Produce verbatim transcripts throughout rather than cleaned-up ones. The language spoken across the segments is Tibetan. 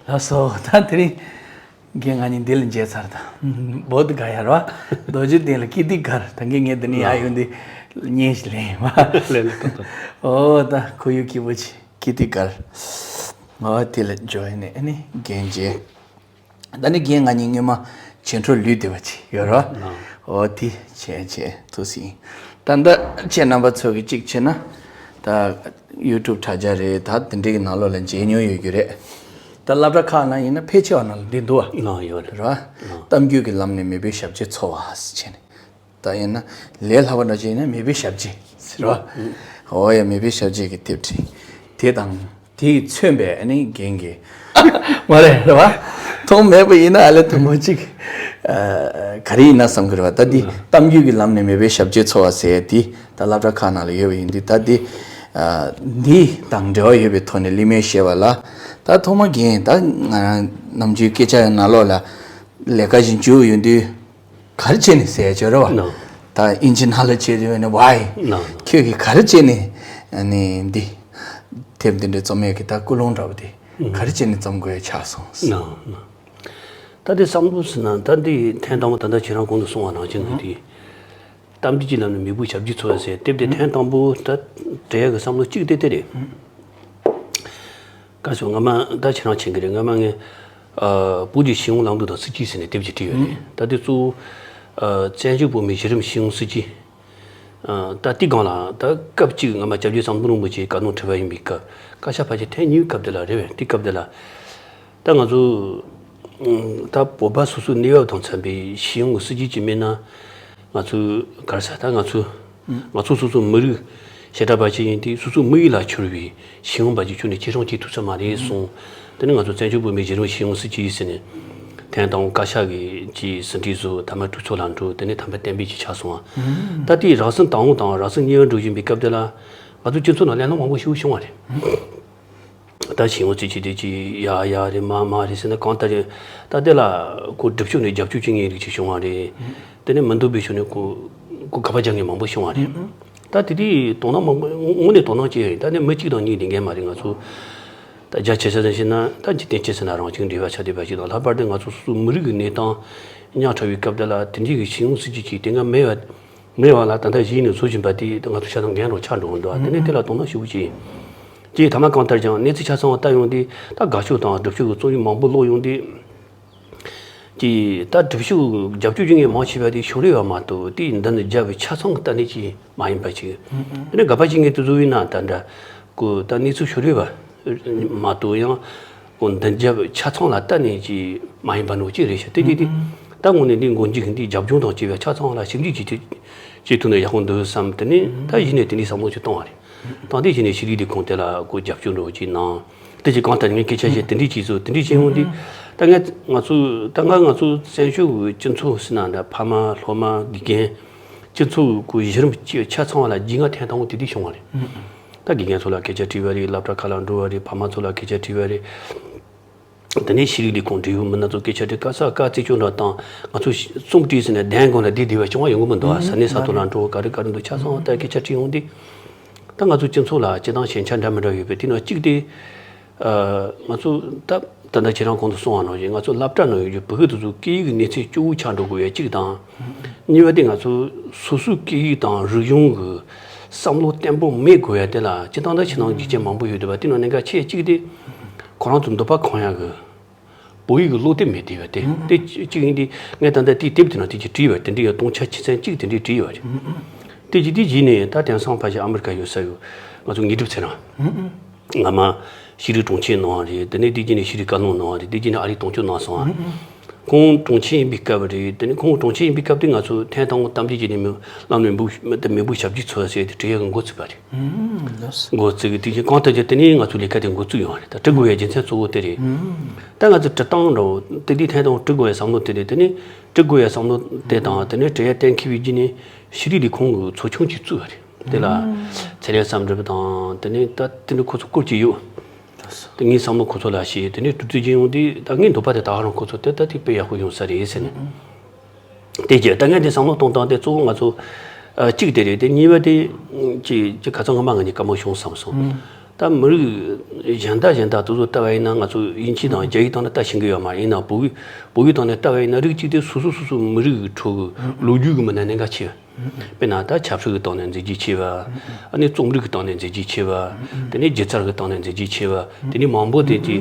ལགས་སོ། ད་དེ་རིང་རྒན་ང་གཉིས་འདི་ལ་མཇལ་ཚར་དང་། བོད་ག་ཡར་བ་རྡོ་རྗེ་གདན་ལ་ཀི་ཏི་གར། ད་གིན་ངས་འདི་ནས་ཡར་ཡོང་དུས་བརྙན་ཞིག་ལེན་བ། ལེ་ལེ་ཏོག་ཏོག་ཨོ་ད་ཁོར་ཡུག་སྐྱིད་པོ་ཅིག་ཀི་ཏི་གར། ཨོ་དེ་ལ་འཇོག་ཡིན་ནས་ཨ་ནི་རྒན་མཇལ། ད་ནི་རྒན་ང་གཉིས་སྔོན་མ་ཆེ་འཕྲོ་ལུས་བསྡད་པ་ཅིག་ཡོད་རོ། ཨོ་དེ་བྱས་བྱས་ཐུགས་སྲིད། ད་ད་ཁྱེད་རྣམ་པ་ཚོ་གི་གཅིག་བྱས་ན། ད་ཡུ་ཊུབ་དྲ་རྒྱ་རེད། ད་དེ་འདྲའི་གི་ནང་ལོགས་ལ་མཇལ་མྱོང་ཡོད་རྒྱུ་རེད། ད་སློབ་གྲྭ་ཁག་ནང་ཡིན་ན་ཕལ་ཆེ་བ་ནང་ལ་འདི་འདུག་བ། ལགས་ཡོད་རེད། རེད་བ། ལགས། གཏམ་རྒྱུད་ཀྱི་ལམ་ནས་མོས་པའི་ཞབས་རྗེས་འཚོ་བ་ཟེར་བྱས་ནས། ད་ཡིན་ན་ལས་སླ་བ་འདྲ་ཅིག་ཡིན་ན་མོས་པའི་ཞབས་རྗེས་ཟེར་བ། ཨོ་ཡ་མོས་པའི་ཞབས་རྗེས་ཀྱི་དེབ་ཕྲེང་དེ་དང་། དེས་མཚོན་པའི་ཨ་ནི་རྒན་གྱི། མ་རེད་རེད་བ། མཐོང་མེད་པ་ཡིན་ན་ཨ་ལས་དུ་མ་གཅིག་ཨ། ག་རེ་ཡིན་ན་བསམ་གི་རེད་བ། ད་འདི་གཏམ་རྒྱུད་ཀྱི་ལམ་ནས་མོས་པའི་ཞབས་རྗེས་འཚོ་བ་ཟེར་ཡ་འདི་ད་སློབ་གྲྭ་ཁག་ནང་ལ་ཡོད་པ་ཡིན་དུས། ད་འདི་ཨ། འདི་དང་འབྲེལ་བ་ཡོད་པའི་ཐོག་ནས་གླེང་མོལ་བཤད་པ་ལ། ད་ཐོག་མ་རྒན་ད་ང་རང་ནམ་རྒྱུན་སྐད་ཆ་ཡང་ནང་ལོགས་ལ་ལས་ཀ་བཞིན་བྱུག་ཡོང་དུས། ག་རེ་བྱས་ནས་ཟེར་ཡ་ཅིག་ཡོད་རེད་བ། ནོ། ད་ཨིན་ཇི་ནང་ལ་བྱས་ཡོད་ནས་ཝའི། ནོ། ཁྱོད་ཀྱིས་ག་རེ་བྱས་ནས་ཨ་ནི་འདི་དེབ་འདི་འདྲ་རྩོམ་ཡས་ཀྱི་ད་ཀུན་སློང་འདྲ་བོ་དེ་ཨུ། ག་རེ་བྱས་ནས་རྩོམ་དགོས་ཡ་ཆགས་སོང་། ནོ་ནོ། ད་དེ་བསམ་བློ་ཟེར་ན་ད་འདི་ཐེངས་དང་པོ་ད་ལྟ་ཁྱེད་རང་གོང་དུ་གསུངས་པ་ནང་བཞིན་གྱི་དེ། གཏམ་རྒྱུད་ཀྱི་ལམ་ནས་མོས་པའི་ཞབས་རྗེས་འཚོ་བ་ཟེར་དེབ་དེ་ཐེངས་དང་པོ་ད་འབྲི་ཡ་གི་བསམ་བློ་གཅིག་དེ་དེ་རེད། ཨུ། བཀའ་ཟུར་སྔ་མ་ད་ཁྱེད་རང་མཁྱེན་གྱི་རེད། སྔ་མ་ངས་ཨ། བོད་ཀྱི་ཤེས་ཡོན་ལམ་ལུགས་དང་སྲིད་ཇུས་ཟེར་ནས་དེབ་ཅིག་བྲིས་ཡོད་རེད། ད་དེ་གཙོ་བོ་ཨ། བཙན་བྱོལ་བོད་མིའི་གཞི་རིམ་ཤེས་ཡོན་སྲིད་ཇུས། ཨ། ད་དེའི་སྒང་ལ་ད་སྐབས་གཅིག་སྔ་མ་སྐྱབས་རྗེ་ཟམ་གདོང་རིན་པོ་ཆེའི་བཀའ་གནང་དྲི་བ་ཡིན་པའི་སྐབས་བཀའ་ཤག་ཕལ་ཆེར་ཐེངས་གཉིས་པའི་སྐབས་དེ་ལ་རེད་པས། དེའི་སྐབས་དེ་ལ་ད་ང་ཚོ་ད་བོད་པ་སོ་སོའི་གནས་བབ་དང་འཚམ་པའི་ཤེས་ཡོན་གྱི་སྲིད་ཇུས་ཅིག་མེད་ན། ང་ཚོས་ག་རེ་ཟེར། ད་ང་ཚོས་ང་ཚོ་སོ་སོའི་མི་རིགས་བྱེ་བྲག་པ་ཅིག་ཡིན་དུས། སོ་སོའི་དམིགས་ཡུལ་ལ་འཁྱོལ་བའི་ཤེས་ཡོན་པ་ཅིག་ཁྱོན་ནས་སྐྱེད་སྲིང་བྱེད་ཐུབ་ས་མ་རེད་གསུངས། དེ་ནས་ང་ཚོ་བཙན་བྱོལ་བོད་མིའི་གཞི་རིམ་ཤེས་ཡོན་སྲིད་ཇུས་ཟེར་ནས་ཐེངས་དང་པོ་བཀའ་ཤག་གིས་ཀྱི་ཟིན་བྲིས་བཟོས། མཐའ་མ་གྲོས་ཚོགས་ལ་འགྲོ། དེ་ནས་ཐེངས་མ་གཏན་འབེབས་ཅིག་ཆགས་སོང་བ། ད་དེའི་རགས་ཟིན་དང་པོ་དང་རགས་ཟིན་གཉིས་པ་འགྲོ་བཞིན་པའི་སྐབས་དེ་ལ་ང་ཚོ་སྤྱི་ཚོགས་ནང་གླེང་སློང་མང་པོ་ཞིག་བྱུང་བ་རེད། ད་ཤེས་ཡོན་སྲིད་ཇུས་དེ་ཅིག་ཡ་ཡ་རེད། མ་མ་རེད་ཟེར་ན་གང་ལྟར་རེད། ད་དེ་ལ་ཁོ་སྒྲུབ་ཕྱོགས་ནས་རྒྱབ་སྐྱོར་བྱེད་མཁན་རིགས་ཅིག་བྱུང་བ་རེད། དེ་ནས་མི་འདོད་པའི་ཕྱོགས་ནས་ཁོ་ཁོ་དགག་པ་རྒྱག་མཁན་མང་པོ་བྱུང་བ་རེད། ད་དེ་དུས་དོ་སྣང་མང་པོ་དངོས་གནས་དོ་སྣང་བྱེད་ཡ་ཡིན། ད་ནི་མི་གཅིག་དང་གཉིས་ལས་འགན་མ་རེད། ང་ཚོ་ད་རྒྱ་ཆེ་ས་ནས་བཤད་ན་ད་འཇིག་རྟེན་སྤྱི་ཚོགས་ནང་རང་བཞིན་འབྲེལ་བ་ཆགས་བསྡད་པ་ཞིག་དང་། ལྷག་པར་དུ་ང་ཚོ་སོ་སོའི་མི་རིགས་ཀྱི་གནས་སྟངས་ཉག་ཕྲ་བའི་སྐབས་དེ་ལ་དེ་འདྲའི་གི་ཤེས་ཡོན་སྲིད་ཇུས་ཅིག་དེ་སྔ་མེད་པ། མེད་པ་ལ་ད་ལྟ་གཞི་ནས་བཟོ་བཞིན་པ་དེ་ང་ཚོ་ཆ་ཚང་འགན་རང་ཆགས་འགྲོ་གི་འདུག་ཨ། དེ་ནས་དེ་ལ་དོ་སྣང་ཞེ་པོ་བྱས། དེ་ཐ་མ་གང་ལྟར་ཀྱང་གནས་ཚུལ་ཆ་ཚང་བ་ལྟ་ཡོང་དུས། ད་དགག་ཕྱོགས་དང་སྒྲུབ་ཕྱོགས་ཀྱི་རྩོམ་ཡིག་མང་པོ་ཀློག་ཡོང་དུས། དེ་ད་སྒྲུབ་ཕྱོགས་རྒྱབ་སྐྱོར་བྱེད་མཁན་མང་ཆེ་བ་དེ་ཕྱོགས་རིས་པ་མ་གཏོགས་དེ་མདུན་ནས་རྒྱབ་ཆ་ཚང་གི་ལྟ་གནས་ཅིག་མ་ཡིན་པ་ཅིག་དེ་ནས་དགག་པ་བྱེད་མཁན་དེ་ཚོ་ཡིན་ན་ད་འདྲ་ཀོ་ད་གནས་ཚུལ་ཕྱོགས་རིས་པ་མ་གཏོགས་ཡང་ཀོ་མདུན་རྒྱབ་ཆ་ཚང་ལ་ལྟ་གནས་ཅིག་མ་ཡིན་པ་འདྲ་ཅིག་རེད་ཤག་དེ་དེ་དེ་ད་དངོས་གནས་འདི་མགོ་མཇུག་འདི་རྒྱབ་ལྗོངས་དང་བཅས་པའི་ཆ་ཚང་ལ་ཞིབ་འཇུག་ཅིག་བྱེད་ཐུབ་ན་ཡག་པོ་འདུག་བསམ། དེ་ནས་ད་གཞི་ནས་དེ་འདྲའི་བསམ་བློ་ཅིག་བཏང་བ་རེད། བཏང་དེ་གཞི་ནས་ཤེས་རིག་ལས་ཁུངས་དེ་ལ་ཀོ་རྒྱབ་སྐྱོར་འདྲ་ཅིག་གནང་། དེ་ཅིག་གང་ལྟར་ངས་སྐད་ཆ་བཤད། དེ་འདྲའི་ཅིག་བཟོ། དེ་འདྲའི་བྱས་ཡོང་དུས་ད་ངས་ང་ཚོ་ད་ང་ང་ཚོ་བཙན་བྱོལ་གྱི་སྤྱི་ཚོགས་ཟེར་ན་འདྲ། ཕ་མ་སློབ་མ་དགེ་རྒན་སྤྱི་ཚོགས་ཀྱི་གཞི་རིམ་ཆ་ཚང་བ་ལ་རྒྱུས་མངའ་ཐེངས་དང་པོ་དེ་དུས་བྱུང་བ་རེད། ད་དགེ་རྒན་ཚོ་ལ་སྐད་ཆ་དྲིས་པ་རེད། སློབ་གྲྭ་ཁག་ལ་འགྲོ་བ་རེད། ཕ་མ་ཚོ་ལ་སྐད་ཆ་དྲིས་པ་རེད། དེ་ནས་ཤེས་རིག་ལས་ཁུངས་འབྲེལ་ཡོད་མི་སྣ་ཚོ་སྐད་ཆ་དྲིས། དཀའ་ས་དཀའ་རྩད་གཅོད་འདྲ་བཏང་། ང་ཚོ་རྩོམ་བྲིས་ཟིན་ནས་གདན་སྒོ་ལ་བསྡད་བསྡད་པ་བྱུང་བ་ཡོང་གི་མི་འདུག་ཨ། ས་གནས་ས་ཐོག་ལ་འགྲོ། ག་རེ་ག་རེ་འདུག་ཆ་ཚང་བ་ལྟ་སྐད་ཆ་དྲིས་ཡོང་དུས། ད་ང་ཚོ་སྤྱི་ཚོགས་ལ་སྤྱི་བཏང་ཞན་ཆ་འདྲ་མི་འདྲ་ཡོད་པས། དེ་ནང་གཅིག་དེ། ཨ། ང་ཚོ་ད་ད་ལྟ་ཁྱེད་རང་གོང་དུ་གསུངས་པ་ནང་བཞིན་ང་ཚོ་སློབ་གྲྭ་ནང་ཡོད་རྒྱུ་བོད་སྐད་དེ་ཚོ་སྐད་ཡིག་གི་གནས་ཚད་སྐྱོ་བོ་ཆགས་འགྲོ་དགོས་ཡ་གཅིག་དང་། གཉིས་པ་དེ་ང་ཚོ་སོ་སོའི་སྐད་ཡིག་དང་རིག་གཞུང་གི་བསམ་བློ་བརྟན་པོ་མེད་དགོས་ཡ་དེ་ལ་སྤྱི་བཏང་ད་ཕྱི་ནང་རྒྱུ་རྐྱེན་མང་པོ་ཡོད་འདུག་པ། དེ་ནང་གནད་འགག་ཆེ་གཅིག་དེ་ཁོ་རང་ཚོ་འདོད་པ་ཁེངས་ཡ་གི་བོད་ཡིག་གི་ཀློག་དེབ་མེད་བསྡད་ཡོད་དེ། དེ་གཅིག་ཡིན་དུས་ངས་ད་ལྟ་དེའི་དེབ་དེ་ནང་དེ་གཅིག་བྲིས་ཡོད། དེ་འདྲའི་ཡ་སྟོང་ཆ་ཁྱད་ཚན་གཅིག་དེ་འདྲའི་བྲིས་ཡོད་རེད། དེ་གཅིག་དེ་གཞི་ནས་ད་དེང་སང་ཕལ་ཆེར་ཨ་མི་རི་ཀ་ཡོད་ས་ཡོད། ང་ཚོ་དངོས་གྲུབ་ཚེ་རིང་། སྔ་མ་ཤེས་རིག་དྲུང་ཆེ་གནང་བ་རེད། དེ་ནས་དེ་རྗེས་ནས་ཤེས་རིག་བཀའ་བློན་གནང་བ་རེད། དེ་རྗེས་ནས་ཨ་རིའི་དོན་གཅོད་གནང་སོང་ཨ། ཁོང་དྲུང་ཆེ་ཡིན་པའི་སྐབས་རེད། དེ་ནས་ཁོང་དྲུང་ཆེ་ཡིན་པའི་སྐབས་དེ་ང་ཚོ་ཐེངས་དང་པོ་གཏམ་བརྗོད་བྱས་ནས་མི་བླ་མའི་མོས་པའི་ཞབས་ཕྱི་འཚོལ་ཟེར་ཏེ་བྲིས་ཡག་གི་འགོ་ཚུགས་པ་རེད། འགོ་བཙུགས་ཀྱི་དེ་བཞིན་གང་ལྟར་ཀྱང་དེ་ནས་ང་ཚོ་ལས་ཀ་དེ་འགོ་བཙུགས་ཡོང་བ་རེད། ད་འབྲི་དགོས་ཡ་རྒྱུ་མཚན་གཙོ་བོ་དེ་རེད། ད་ང་ཚོ་འབྲི་སྟངས་འདྲ་བོ་དེ་དུས་ཐེངས་དང་པོ་འབྲི་དགོས་ཡ་བསམ་བློ་དེ་རེད། དེ་ནས་འབྲི་དགོས་ཡ་བསམ་བློ་དེ་དང་དེ་ནས་འབྲི་ཡ་གཏན་འཁེལ་བའི་རྗེས་ནས་ཤེས་རིག་ལས་ཁུངས་ཀྱི་ཚོགས་ཆུང་ཅིག་བཙུགས་པ་རེད། དེ་ལ་ཚེ་རིང་བསམ་གྲུབ་དང་དེ་ནས་ད་དེ་འདྲ་ཁོ་ཚོ་སྐོར་གྱི་ཡོད། དེ་ངའི་བསམ་བློ་ཁོ་ཚོ་ལ་བཤད། དེ་ནས་གྲུབ་ཚུལ་ཅན་ཡོང་དུས་ད་ངའི་འདོད་པ་དེ་ད་ག་རང་ཁོ་ཚོ་དེ་ད་དེ་དཔེ་ཡག་པོ་ཡོང་ས་རེད་ཟེར་ནས། དེ་རྗེས་ད་ངས་དེ་བསམ་བློ་གཏོང་སྟངས་དེ་གཙོ་བོ་ང་ཚོ་ཨ་གཅིག་དེ་རེད། དེ་གཉིས་པ་དེ་ཅི་ཅི་ཁ་སང་སྔ་མ་ང་གཉིས་བཀའ་མོལ་བྱུང་བསམ་སོང་། ད་མི་རིགས་གཞན་དག་གཞན་དག་དེ་ཚོ་ལྟ་བ་ཡིན་ན། ང་ཚོ་དབྱིན་ཇི་དང་རྒྱ་ཡིག་སྟེང་ནས་ལྟ་ཤེས་ཀྱི་ཡོད་མ་རེད། ཡིན་ནའང་བོད་ཡིག་བོད་ཡིག་སྟེང་ནས་ལྟ་བ་ཡིན་ན། རིགས་གཅིག་དེ་སོ་སོ་སོ་སོའི་མི་རིགས་ཀྱི་ཁྲོད་ཀྱི་ལོ་རྒྱུས་ཀྱི་མི་སྣ་གནད་འགག་ཆེ་བ། དཔེར་ན་ད་ཆབ་སྲིད་ཀྱི་སྟེང་ནས་མཛད་རྗེས་ཆེ་བ། ཨ་ནི་རྩོམ་རིག་གི་སྟེང་ནས་མཛད་རྗེས་ཆེ་བ། དེ་ནས་སྒྱུ་རྩལ་གྱི་སྟེང་ནས་མཛད་རྗེས་ཆེ་བ། དེ་ནས་མང་པོ་དེ་གྱི་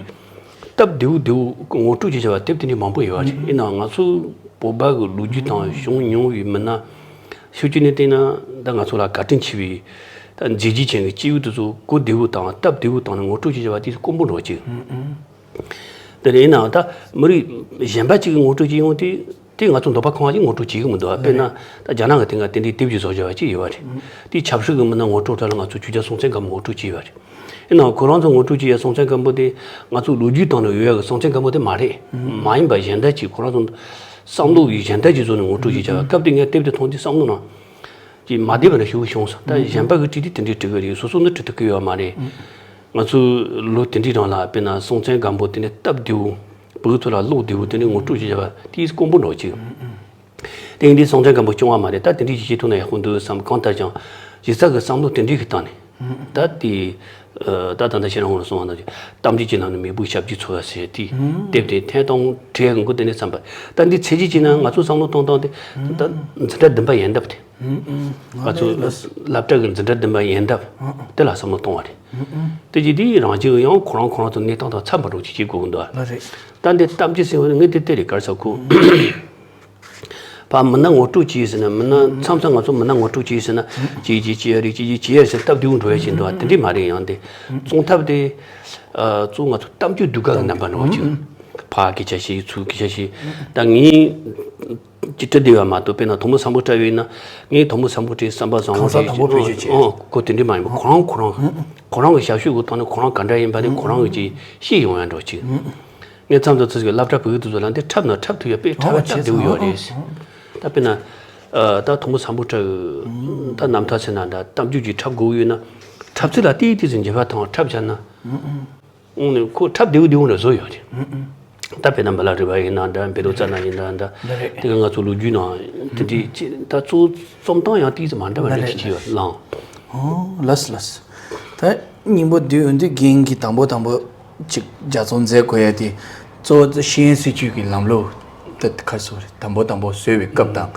སྟབས་བདེ་བོ་བདེ་བོ་ངོ་སྤྲོད་བྱེད་བྱ་བ་དེབ་དེ་འདྲ་མང་པོ་ཡོད་པ་རེད། ཡིན་ནའང་ང་ཚོ་བོད་པ་གི་ལོ་རྒྱུས་དང་བྱུང་མྱོང་བའི་མི་སྣ་ཤུགས་ཀྱིས་ནས་བལྟས་ན། ད་ང་ཚོ་ལ་བཀའ་དྲིན་ཆེ་བའི་ད་མཛད་རྗེས་ཅན་གྱི་སྐྱེས་བུ་དེ་ཚོ་གོ་བདེ་བོ་དང་སྟབས་བདེ་བོ་བཏང་ནས་ངོ་སྤྲོད་བྱེད་བྱ་བ་དེ་དཀོན་པོ་འདྲ་བོ་ཅིག་དེ་ནས་ཡིན་ནའང་ད་མི་རིགས་གཞན་པ་ཅིག་གིས་ངོ་སྤྲོད་བྱེད་ཡོང་དུས། དེ་ང་ཚོ་འདོད་པ་ཁེངས་པ་ཅིག་ངོ་སྤྲོད་བྱེད་ཀྱི་མི་འདུག་དཔེར་ན་ད་རྒྱ་ནག་གི་སྟེང་ག་དེ་འདྲའི་དེབ་ཅིག་བཟོ་བྱ་བ་ཅིག་ཡོད་པ་རེད། དེའི་ཆབ་སྲིད་ཀྱི་མི་སྣ་ངོ་སྤྲོད་གྲས་ལ་ང་ཚོ་ཆོས་རྒྱལ་སྲོང་བཙན་སྒམ་པོ་ངོ་སྤྲོད་བྱས་པ་རེད། ཡིན་ནའང་ཁོ་རང་ཚོ་ངོ་སྤྲོད་བྱེད་ཡ་སྲོང་བཙན་སྒམ་པོ་དེ་ང་ཚོ་ལོ་རྒྱུས་སྟེང་ནས་ཡོད་ཡ་གི་སྲོང་བཙན་སྒམ་པོ་དེ་མ་རེད། མ་ཡིན་པ་གཞན་དག་ཅིག་ཁོ་རང་ཚོ་བསམ་བློ་ཡི་གཞན་དག་ཅིག་བཟོ་ནས་ངོ་སྤྲོད་བྱེད་བྱ་བ། སྐབས་དེ་ངས་དེབ་དེ་མཐོང་དུས་བསམ་བློ་ནང་ཅིག་མ་བདེ་བ་འདྲ་ཞིག་བྱུང་སོང་། ད་གཞན་པ་གིས་བྲིས་དུས་དེ་འདྲའི་བྲིས་གི་རེད། སོ་སོ་ནི་བྲིས་ཐུབ་ཀྱི་ཡོད་མ་རེད། ང་ཚོའི་ལོ་དེ་འདྲའི་རིང་ལ་དཔེར་ན་སྲོང་བཙན་སྒམ་པོ་དེ་འདྲའི་སྟབས་བདེ་བོ། བོད་ཚོ་ལ་བློ་བདེ་བོ་དེ་འདྲའི་ངོ་སྤྲོད་བྱེད་བྱ་བ་དེ་དཀོན་པོ་འདྲ་བོ་ཅིག་དེ་ཡིན་དུས་སྲོང་བཙན་སྒམ་པོ་སྐྱོ་བ་མ་རེད། ད་དེ་འདྲའི་ཞིག་བྱེད་ཐུབ་ན་ཡག་པོ་འདུག་བསམ། གང་ལྟར་ཀྱང་གཞི་རྩ་གི་བསམ་བློ་དེ་འདྲའི་གི་སྟེང་ནས། ད་དེ་ད་ད་ལྟ་ཁྱེད་རང་ངོ་སོང་བ་ན། གཏམ་རྒྱུད་ཀྱི་ནང་ནས་མེས་པོའི་ཞབས་ཀྱིས་འཚོ་བ་ཟེར་དེ་དེབ་དེ་ཐེངས་དང་དྲུག་འགོ་དེ་ནས་བརྩམས་པ། ད་འདི་ཚད་གཞི་བྱས་ན་ང་ཚོ་བསམ་བློ་གཏོང་སྟངས་དེ་ད་འཛིན་གྲྭ་བདུན་པ་ཡན་འདབ་དེ། ང་ཚོ་སློབ་གྲྭ་གི་འཛིན་གྲྭ་བདུན་པ་ཡན་འདབ་དེ་ལ་བསམ་བློ་གཏོང་བ་རེད། དེ་རྗེས་དེའི་རང་བཞིན་ཡང་ཁོ་རང་ཁོ་རང་ཚོ་གནས་སྟངས་དང་འཚམ་པ་འདྲ་བོ་ཅིག་བྱེད་དགོས་ཀྱི་འདུག་ད་འདི་གཏམ་རྒྱུད་ཟེར་བ་ནི་ངས་དེ་ལྟ་རེ་གར་ས་ཁུ། ཕ་མི་སྣ་ངོ་སྤྲོད་བྱས་ཟེར་ན། མི་སྣ་མཚམས་མཚམས་ང་ཚོ་མི་སྣ་ངོ་སྤྲོད་བྱས་ཟེར་ན། ཅི་ཅི་ཅི་ཡ་རེད། ཅི་ཅི་ཅི་ཡ་ཟེར་སྟབས་བདེ་བོ་འགྲོ་ཡ་ཞིག་འདུག་དེ་འདྲས་མ་རེད། ཡང་དེ་རྩོམ་ཐབས་དེ་གཙོ་བོ་ང་ཚོ་གཏམ་རྒྱུད་སྡུད་ག་གི་རྣམ་པ་འདྲ་བོ་ཅིག་ཕ་སྐད་ཆ་བཤད། ཚུར་སྐད་ཆ་བཤད། ད་ངས་ཅི་བྲིས་བསྡད་པ་མ་གཏོགས། དཔེར་ན་དང་པོ་སམ་བྷོ་ཊ་ཡིན་ན། ངས་དང་པོ་སམ་བྷོ་ཊའི་བསམ་པ་བཟང་བོ་གང་ཟག་དང་པོ་བེད་སྤྱོད་བྱས། ཨོ་ཁོ་དེ་འདྲས་མ་ཡིན་པ། ཁོ་རང་ཁོ་རང་ཁོ་རང་གི་ཞབས་ཞུ་གི་ཐོག་ནས་ཁོ་རང་ག་འདྲ་ཡིན་པ་དེ་ཁོ་རང་གིས་ཅིག་ཤེས་ཡོང་ཡ་འདྲ་བོ་ཅིག་ངས་མཚམས་མཚམས་ཚོད་ཀྱི་སློབ་གྲྭ་བོད་ཡིག་དེ་ཚོ་ལ་འདི་འཁྲབ་ན་འཁྲབ་ཐུབ་ཡ་དཔེ་འཁྲབ་ཡ་སྟབས་བདེ་བོ་ཡོད་རེད། ད་དཔེར་ན། ད་དང་པོ་སམ་བྷོ་ཊ་གི་ད་རྣམ་ཐར་ཟེར་ན་འདྲ། གཏམ་རྒྱུད་ཅིག་འཁྲབ་དགོས་ཀྱི་ཡོད་ན། འཁྲབ་ཚུལ་ལ་ཏིག་ཏིག་ཙམ་འགྱུར་བ་བཏང་འཁྲབ་བྱས་ན། འོང་ནས་ཁོ་འཁྲབ་བདེ་བོ་བདེ་བོ་འདྲ་བཟོ་ཡོད་རེད། ད་དཔེར་ན་འབའ་ལ་རི་པ་ཡིན་ན་འདྲ། བཻ་རོ་ཙ་ན་ཡིན་ན་འདྲ། ལགས་རེད། དེ་ག་ང་ཚོ་ལོ་རྒྱུས་ནང་དེ་འདྲའི་ཅི། ད་གཙོ་བོ་རྩོམ་སྟངས་ཡང་ཏིག་ཙམ་མ་འདྲ་བ་འདྲ་ཞིག་བྱས་ཡོད་ལགས། ཨོ་ལགས་ལགས། ད་སྙིང་པོ་བསྡུས་ཡོང་དུས་རྒན་གྱིས་དང་པོ་དང་པོ་ཅིག་ལྗགས་རྩོམ་མཛད་དགོས་ཡ་དེ་གཙོ་བོ་ཤེས་ཡོན་སྲིད་བྱུས་ཀྱི་ལམ་ལུགས་དེ་ག་རེ་ཟེར་དགོས་རེད། དང་པོ་དང་པོ་བཟོས་པའི་སྐབས་དང་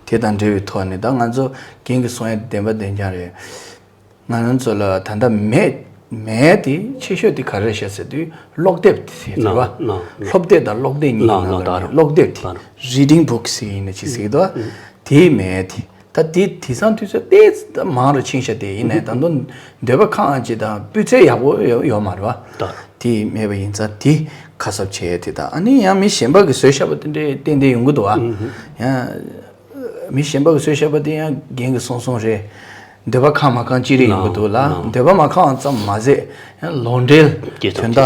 དེ་དང་འབྲེལ་བའི་ཐོག་ནས་ད་ང་ཚོ་རྒན་གྱིས་གསུང་ཡ་དེ་བདེན་པ་བདེན་རྐྱང་རེད། ང་རང་ཚོ་ལ་ད་ལྟ་མེད་མེད་དེ་ཆེ་ཤོས་དེ་ག་རེ་རེད་ཤག་ཟེར་དུས་ཀློག་དེབ་དེ་རེད་པ། ནོ། སློབ་དེབ་དང་ཀློག་དེབ་གཉིས་ནོ། ཡིན་ནོ། ནོ་ད་རེད། ཀློག་དེབ་དེ། ད་རེད། རི་ཌིང་བུག་ཟེར་ཡིན་ན་ཅིག་ཟེར་གི་འདུག་པ། དེ་མེད་དེ། ད་དེ་དེང་སང་དུས་ཚོད་དེ་མང་རུ་ཕྱིན་ཤག་དེ་ཡིན་ནའི་ད་དུང་འདོད་པ་ཁེངས་ཅིག་དང་སྤུས་ཚད་ཡག་པོ་ཡོད་ཡོད་མ་རེད་པ། ད་རེད། དེ་མེད་པ་ཡིན་ཙང་དེ་ཁ་གསབ་བྱས་དེ། ད་ཨ་ནི་ཡང་མི་གཞན་པ་གིས་བཟོས་བཞག་པ་དེ་འདྲས་ཏན་ཏན་ཡོང་གི་འདུག་པ། ཡང་། མི་གཞན་པ་གིས་བཟོས་བཞག་པ་དེ་ཡང་རྒན་གྱིས་གསུངས་གསུངས་རེད། འདོད་པ་ཁེངས་མ་ཁེངས་ཅི་རིགས་ཡོང་གི་འདུག་ལ། ནོ། འདོད་པ་མ་ཁེངས་ཙམ་མ་ཟད་ཡང་ལོག་འགྲེལ་དོན་དག་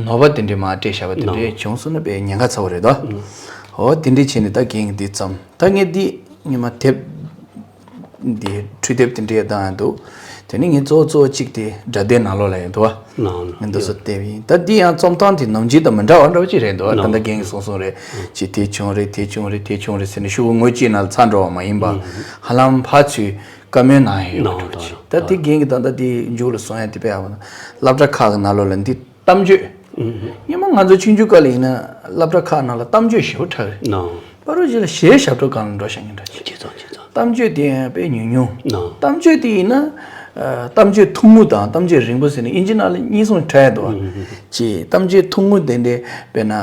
ནོར་བ་དེ་འདྲས་མར་སྤྲད་བཞག་པ་དེ་འདྲས་བྱུང་སོང་ན་དཔེ་ཉེན་ཁ་ཚ་བོ་རེད་དོ། འོ་དེ་འདྲས་བྱས་ནས་ད་རྒན་གྱིས་འདི་བརྩམས། ད་ངས་འདི་ཉི་མ་དེབ་འདི་འཕྲུལ་དེབ་དེ་འདྲས་བཏང་ཡ་འདུག་དེ་ནས་ངས་གཙོ་བོ་གཙོ་བོ་གཅིག་དེ་སྒྲ་སྡེབ་ནང་ལོགས་ལ་ཡོད་འདུག་པ། ནང་ལ། ངས་འདི་ཚོ་བལྟས་པ་ཡིན། ད་འདི་ཡང་རྩོམ་སྟངས་དེ་ནམ་རྒྱུན་དང་མི་འདྲ་བ་འདྲ་བོ་ཅིག་རེད་འདུག་པ། ད་ལྟ་རྒན་གྱིས་གསུངས་གསུངས་རེད། ཅིག་དེ་བྱུང་རེད། དེ་བྱུང་རེད། དེ་བྱུང་རེད་ཟེར་ནས་ཤོག་གུ་ངོས་གཅིག་ནང་ལ་ཚར་འགྲོ་བ་མ་ཡིན་པ། ཧ་ལམ་ཕར་ཚུར་བཀའ་མོལ་གནང་ཡ་ཡོད་པ་འདྲ་བོ་ཅིག་ད་དེ་རྒན་གྱིས་ད་ལྟ་དེ་མཇུག་ལ་གསུང་ཡ་དེ་དཔེ་ཡག་པོ་ན། སློབ་གྲྭ་ཁག་གི་ནང་ལོགས་ལ་འདི་གཏམ་བརྗོད། སྔོན་མ་ང་ཚོ་ཆུང་ཆུང་སྐབས་ལ་ཡིན་ན་སློབ་གྲྭ་ཁག་ནང་ལ་གཏམ་བརྗོད་ཞེ་པོ་ཁྲ་རེད། ནོ། པ་རུ་ཇི་ལ་གཞས་ཞབས་བྲོ་སྒང་ལ་འགྲོ་ཤག་ངེས་འདྲ་ཅིག་བྱས་ཙང་བྱས་ཙང་། གཏམ་བརྗོད་དེ་ཡང་དཔེ་ཉུང་ཉུང་། ནོ། གཏམ་བརྗོད་དེ་ཡིན་ན། ཨ། གཏམ་བརྗོད་ཐུང་ངུ་དང་གཏམ་བརྗོད་རིང་པོ་ཟེར་ནས་དབྱིན་ཇི་ནང་ལ་གཉིས་གསུམ་ཁྲ་ཡ་འདུག་པ། ཅེས་གཏམ་བརྗོད་ཐུང་ངུ་དེ་འདྲའི་དཔེར་ན། ཨ།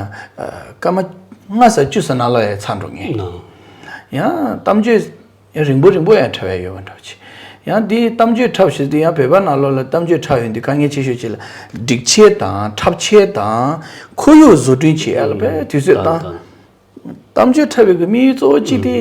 སྐར་མ་ལྔ་ཙམ་བཅུ་ཙམ་ནང་ལ་ཡང་ཚར་འགྲོ་ངེས། ནོ། ཡང་གཏམ་བརྗོད་རིང་པོ་རིང་པོ་ཡང་འཁྲབ་ཡ་ཡོད་པ་འདྲ་བ་ཅིག་ཡང་འདིའི་གཏམ་བརྗོད་འཁྲབ་ཞེས་དུས་ཡང་བོད་པ་ནང་ལོགས་ལ་གཏམ་བརྗོད་འཁྲབ་ཡོང་དུས་དཀའ་ངལ་ཆེ་ཤོས་ཅིག་ལ་སྒྲིག་ཆས་དང་འཁྲབ་ཆས་དང་ཁོར་ཡུག་བཟོ་སྐྲུན་བྱེད་ཡ་ལ་དཔེ་དུས་ཚོད་བཏང་། གཏམ་བརྗོད་འཁྲབ་པའི་གི་དམིགས་ཡུལ་གཙོ་བོ་གཅིག་དེ་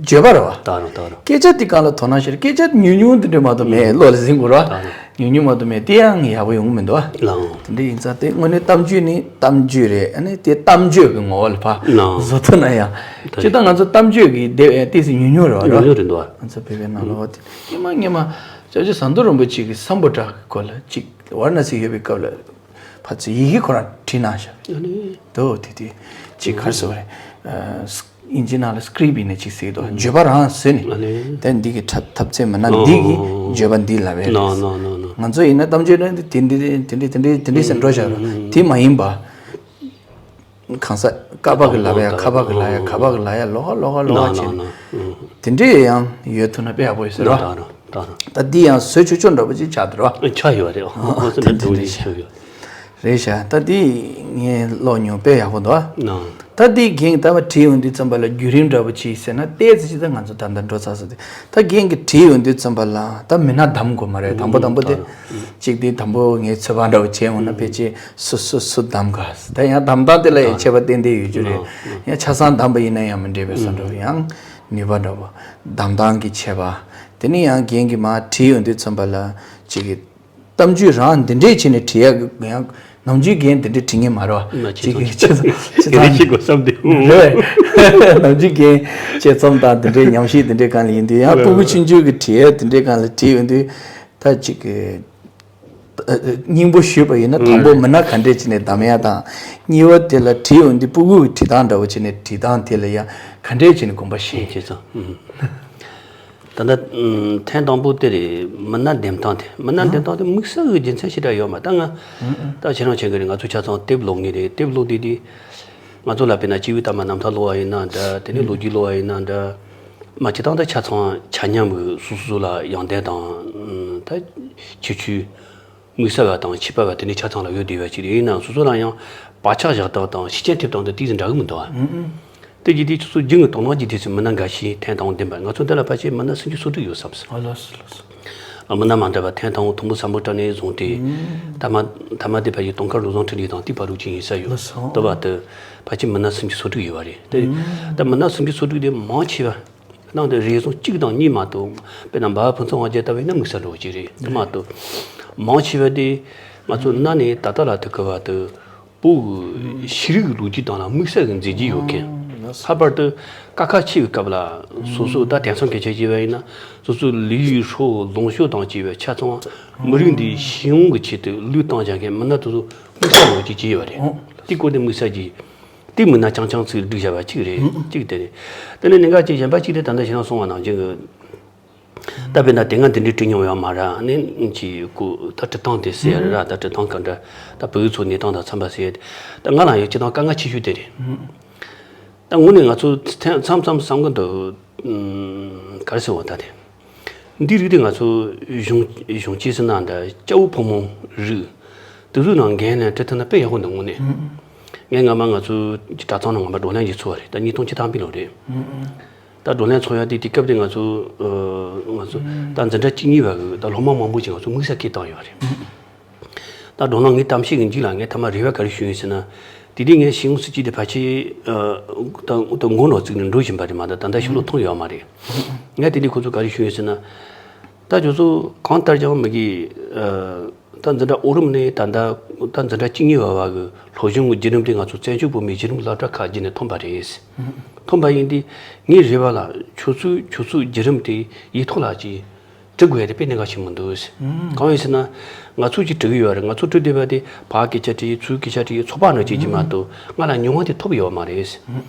བརྗོད་པ་རེད་པ། ད་རུང་ད་རུང་། སྐད་ཆ་དེ་སྒང་ལ་དོ་སྣང་བྱེད། སྐད་ཆ་ཉུང་ཉུང་དེ་འདྲ་མ་གཏོགས་མེད། བློ་ལ་ཟིན་དགོས་རེད་པ། ད་རུང་། ཉུང་ཉུང་མ་གཏོགས་མེད། དེ་ཡང་ཡག་པོ་ཡོང་གི་མི་འདུག་པ། ལགས། དེ་འདྲ་ཡིན་ཙང་དེ་དངོས་གནས་གཏམ་རྒྱུད་ནི་གཏམ་རྒྱུད་རེད། ཨ་ནི་དེ་གཏམ་བརྗོད་ཀྱི་ངོ་བོ་ལ་ཕར་ལགས། བཟོ་ཐུབ་ན་ཡང་། ད་སྤྱིར་བཏང་ང་ཚོ་གཏམ་བརྗོད་ཀྱི་དེབ་ཡང་ཏོག་ཙམ་ཉུང་ཉུང་རེད་པ། ཉུང་ཉུང་རེད་འདུག་པ། ང་ཚོ་བོད་པའི་ནང་ལོགས་དེ་སྔོན་མ་སྔོན་མ་སྐྱབས་རྗེ་ཟམ་གདོང་རིན་པོ་ཆེ་གི་སམ་བྷོ་ཊ་གི་སྐོར་ལ་ཅིག་ཝཱ་ར་ཎ་སི་ཡོད་པའི་སྐབས་ལ་ཕར་ཚུར་ཡི་གེ་ཁོ་རང་བྲིས་གནང་ཤག་ཨ་ནི། འདུག་དེ་དེ་ཅིག་ག་རེ་ཟེར་དགོས་རེད། ཨ། དབྱིན་ཇི་ནང་ལ་སི་ཀི་རིབ་ཡིན་ན་ཅིག་ཟེར་གི་འདུག་བརྗོད་པ་རང་བཟོས་ནས། ཨ་ནི། དེ་འདི་གི་འཁྲབ་ཐབས་ཚད་མིན་ན། འོ་འདི་གི་བརྗོད་པ་འདི་ལབ་པ་རེད། ནོ་ནོ་ནོ་ནོ། ང་ཚོ་ཡིན་ན་གཏམ་བརྗོད་རང་དེ་དེ་འདྲ་དེ་འདྲ་དེ་འདྲ་དེ་འདྲ་ཟེར་འགྲོ་བཞག་ར། དེ་མ་ཡིན་པ། གང་ཟག་ཀ་པ་གི་ལབ་ཡ་ཁ་པ་གི་ལབ་ཡ་ག་པ་གི་ལབ་ཡ་ལོག་ལོག་ལོག་བྱས། དེ་འདྲས་ཡང་ཡོད་ཐུབ་ན་དཔེ་ཡག་པོ་ཡོད་ཟེར་བ། ད་འདི་ཡང་བཟོ་ཆོག་ཆོག་འདྲ་པོ་ཅིག་ཆགས་འདུག་ར། ཆགས་ཡོད་རེད། ཨོ་ཙི་འདྲ་འདུག་ཅིག་ཆགས་ཡོད། རེད་ཤག་ད་འདི་ངས་ཀློག་མྱོང་དཔེ་ཡག་པོ་འདུག་ད་འདི་རྒན་ད་བ་བྲིས་ཡོང་དུས་ཙམ་པ་ལ་བརྒྱུད་རིམ་འདྲ་པོ་ཅིག་ཟེར་ན་ཏོག་ཙམ་ཅིག་ད་ང་ཚོ་ད་ལྟ་འགྲོ་ཚར་སོང་སྟེ། ད་རྒན་གྱིས་བྲིས་ཡོང་དུས་ཙམ་པ་ལ་ད་མི་སྣ་བདམས་དགོས་མ་རེད། དང་པོ་དང་པོ་དེ་གཅིག་དེ་དང་པོ་ངས་ཚོད་དཔག་འདྲ་པོ་བྱས་འོང་ན་ཕལ་ཆེར་སུ་སུ་སུ་བདམས་ག་ད་ཡང་བདམས་སྟངས་དེ་ལ་ཡང་ཁྱད་པར་ཏན་ཏན་ཡོད་རྒྱུ་རེད། ཡང་ཆ་ཚང་བདམས་པ་ཡིན་ན་ཡང་མི་འགྲིག་པའི་བཟོ་འདྲ་ཡང་ནུས་པ་འདྲ་པོ་བདམས་སྟངས་ཀྱི་ཁྱད་པར། དེ་ནས་ཡང་རྒན་གྱིས་མར་བྲིས་ཡོང་དུས་ཙམ་པ་ལ་གཅིག་གི་གཏམ་རྒྱུད་རང་འདི་འདྲས་བྱས་ནས་བྲིས་ཡག་ཡང་ནམ་རྒྱུན་རྒན་འདི་འདྲས་བྲིས་ངེས་མ་རེད་བ། ཅིག་གི་ཆེ་ཚང་ཆེ་ཚང་ཞིག་དགོས་བསམ་དུས། རེད། ནམ་རྒྱུན་རྒན་དཔྱད་རྩོམ་དང་འདི་འདྲས་ཉམས་ཞིབ་འདི་འདྲས་སྒང་ལ་ཡིན་དུས་ཡང་སྤུ་གུ་ཆུང་ཆུང་གི་བྲིས་ཡག་འདི་འདྲས་སྒང་ལ་བྲིས་ཡོང་དུས་ད་ཅིག་གི་སྙིང་པོ་ཞུས་པ་ཡིན་ན་དང་པོ་མི་སྣ་ག་འདྲས་བྱས་ནས་བདམས་ཡག་དང་གཉིས་པ་དེ་ལ་བྲིས་ཡོང་དུས་སྤུ་གུ་གི་བྲིས་སྟངས་འདྲ་བོ་བྱས་ནས་བྲིས་སྟངས་དེ་ལ་ཡང་ག་འདྲས་བྱས་ནས་དགོངས་པ་བཞེས། ཆེ་ཚང་། ད་ལྟ་ཐེངས་དང་པོ་དེ་རེད། མི་སྣ་འདེམས་སྟངས་དེ། མི་སྣ་འདེམས་སྟངས་དེ་དམིགས་བསལ་གྱི་རྒྱུ་མཚན་ཞེ་དྲག་ཡོད་མ་རེད། ད་ང་ད་ཁྱེད་རང་ཆེ་གི་རེད། ང་ཚོ་ཆ་ཚང་དེབ་ཀློག་མཁན་རེད། དེབ་ཀློག་དུས་དེ་ང་ཚོ་ལ་དཔེར་ན་སྐྱེས་བུ་དམ་པའི་རྣམ་ཐར་ཀློག་པ་ཡིན་ན་འདྲ། དེ་ནས་ལོ་རྒྱུས་ཀློག་པ་ཡིན་ན་འདྲ། མ་སྤྱིར་བཏང་ད་ཆ་ཚང་ཆ་མཉམ་གི་སོ་སོ་ལ་ཡོན་ཏན་དང་ད་ཁྱད་ཆོས། དམིགས་བསལ་བ་དང་ཁྱད་པར་བ་དེ་འདྲའི་ཆ་ཚང་ལ་ཡོད་བསྡད་པ་ཅིག་རེད། ཡིན་ནའང་སོ་སོ་ལ་ཡང་བག་ཆགས་བཞག་སྟངས་དང་ཤུགས་རྐྱེན་ཐེབས་སྟངས་དེ་ཏོག་ཙམ་འདྲ་གི་མི་འདུག་ཨ། དེ་བྱས་དུས་ཁྱོད་ཚོ་རྒྱུན་གྱི་དོ་སྣང་བགྱིས་དུས་སུ་མི་སྣ་འགའ་ཤས་ཐེངས་དང་པོ་འདེམས་པ། ང་ཚོ་འདི་ལ་ཕལ་ཆེར་མི་སྣ་སུམ་ཅུ་སོ་དྲུག་ཡོད་བསམ་སོང་། ཨ་ལགས་སོ་ལགས་སོ། ཨ། མི་སྣ་མ་འདྲ་བ་ཐེངས་དང་པོ་དང་པོ་བསམ་བློ་བཏང་ནས་བཟུང་སྟེ། མཐའ་མ་མཐའ་མ་དེ་ཕལ་ཆེར་དུང་དཀར་བློ་བཟང་འཕྲིན་ལས་དང་ཏི་པ་རུ་ཅན་ཡིན་ས་ཡོད། ལགས་སོ། དེ་བར་དུ་ཕལ་ཆེར་མི་སྣ་སུམ་ཅུ་སོ་དྲུག་ཡོད་པ་རེད་དེ། ད་མི་སྣ་སུམ་ཅུ་སོ་དྲུག་དེ་མང་ཆེ་བ། ནང་དུ་རེ་ཟུང་གཅིག་དང་གཉིས་མ་གཏོགས། དཔེར་ན་འབའ་བ་ཕུན་ཚོགས་དབང་རྒྱལ་ལྟ་བུ་ཡིན་ན་དམིགས་བསལ་འགྲོ་གི་ཅིག་རེད། དེ་མ་གཏོགས། མང་ཆེ་བ་དེ་ང་ཚོ་གནའ་ནས་ད་ལྟ་ལ་དུ་གི་བར་དུ་བོད་ཀྱི་ཤེས་རིག་གི་ལོ་རྒྱུས་སྟེང་ལ་དམིགས་བསལ་གྱི་མཛད་རྗེས་ཡོད་མཁན། ལྷག་པར་དུ་དཀའ་ཁག་ཆེ་བའི་སྐབས་ལ་སོ་སོ་ད་དེང་སང་སྐད་ཆ་བཤད་པ་ཡིན་ན་སོ་སོའི་ལུས་ཧྲོག་ལོངས་སྤྱོད་དང་བཅས་པའི་ཆ་ཚང་མི་རིགས་འདིའི་ཤེས་ཡོན་གྱི་ཆེད་དུ་བློས་བཏང་བཞག་མཁན་མི་སྣ་དེ་ཚོ་དམིགས་བསལ་ལོ་རྒྱུས་ཅིག་ཡོད་རེད། དེའི་སྐོར་དེ་དམིགས་བསལ་གྱི། དེ་མིན་ན་རྐྱང་རྐྱང་ཚིག་བསྒྲིགས་བཞག་པ་གཅིག་རེད། གཅིག་དེ་རེད། དེ་ནས་གནད་འགག་ཅིག་གཞན་པ་གཅིག་དེ་ད་ལྟ་ཁྱེད་རང་གསུངས་པ་ནང་བཞིན་གྱི། ད་དཔེར་ན་དེ་སྔ་འདི་འདྲའི་བྲིས་མྱོང་ཡོད་མ་རེད། ཨ་ནི་ཅིག་གོ་ད་བྲིས་སྟངས་དེ་ཟེར་ར། ད་བྲིས་སྟངས་ག་འདྲ། ད་བོད་ཡིག་ཚོ་གནས་སྟངས་དང་འཚམས་པ་ཟེར། ད་ང་ལ་ཡང་སྤྱིར་བཏང་དཀའ་ངལ་ཆེ་ཤོས་དེ་རེད། ད་དངོས་གནས་ང་ཚོ་མཚམས་མཚམས་བསམ་གི་འདུག་ག་རེ་ཟེར་བ་ད་དེ། འདིའི་རིགས་དེ་ང་ཚོ་གཞུང་གཞུང་གཅེས་སུ་གནང་འདྲ་སྐྱ་བོ་ཕོ་མོ་རིགས། དེ་ཚོའི་ནང་འགན་ལེན་བྲིས་ཐུབ་ན་དཔེ་ཡག་པོ་འདུག་དངོས་གནས། ངས་སྔ་མ་ང་ཚོའི་གྲྭ་ཚང་ནང་ངོ་མ་བགྲོ་གླེང་ཅིག་ཚོགས་པ་རེད། ད་ཉིས་སྟོང་བཅུ་ཐམ་པའི་ལོ་རེད། ད་བགྲོ་གླེང་ཚོགས་ཡ་དེ་དེ་སྐབས་དེ་ང་ཚོ་ང་ཚོ་ད་འཛིན་གྲྭ་བཅུ་གཉིས་པ་གི་ད་སློབ་མ་མང་པོ་ཅིག་ང་ཚོ་དམིགས་བསལ་སྐད་བཏང་ཡོད་རེད། ད་བགྲོ་གླེང་ངའི་གཏམ་བཤད་ཀྱི་མཇུག་ལ་ངས་ཐ་མ་རེ་བ་ག་རེ་ཞུས་ཡིན་ཟེར་ན། དེ་དུས་ངས་ཤེས་ཡོན་སྲིད་ཇུས་དེ་ཕལ་ཆེར་ད་ད་མགོ་ནས་བཙུགས་ནས་འགྲོ་བཞིན་པ་རེད་མ་གཏོགས་ད་ལྟ་ཤུགས་ལ་ཐོན་ཡོད་མ་རེད། ངས་དེ་དུས་ཁོ་ཚོ་ག་རེ་ཞུས་ཡིན་ཟེར་ན། ད་ཁྱོད་ཚོ་གང་ལྟར་ཀྱང་མི་གི་ད་འཛིན་གྲྭ་འོག་རིམ་ནས་ད་ལྟ་ད་འཛིན་གྲྭ་བཅུ་གཉིས་པ་བར་གྱི་སློབ་སྦྱོང་གི་བརྒྱུད་རིམ་དེ་ང་ཚོ་བཙན་བྱོལ་བོད་མིའི་བརྒྱུད་རིམ་སློབ་གྲྭ་ཁག་བརྒྱུད་ནས་ཐོན་པ་རེད། ཐོན་པ་ཡིན་དུས་ངའི་རེ་བ་ལ་ཁྱོད་ཚོས་ཁྱོད་ཚོའི་བརྒྱུད་རིམ་དེ་ཡིག་ཐོག་ལ་ཅིག་འབྲི་དགོས་ཡ་དེ་དཔེ་གནད་འགག་ཆེན་པོ་འདུག་ཟེར། གང་ཡིན་ཟེར་ན། ང་ཚོས་ཅིག་འབྲི་གི་ཡོད་རེད། ང་ཚོས་འབྲི་བསྡད་པ་དེ་ཕར་སྐད་ཆ་དྲིས། ཚུར་སྐད་ཆ་དྲིས། ཚོགས་པ་ནང་བྱེད་ཀྱི་མ་གཏོགས་ང་ལ་མྱོང་བ་དེ་ཐོབ་ཡོད་མ་རེད་ཟེར།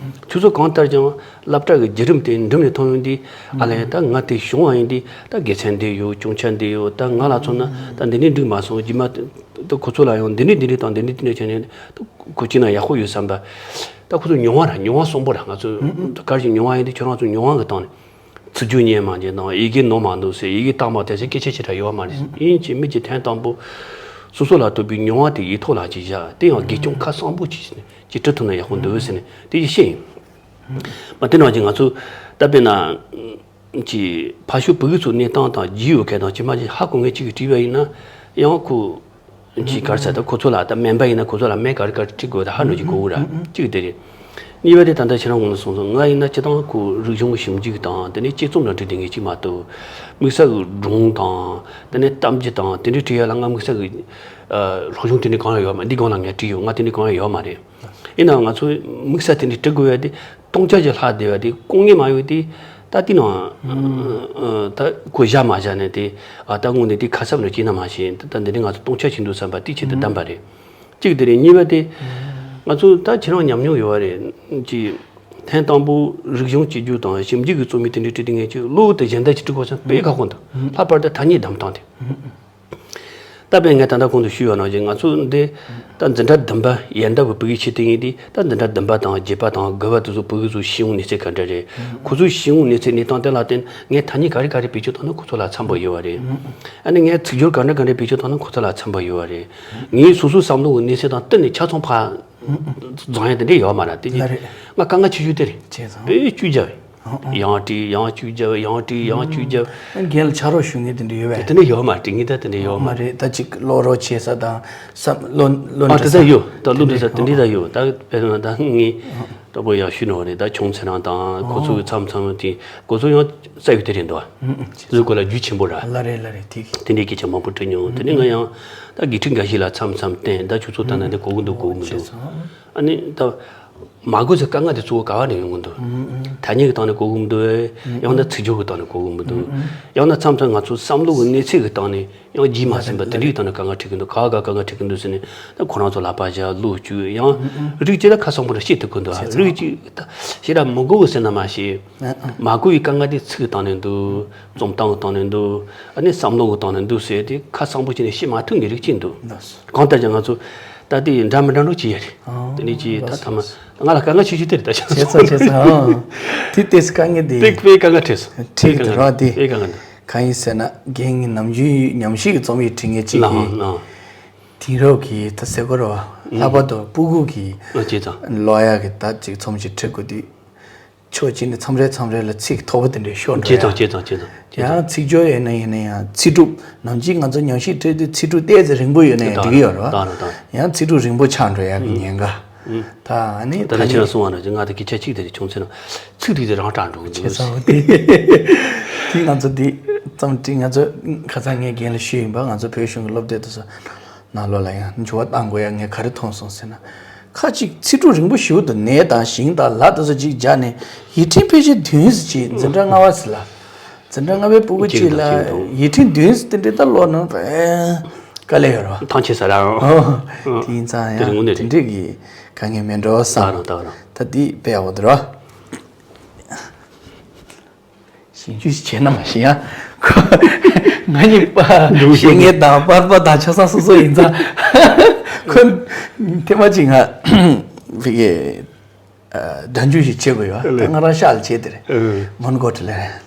ཁྱོད་ཚོ་གང་ལྟར་ཀྱང་སློབ་གྲྭ་གི་བརྒྱུད་རིམ་དེ་འགྲིམ་ནས་ཐོན་ཡོང་དུས་ཨ་ལས་ད་ང་དེ་བྱུང་བ་ཡིན་དུས་ད་དགེ་མཚན་འདི་ཡོད། སྐྱོན་ཆ་འདི་ཡོད། ད་ང་ལ་མཚོན་ན་ད་འདི་འདྲས་འགྲིག་མ་སོང་། རྗེས་མ་ད་ཁོ་ཚོ་ལ་ཡང་འདི་འདྲས་འདི་འདྲས་དང་འདི་འདྲས་འདི་འདྲས་བྱས་ནས་ད་ཁོ་ཅིག་ན་ཡག་པོ་ཡོད་བསམ་པ། ད་ཁོ་ཚོ་མྱོང་བ་ར་མྱོང་བ་གསོན་པོ་ར། ང་ཚོ་ད་ག་རེ་ཞིག་མྱོང་བ་ཡིན་དུས་ཁྱོད་རང་ཚོ་མྱོང་བ་གི་སྟེང་ནས། ཚིག་རྒྱུ་ཉན་མ་ཉན་དང་ཡི་གེ་ནོར་མ་ནོར་ཟེར། ཡི་གེ་བཏང་མ་བཏང་ཟེར་སྐད་ཆ་ཞེ་དྲག་ཡོད་མ་རེད། ཡིན་གཅིག་མིན་གཅིག་ཐེངས་དང་པོ་སོ་སོ་ལ་ཐོབ་པའི་མྱོང་བ་དེ་ཡིག་ཐོག་ལ་ཅིག་བཞག་དེ་ཡང་དགེ་སྐྱོན་ཁ་གསང་པོ་ཅིག་ཅིག་འབྲི་ཐུབ་ན་ཡག་པོ་འདུག་ཟེར་ནས་དེ་ཅིག་བཤད་ཡིན། མ་དེ་ནང་བཞིན་ང་ཚོ་ད་དཔེར་ན་ཅིག་ཕར་ཕྱོགས་བོད་ཡིག་ཚོ་གནས་སྟངས་དང་རྒྱུས་ཡོད་མཁན་དང་ཅིག་མ་ཅིག་ཧ་གོ་མཁན་ཅིག་གིས་བྲིས་པ་ཡིན་ན་ཡང་ཁོ། ཅིག་ག་རེ་ཟེར། ད་ཁོ་ཚོ་ལ་ད་སྨན་པ་ཡིན་ན་ཁོ་ཚོ་ལ་སྨན་ག་རེ་ག་རེ་སྤྲད་དགོས་ད་ཧ་འགྲོ་གི་གོ་གི་ར། གཅིག་དེ་རེད། གཉིས་པ་དེ་ད་ལྟ་ཁྱེད་རང་ངོ་ནས་གསུངས་སོང་། ང་ཡིན་ན་སྤྱིར་བཏང་ཁོ་རིག་གཞུང་གི་ཞིབ་འཇུག་དང་དེ་ནས་དཔྱད་རྩོམ་ལ་འབྲེལ་དེ་ངས་གཅིག་མ་གཏོགས་དམིགས་བསལ་གྱི་སྒྲུང་དང་དེ་ནས་གཏམ་རྒྱུད་དང་དེ་འདྲའི་བྲིས་ཡ་ལ་ང་དམིགས་བསལ་གྱི་སློབ་སྦྱོང་དེ་འདྲ་གང་ཡང་ཡོད་མ་རེད། འདི་སྒང་ལ་ངས་བྲིས་ཡོད། ང་དེ་འདྲ་གང་ཡང་ཡོད་མ་རེད། ཡིན་ནའང་ང་ཚོས་དམིགས་བསལ་དེ་འདྲ་འབྲི་དགོས་ཡ་དེ་སྟོང་ཆ་ཞིག་ལྷག་བསྡད་པ་དེ་སྐུ་ངལ་མ་ཡོང་དེ་ད་དེ་ནང་ད་གོ་བཞག་མ་བཞག་ནས་དེ་ཨ་ད་དངོས་གནས་དེ་ཁ་གསབ་ནང་སྐྱེས་ན་མ་ཤེས། ད་འདི་ནས་ང་ཚོ་སྟོང་ཆ་ཞིག་འདུག་བསམ་པ་དེ་ཆེད་དུ་བདམས་པ་རེད། གཅིག་དེ་རེད། གཉིས་པ་དེ་ང་ཚོ་ད་ཁྱེད་རང་ཉམས་མྱོང་ཡོད་པ་རེད། ཅིག་ཐེངས་དང་པོ་རིག་གཞུང་གཅེས་འཛུགས་དང་ཞིབ་འཇུག་གི་རྩོམ་ཡིག་དེ་འདྲ་བྲིས་དུས་ངས་ཅིག་གློ་བུར་དུ་གཞན་དག་ཅིག་འབྲི་དགོས་བསམ་དཔེ་ཁག་པོ་འདུག་ལྷག་པར་དུ་ཐ་སྙད་བདམས་སྟངས་དེ། ད་དཔེ་ངས་ད་ལྟ་གོང་དུ་ཞུས་པ་ནང་བཞིན་ང་ཚོ་འདི་ད་འཛིན་གྲྭ་བདུན་པ་ཡན་འདབས་ཀྱི་ཕྲུ་གུའི་ཆེད་དུ་ཡིན་དུས། ད་འཛིན་གྲྭ་བདུན་པ་དང་བརྒྱད་པ་དང་དགུ་པ་དེ་ཚོ་ཕྲུ་གུ་ཚོའི་ཤེས་ཡོན་གནས་ཚད་ག་འདྲ་རེད། ཁོ་ཚོའི་ཤེས་ཡོན་གནས་ཚད་གནས་སྟངས་དེ་ལ་བརྟེན་ངས་ཐ་སྙད་ག་རེ་ག་རེ་བེད་སྤྱོད་བཏང་ན་ཁོ་ཚོ་ལ་འཚམ་པོ་ཡོད་པ་རེད། ཨ་ནི་ངས་ཚིག་སྦྱོར་ག་འདྲ་ག་འདྲ་བེད་སྤྱོད་བཏང་ན་ཁོ་ཚོ་ལ་འཚམ་པོ་ཡོད་པ་རེད། ངའི་སོ་སོའི་བསམ་བློ་གི་གནས་ཚད་དང་བསྟུན་ནས་ཆ་ཚང་ཕར་སྦྱང་ཡ་དེ་འདྲ་ཡོད་མ་རེད། དེ་ལ་རེད། ང་དཀའ་ངལ་ཆེ་ཤོས་དེ་རེད། བྱས་ཙང་། དཔེ་བཅུ་རྒྱབ། ཡང་བྲིས་ཡང་བཅུ་རྒྱབ། ཡང་བྲིས་ཡང་བཅུ་རྒྱབ། རྒན་ལ་ཕྱག་རོགས་ཞུ་མཁན་དེ་འདྲ་ཡོད་པས། དེ་འདྲ་ཡོད་མ་རེད། དེ་ངེས་ད་དེ་འདྲ་ཡོད་མ་མ་རེད། རེད། ད་ཅིག་ཀློག་རོགས་བྱེད་ས་དང་བསམ་བློ་བློ་ཨ་འདྲི་དེ་ས་ད་ཡོད། ད་བློ་འདྲི་ས་དེ་འདྲ་ད་ཡོད། ད་དཔེར་ན་ད་ངས་ད་པོ་ཡག་ཤོས་ནོ་རེད། ད་ཆུང་ཚེ་རང་དང་ཁོ་ཚོ་གི་མཚམས་མཚམས་དེ་ཁོ་ཚོ་ཡང་ས་ཡོད་དེ་རེད་འདུག་ཨ། ཨུ་ཨུ། དེ་ཚོའི་སྐོར་ལ་རྒྱུས་ཆེན་པོ་ར། ལ་རེད་ལ་རེད། དེ་དེ་འདྲའི་སྐད་ཆ་མང་པོ་དྲིས་མྱོང་། དེ་ནས་ང་ཡང་ད་དགེ་ཕྲུག་འགའ་ཞིག་ལ་མཚམས་མཚམས་བསྟན། ད་ཁྱོད་ཚོ་ད་ན་དེ་གོ་གི་འདུག་གོ་གི་མི་འདུག་ཨ་ནི་ད་མ་གོ་ཚེ་དཀའ་ངལ་དེ་གཙོ་བོ་ག་བ་ནས་ཡོང་གི་འདུག་ཐ་སྙད་ཀྱི་སྟེང་ནས་གོ་གི་མི་འདུག་ཡང་ན་ཚིག་སྦྱོར་གྱི་སྟེང་ནས་གོ་གི་མི་འདུག་ཡང་ན་མཚམས་མཚམས་ང་ཚོ་བསམ་བློ་གི་གནས་ཚད་ཀྱི་སྟེང་ནས་ཡང་རྒྱས་མ་ཟིན་པ་དེ་འདྲའི་སྟེང་ནས་དཀའ་ངལ་འཕྲད་ཀྱི་འདུག་ག་བ་ག་དཀའ་ངལ་འཕྲད་ཀྱི་འདུག་ཟེར་ནས་ད་ཁོ་རང་ཚོ་ལག་པ་བཞག་བློ་བཅོས་ཡང་རིགས་གཅིག་ལ་ཁ་གསང་པོ་རེ་བཤད་ཐུབ་ཀྱི་འདུག་རིགས་གཅིག་ད་ཞེ་དྲག་མི་གོ་བ་ཟེར་ན་མ་ཤེས། མ་གོ་བའི་དཀའ་ངལ་དེ་ཚིག་གི་སྟེང་ནས་འདུག་རྩོམ་སྟངས་ཀྱི་སྟེང་ནས་འདུག་ཨ་ནི་བསམ་བློ་གི་སྟེང་ནས་འདུག་ཟེར་དེ་ཁ་གསང་པོ་བྱས་ནས་བཤད་མ་ཐུབ་མཁན་རིགས་གཅིག་འདུག་གང་ལྟར་ཀྱང་ང་ཚོ་ད་ལྟའི་འདྲ་མི་འདྲ་འགྲོ་གི་ཡོད་རེད། དེ་ནས་ཀྱི་ད་ཐ་མ་ང་ལ་དཀའ་ངལ་ཆེ་ཤོས་དེ་རེད། ད་ཆ་བྱས་ཙང་བྱས་ཙང་། དེ་ལྟས་དཀའ་ངལ་དེ་དེ་དཔེ་དཀའ་ངལ་འཕྲད་སོང་། འཕྲད་ཀྱི་འདུག་ར། དེ་དཔེ་དཀའ་ངལ་འདུག་གང་ཡིན་ཟེར་ན་རྒན་ངའི་ནམ་རྒྱུན་ཉམས་ཞིབ་ཀྱི་རྩོམ་ཡིག་བྲིས་མཁན་གཅིག་གིས་དེང་རབས་ཀྱི་ད་ཟེར་དགོས་རེད་བ། ལྷག་པར་དུ་སྤུ་གུ་གི་ཀློག་ཡག་གི་ད་ཅིག་རྩོམ་ཞིག་འབྲི་དགོས་དུས། ཕྱོགས་གཅིག་ནས་མཚམས་རེ་མཚམས་རེ་ལ་ཚིག་མཐོ་པོ་དེ་འདྲའི་ཤོར་འགྲོ་ཡ། བྱས་ཙང་བྱས་ཙང་བྱས་ཙང་། ཡང་ཚིག་སྦྱོར་ཡིན་ན་ཡིན་ན་ཡང་ཚིག་གྲུབ་ནམ་རྒྱུན་ང་ཚོ་ཉམས་ཞིབ་སྤྲད་དུས་ཚིག་གྲུབ་ཏོག་ཙམ་རིང་པོ་ཡོད་ན་ཡང་འགྲིག་གི་ཡོད་རེད་བ། ཡང་ཚིག་གྲུབ་རིང་པོ་ཆགས་འགྲོ་ཡ་གི་ཉེན་ཁ། ད་ཨ་ནི་ད་ད་ནི་ཁྱེད་རང་གསུང་བ་ནང་བཞིན་ང་ད་སྐད་ཆ་གཅིག་དེ་རེད། ཆུང་ཚེ་ན་ཚིག་དེ་དེ་རང་སྐྲག་འགྲོ་གི་འདུག་བྱས་ཙང་དེ་དེ་ང་ཚོ་དེ་ཙམ་དེ་ང་ཚོ་ཁ་སང་ངས་རྒན་ལ་ཞུས་ཡིན་པ། ང་ཚོ་བོད་གཞུང་གི་སློབ་དེབ་དེ་ཚོ། ནང་ལོགས་ལ་ཡང་འགྱུར་བ་གཏང་དགོས་ཡ་ངས་ག་རེ་མཐོང་སོང་ཟེར་ན། ཁ་ཅིག་ཚིག་གྲུབ་རིང་པོ་ཞེ་པོ་འདུག་ནས་དང་ཞིང་དང་ལ་དེ་ཚོ་ཅིག་སྦྱར་ནས་ཡིག་ཕྲེང་ཕལ་ཆེར་བདུན་ཙམ་ཅིག་འཛིན་གྲྭ་ལྔ་པ་ཟེར་ལ། འཛིན་གྲྭ་ལྔ་པའི་སྤུ་གུ་ཅིག་ལ་ཡིག་ཕྲེང་བདུན་ཙམ་དེ་འདྲའི་ད་ཀློག་ན་དཔེ་དཀའ་ལས་ཡོད་རེད་བ། ཐང་ཆད་ས་ར། ཨོ། དེ་ཡིན་ཙང་ཡང་དེ་འདྲས་ཀྱི་དཀའ་ངལ་མེད་འགྲོ་བསམ། ད་དེ་དཔེ་ཡག་པོ་འདུག་ར། ཞིབ་འཇུག་བྱས་ན་མ་ཤེས་ཡ། ཁོ་ང་གཉིས་པ་ཤེས་ངེས་དང་པར་པ་དང་ཆ་ཚང་སོ་སོ་ཡིན་ཙང་། ཁོ་ཐེངས་མ་གཅིག་ང་ཕ་གི་སྒྲ་འཇུག་ཞིག་བྱེད་དགོས་ཡོད། ད་ང་རང་ཤག་ལ་བྱས་དེ་རེད། མོན་གྷོ་ཊི་ལ་རེད།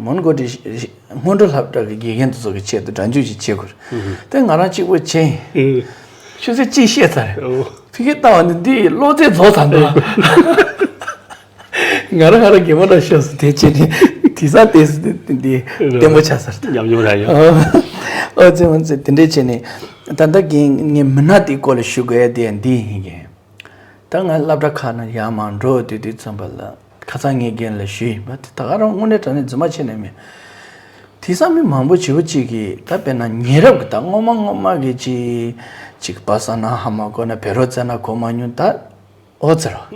མོན་གྷོ་ཊི་སྔོན་འགྲོ་སློབ་གྲྭ་གི་དགེ་རྒན་དེ་ཚོ་གི་ཆེད་དུ་སྒྲ་འཇུག་ཞིག་བྱེད་དགོས་རེད། དེ་ང་རང་གཅིག་པོ་བྱས། ཆུ་ཚོད་གཅིག་བཤད་ཚར་རེད། ཕ་གི་ལྟ་བ་ནི་འདི་ཀློག་ཚད་རྫོགས་ཚར་འདུག་ང་རང་ང་རང་གད་མོ་འདྲ་ཤོར་སོང་། དེ་བྱས་ནས་དེང་སང་དེ་འདི་བརྟན་པོ་ཆགས་ཚར། ཉམས་མྱོང་རག་ཡོད། ཨོ་ཙེ་ཨོ་ཙེ་དེ་འདྲས་བྱས་ནས་ད་ལྟ་རྒན་ངའི་མི་སྣ་དེའི་སྐོར་ལ་ཞུ་དགོས་ཡ་དེ་ཡང་འདི་ཡིན་གྱི། ད་ང་སློབ་གྲྭ་ཁག་ནང་ཡར་མར་འགྲོ་དུས་དུས་ཙམ་པ་ལ་ཁ་སང་ངའི་རྒན་ལ་ཞུས་ཡིན་པ། དེ་ད་ག་རང་དངོས་གནས་དྲང་གནས་རྫུན་མ་བྱས་ནས་མེད། དེང་སང་མི་མང་པོ་བྱིས་པ་གཅིག་གིས་ད་དཔེར་ན་ཉེ་རབས་ཀྱི་ད་སྔོན་མ་སྔོན་མ་གི་ཅིག་ཅིག་པ་ས་ན་ཧ་མ་གོ་ན་བེ་རོ་བཙལ་ན་གོ་མ་མྱོང་ད། ཨོ་ཙི་རོ།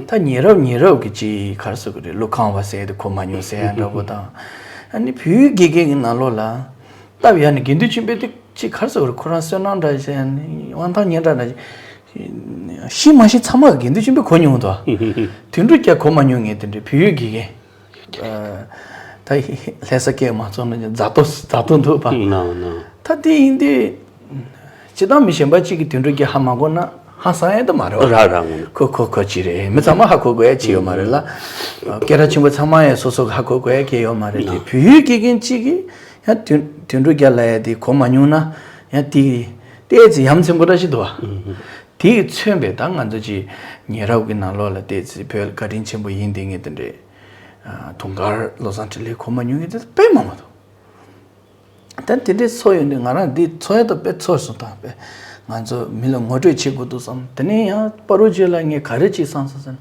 ད་ཉེ་རབས་ཉེ་རབས་ཀྱི་ཅིག་ག་རེ་ཟེར་དགོས་རེད། ཀླུ་ཁང་བ་ཟེར་དེ་གོ་མ་མྱོང་ཟེར་ཡ་འདྲ་པོ་དང་། ཨ་ནི་བོད་ཡིག་དགེ་རྒན་གྱི་ནང་ལོགས་ལ་སྟབས་ཡག་ནས་དགེ་འདུན་ཆོས་འཕེལ་དེ་ཅིག་ག་རེ་ཟེར་དགོས་རེད། ཁོ་རང་བསོད་ནམས་འདྲ་ཞིག་དབང་ཐང་སྙན་གྲགས་འདྲ་ཞིག་ཤེས་མ་ཤེས་ཚང་མ་གི་དགེ་འདུན་ཆོས་འཕེལ་གོ་མྱོང་འདུག་དུད་འགྲོ་རྒྱ་གོ་མ་མྱོང་ངས་དེ་འདྲའི་བོད་ཡིག་དགེ་རྒན། ད་ལྷ་ས་སྐད་མ་ཚོར་ན་རྫ་ཏོ་རྫ་ཏོ་འདུག་པ། ད་དེ་ཡིན་དུས། སྤྱིར་བཏང་མི་གཞན་པ་གཅིག་གིས་དུད་འགྲོ་རྒྱ་ཧ་མ་གོ་ན་ཧང་སང་ཡ་ད་མ་རེད་བ། ར་ར་ངོ་། ཁོ་ཁོ་ཁོ་ཅི་རེད། མི་ཚང་མ་ཧ་གོ་དགོས་ཡ་ཅི་ཡོད་མ་རེད་ལ། སྐད་གྲགས་ཆེན་པོ་ཚང་མ་ཡ་སོ་སོ་གི་ཧ་གོ་དགོས་ཡ་གི་ཡོད་མ་རེད་དེ། བོད་ཡིག་དགེ་རྒན་གཅིག་གིས་ཡང་དུད་དུད་འགྲོ་རྒྱ་ལབ་ཡ་དེ་གོ་མ་མྱོང་ན་ཡང་དེ་ཏོག་ཙམ་ཡ་མཚན་པོ་འདྲ་ཞིག་འདུག་བ། དེ་གིས་མཚོན་པའི་ད་ང་ཚོ་ཅིག་ཉེ་རབས་ཀྱི་ནང་ལོགས་ལ་ཏོག་ཙམ་བོད་བཀའ་དྲིན་ཆེན་པོ་ཡིན་དེ་ངས་དེ་འདྲའི་དུང་དཀར་བློ་བཟང་འཕྲིན་ལས་གོ་མ་མྱོང་མཁན་དེ་དཔེ་མང་པོ་འདུག་ད་དེ་འདྲའི་ཚོར་ཡོང་དུས་ང་རང་འདི་ཚོར་ཡ་ད་དཔེ་ཚོར་སོང་། ད་དཔེ་ང་ཚོ་མི་ལ་ངོ་སྤྲོད་བྱེད་དགོས་འདུག་བསམ། དེ་ནས་ཡང་བར་དུ་རྗེས་ལ་ངས་ག་རེ་ཅིག་བསམ་སོང་ཟེར་ན།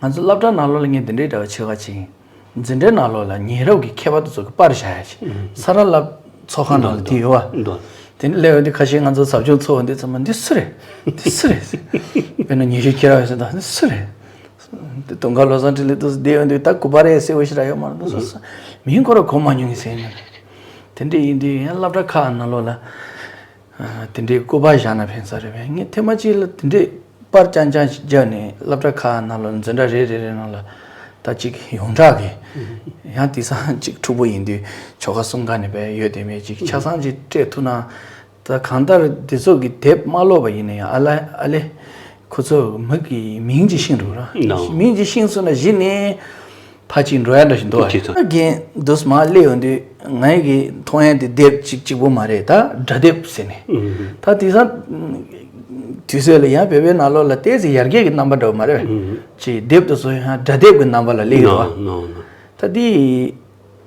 ང་ཚོ་སློབ་གྲྭ་ནང་ལོགས་ལ་ངས་འདི་འདྲའི་འདྲ་བ་བྱེད་ག་ཅིག་ཡིན། འཛིན་གྲྭའི་ནང་ལོགས་ལ་ཉེ་རབས་ཀྱི་མཁས་པ་དེ་ཚོ་གི་པར་བཞག་ཡ་ཅིག་ས་ར་ལབ་ཚོགས་ཁང་ནང་ལ་དེ་ཡོད་བ། དེ་ནས་སླེབས་ཡོང་དུས་ཁ་ཤས་ང་ཚོ་ཟབ་སྦྱོང་ཚོགས་ཡོང་དུས་ཚང་མ་འདི་སུ་རེད། འདི་སུ་རེད། དཔེར་ན་ཉི་ཤུ་ཁྱེད་རང་ཡོད་ཟེར་ད་འདི་སུ་རེད། དེ་དུང་དཀར་བློ་བཟང་འཕྲིན་ལས་དུས་སུ་བསྡད་ཡོང་དུས་ད་སྐུ་པར་ཡ་གསལ་པོ་ཞིག་ར་ཡོད་མ་རེད་འདུག་ཟེར་ས། མིང་ཁོ་ར་གོ་མ་མྱོང་གི་ཟེར་ནས། དེ་འདྲ་ཡིན་དུས་ཡང་སློབ་གྲྭ་ཁག་ནང་ལོགས་ལ་དེ་འདྲའི་སྐུ་པར་བཞག་ན་ཕན་ས་རེད་པས། ངས་ཐེངས་མ་གཅིག་ལ་དེ་འདྲའི་པར་རྐྱང་རྐྱང་ཞིག་བརྒྱབ་ནས་སློབ་གྲྭ་ཁག་ནང་ལོགས་འཛིན་གྲྭ་རེ་རེ་རེ་ནང་ལ་ ད་ཅིག་ཡོངས་གྲགས་ཀྱི་ཡང་དེང་སང་ཅིག་ཕྲུ་གུ་ཡིན་དུས་ཆོལ་ཁ་གསུམ་ག་ནས་བས་ཡོད་དེ་མེད་ཅིག་ཆ་ཚང་ཅིག་སྤྲད་ཐུབ་ན། ད་གང་ལྟར་དེ་ཚོ་གི་དེབ་མ་ཀློག་པ་ཡིན་ན་ཡང་ཨ་ལ་ཨ་ལེ། ཁོ་ཚོ་མི་གི་མིང་ཅིག་ཤེས་འགྲོ་ར། ནོ། མིང་ཅིག་ཤེས་སོང་ན་གཞི་ནས་ཕ་ཅིག་འགྲོ་ཡ་འདྲ་ཞིག་འདུག་ཨ། ཅིག་ཐོན། རྒན་འདུག་མ་སླེབས་ཡོང་དུས་ངའི་གི་མཐོང་ཡ་དེ་དེབ་ཅིག་གཅིག་པོ་མ་རེད། ད་སྒྲ་དེབ་ཟེར་ནས། ཨུམ། ད་དེང་སང་དུས་ཚོད་ལ་ཡང་བོད་པའི་ནང་ལོགས་ལ་ཏོག་ཙམ་ཡར་རྒྱས་ཀྱི་རྣམ་པ་འདྲ་བོ་མ་རེད། ཨུམ། ཅིག་དེབ་དེ་ཚོ་ཡང་སྒྲ་དེབ་ཀྱི་རྣམ་པ་ལ་སླེབས་ཡོད་པ། ནོ་ནོ་ནོ། ད་དེ་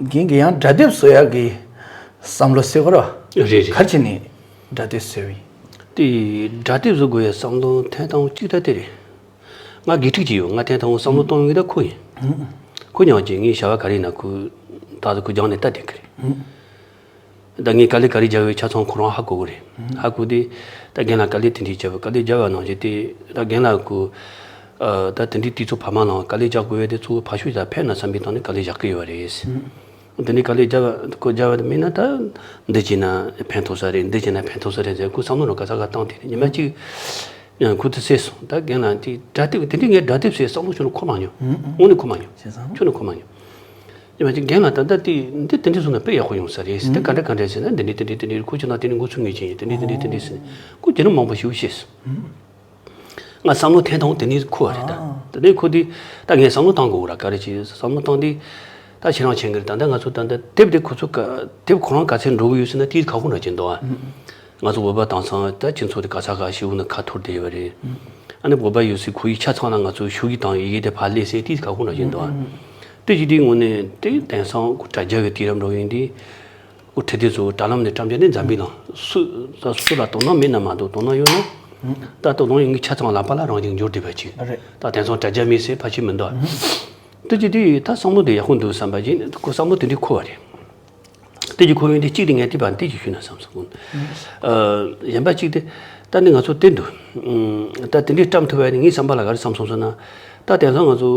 རྒན་གྱི་ཡང་སྒྲ་དེབ་བཟོ་ཡག་གི་བསམ་བློ་ཟེར་དགོས་ར། རེད་རེད། ག་རེ་བྱས་ནས་སྒྲ་དེབ་བཟོས་པ་ཡིན། དེ་སྒྲ་དེབ་བཟོ་དགོས་ཡ་བསམ་བློ་ཐེངས་དང་པོ་གཅིག་ད་དེ་རེད། ང་དགེ་ཕྲུག་ཅིག་ཡོད། ང་ཐེངས་དང་པོ་བསམ་བློ་གཏོང་ཡོང་གི་ད་ཁོ་ཡིན། ཨུ། ཁོ་ཉག་ཅིག་ངའི་བྱ་བ་ག་རེ་ཡིན་ན་ཁོ་ད་དུང་ཁོ་སྦྱངས་ནས་ལྟ་བསྡད་གི་རེད། ཨུ། ད་ངས་དཀའ་ལས་ག་རེ་རྒྱབ་ཡོད་ཆ་ཚང་ཁོ་རང་ཧ་གོ་གི་རེད། ཧ་གོ་དེ་ད་རྒན་ལགས་དཀའ་ལས་དེ་འདྲས་རྒྱབ། དཀའ་ལས་རྒྱབ་པ་ནང་བཞིན་དེ་ད་རྒན་ལགས་ཁོ་ཨ་ད་དེ་འདྲས་དུས་ཚོད་བར་མ་ནང་དཀའ་ལས་རྒྱག་དགོས་ཡ་དེ་ཚོ་ཕར་ཞོག་ད་ཕན་ན་བསམ་པའི་ཐོག་ནས་དཀའ་ལས་རྒྱག་གི་ཡོད་རེད། དེ་འདྲས་དཀའ་ལས་རྒྱབ་པ་ཁོ་རྒྱབ་པ་དེ་མིན་ན་ད་འདི་བྱས་ན་ཕན་ཐོགས་ས་རེད། འདི་བྱས་ན་ཕན་ཐོགས་ས་རེད་ཟེར་ཁོ་བསམ་བློ་རང་ག་ས་ག་བཏང་དེ་ཉི་མ་གཅིག་ཡང་ཁོ་ཚོ་བསད་སོང་། ད་རྒན་ལགས་དེ་སྒྲ་དེབ་དེ་འདྲས་ངས་སྒྲ་དེབ་ཟེར་བསམ་བློ་ཁྱོན་ནས་འཁོར་མ་མྱོང་། དངོས་གནས་འཁོར་མ་མྱོང་། བྱས་ཙང་ཁྱོན་ནས་འཁོར་མ་མྱོང་། ཡིན་པ་ཅིག་རྒན་ལགས་ད་ལྟ་དེ་འདི་དེ་འདྲས་བཟོས་ན་དཔེ་ཡག་པོ་ཡོང་ས་རེད་ཟེར། ད་ག་འདྲ་ག་འདྲ་ཟེར་ན་འདི་འདྲས་འདི་འདྲས་འདི་འདྲས་ཁོ་ཁྱོད་ན་དེ་ནས་འགོ་ཚུགས་ངེས་ཅན་ཡིན། འདི་འདྲས་འདི་འདྲས་འདི་འདྲས་ཟེར་ནས་ཁོ་དེ་ནས་མང་པོ་ཞིག་བཤད་སོང་། ང་བསམ་བློ་ཐེངས་དང་པོ་དེ་ནས་འཁོར་བ་རེད་ད། དེ་ནས་ཁོ་དེ་ད་ངས་བསམ་བློ་བཏང་དགོས་ར། ག་རེ་བྱས་བསམ་བློ་བཏང་དུས་ད་ཁྱེད་རང་མཁྱེན་གི་རེད། ད་ལྟ་ང་ཚོ་ད་ལྟ་དེབ་དེ་ཁོ་ཚོ་ག་དེབ་ཁོ་རང་ག་ཚད་འགྲོ་གི་ཡོད་ཟེར་ན་དེ་ཁག་པོ་འདྲ་ཅིག་འདུག་ཨ། ང་ཚོ་བོད་པ་དེང་སང་ད་སྤྱི་ཚོགས་དེ་ག་ས་ག་ཤི་བོ་ནི་ཁ་འཐོར་བསྡད་པ་རེད། ཨ་ནི་བོད་པ་ཡོད་སའི་ཁོར་ཡུག་ཆ་ཚང་ལ་ང་ཚོ་ཤོག་གུ་དང་ཡི་གེ་དེ་ཕར་སླེབས་སའི་དེ་ཁག་པོ་འདྲ་ཅིག་འདུག་ཨ། དེ་ཅི་དེའི་ངོ་ནས་དེ་དེང་སང་ཁོ་དྲ་རྒྱ་གི་དུས་རབས་འགྲོ་ཡིན་དུས། ཁོ་ཁྲིད་དེ་ཚོ་དྲ་ལམ་ནས་བཀྲམ་རྒྱུ་ནི་འཛམ་བུའི་ནང་སུ་ད་སུ་ལ་དོ་སྣང་མེད་ན་མ་གཏོགས་དོ་སྣང་ཡོད་ན། ད་དོ་སྣང་ཡོད་མཁན་ཆ་ཚང་ལག་པ་ལ་རང་བཞིན་འབྱོར་བསྡད་པ་ཅིག་རེད། ད་དེང་སང་དྲ་རྒྱ་མེད་ཟེར་ཕལ་ཆེར་མི་འདུག་ཨ། དེ་ཅི་དེ་ད་བསམ་བློ་དེ་ཡག་པོ་འདུག་བསམ་པ་ཅིག་ཁོ་བསམ་བློ་དེ་འདྲའི་འཁོར་བ་རེད། དེ་ཅི་འཁོར་ཡོང་དེ་གཅིག་དེ་ངས་དེ་བར་དེ་ཅི་ཞུས་ན་བསམ་སོང་། ཨ་གཞན་པ་གཅིག་དེ་ད་ནི་ང་ཚོ་དེ་འདུག་ད་དེ་འདྲའི་བཀྲམ་ཐུབ་པ་ནི་ངའི་བསམ་པ་ལ་ག་རེ་བསམ་སོང་ཟེར་ན། ད་དེང་སང་ང་ཚོ་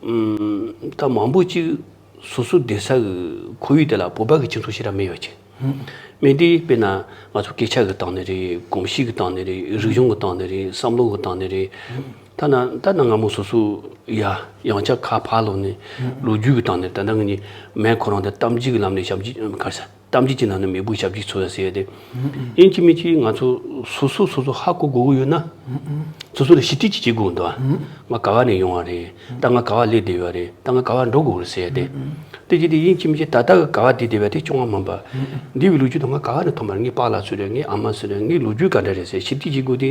ད་མང་པོ་ཅིག་སོ་སོ་བསྡད་ས་གི་ཁོར་ཡུག་དེ་ལ་བོད་པ་གི་སྤྱི་ཚོགས་ཞེ་དྲག་མེད་པ་ཅིག་མེད་དུས་དཔེར་ན་ང་ཚོ་སྐད་ཆ་གི་སྟེང་ནས་རེད། གོམས་གཤིས་ཀྱི་སྟེང་ནས་རེད། རིག་གཞུང་གི་སྟེང་ནས་རེད། བསམ་བློ་གི་སྟེང་ནས་རེད། ཐ་ན་ད་ནང་སྔ་མོ་སོ་སོ་ཡ་ཡང་བསྐྱར་ཁ་ཕར་ལོག་ནས་ལོ་རྒྱུས་ཀྱི་སྟེང་ནས་ད་ལྟ་ངེད་གཉིས་མེད་ཁོ་རང་དེ་གཏམ་རྒྱུད་ཀྱི་ལམ་ནས་ཞབས་ཕྱི་ག་རེ་ཟེར། གཏམ་རྒྱུད་ཀྱི་ནང་ནས་མེས་པོའི་ཞབས་ཕྱི་འཚོལ་ཡ་ཟེར་ཡ་དེ། ཡིན་གཅིག་མིན་གཅིག་ང་ཚོ་སོ་སོ་སོ་སོ་ཧ་གོ་དགོས་ཀྱི་ཡོད་ན། སོ་སོ་ལ་ཞིབ་ཕྲ་ཅིག་བྱེད་དགོས་འདུག་ཨ། ང་ག་བ་ནས་ཡོང་བ་རེད། ད་ང་ག་བ་སླེབས་བསྡད་ཡོད་རེད། ད་ང་ག་བ་འགྲོ་དགོས་རེད་ཟེར་ཡ་དེ། དེ་བྱས་ཏེ་ཡིན་གཅིག་མིན་གཅིག་ད་ལྟ་གི་ག་བ་བསྡད་བསྡད་པ་དེ་བཅོ་ལྔ་མིན་པ། འདས་པའི་ལོ་རྒྱུས་དང་ང་ག་བ་ནས་ཐོན་པ་རེད། ངའི་པཱ་ལགས་སུ་རེད། ངའི་ཨ་མ་སུ་རེད། ངའི་ལོ་རྒྱུས་ག་འདྲ་རེད་ཟེར་ཞིབ་ཕྲ་བྱེད་དགོས་དེ།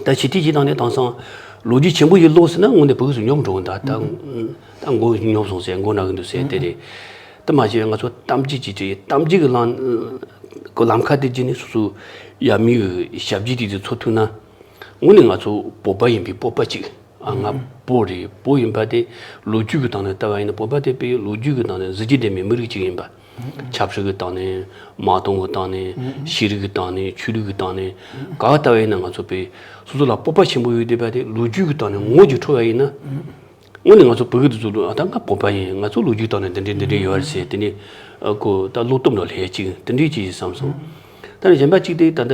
ད་ཞིབ་ཕྲ་བྱེད་སྟངས་དེ་དེང་སང་ལོ་རྒྱུས་ཆེན་པོ་ཞིག་ཀློག་ཟེར་ན་དངོས་གནས་བོད་ཀྱི་ཉོབ་འགྲོ་གི་འདུག་ད་ད་མགོ་ཉོབ་སོང་ཟེར། མགོ་ན་གི་འདུག་ཟེར་དེ་རེད། དེ་མ་བྱས་ང་ཚོ་གཏམ་རྒྱུད་ཅིག་བྲིས། གཏམ་རྒྱུད་ཀྱི་ལམ་གི་ལམ་ཁ་དེ་བརྒྱུད་ནས་སོ་སོ་ཡ་མི་ཡི་ཞབས་ཕྱི་དེ་ཚོ་འཚོལ་ཐུབ་ན། དངོས་གནས་ང་ཚོ་བོད་པ་ཡིན་པའི་སྤོབས་པ་ཅིག་ཨ་ང་བོད་རེད། བོད་ཡིན་པ་དེ་ལོ་རྒྱུས་ཀྱི་སྟེང་ནས་ལྟ་བ་ཡིན་ན་བོད་པ་དེ་དཔེ་ལོ་རྒྱུས་ཀྱི་སྟེང་ནས་གཟི་བརྗིད་ལྡན་པའི་མི་རིགས་ཅིག་ཡིན་པ། ཆབ་སྲིད་ཀྱི་སྟེང་ནས། དམག་དོན་གྱི་སྟེང་ནས། ཤེས་རིག་གི་སྟེང་ནས། ཆོས་ལུགས་ཀྱི་སྟེང་ནས། ག་བ་ལྟ་བ་ཡིན་ན་ང་ཚོ་དཔེ་སོ་སོ་ལ་སྤོབས་པ་ཆེན་པོ་ཡོད་བསྡད་པ་དེ་ལོ་རྒྱུས་ཀྱི་སྟེང་ནས་ངོ་ཅིག་འཕྲོད་པ་ཡིན་ན། དངོས་གནས་ང་ཚོ་བོད་ཀྱི་དེ་ཚོ་ལ་ཨ་ད་ང་བོད་པ་ཡིན། ང་ཚོ་ལོ་རྒྱུས་སྟེང་ནས་འདི་འདྲས་འདི་འདྲས་ཡོད་རེད་ཟེར། དེ་ནས་ཨ་ཁོ་ད་བློ་སྟོབས་འདྲ་སླེབས་ཅིག་དེ་འདྲས་ཅིག་བསམ་སོང་། ད་ནི་གཞན་པ་གཅིག་དེ་ད་ལྟ་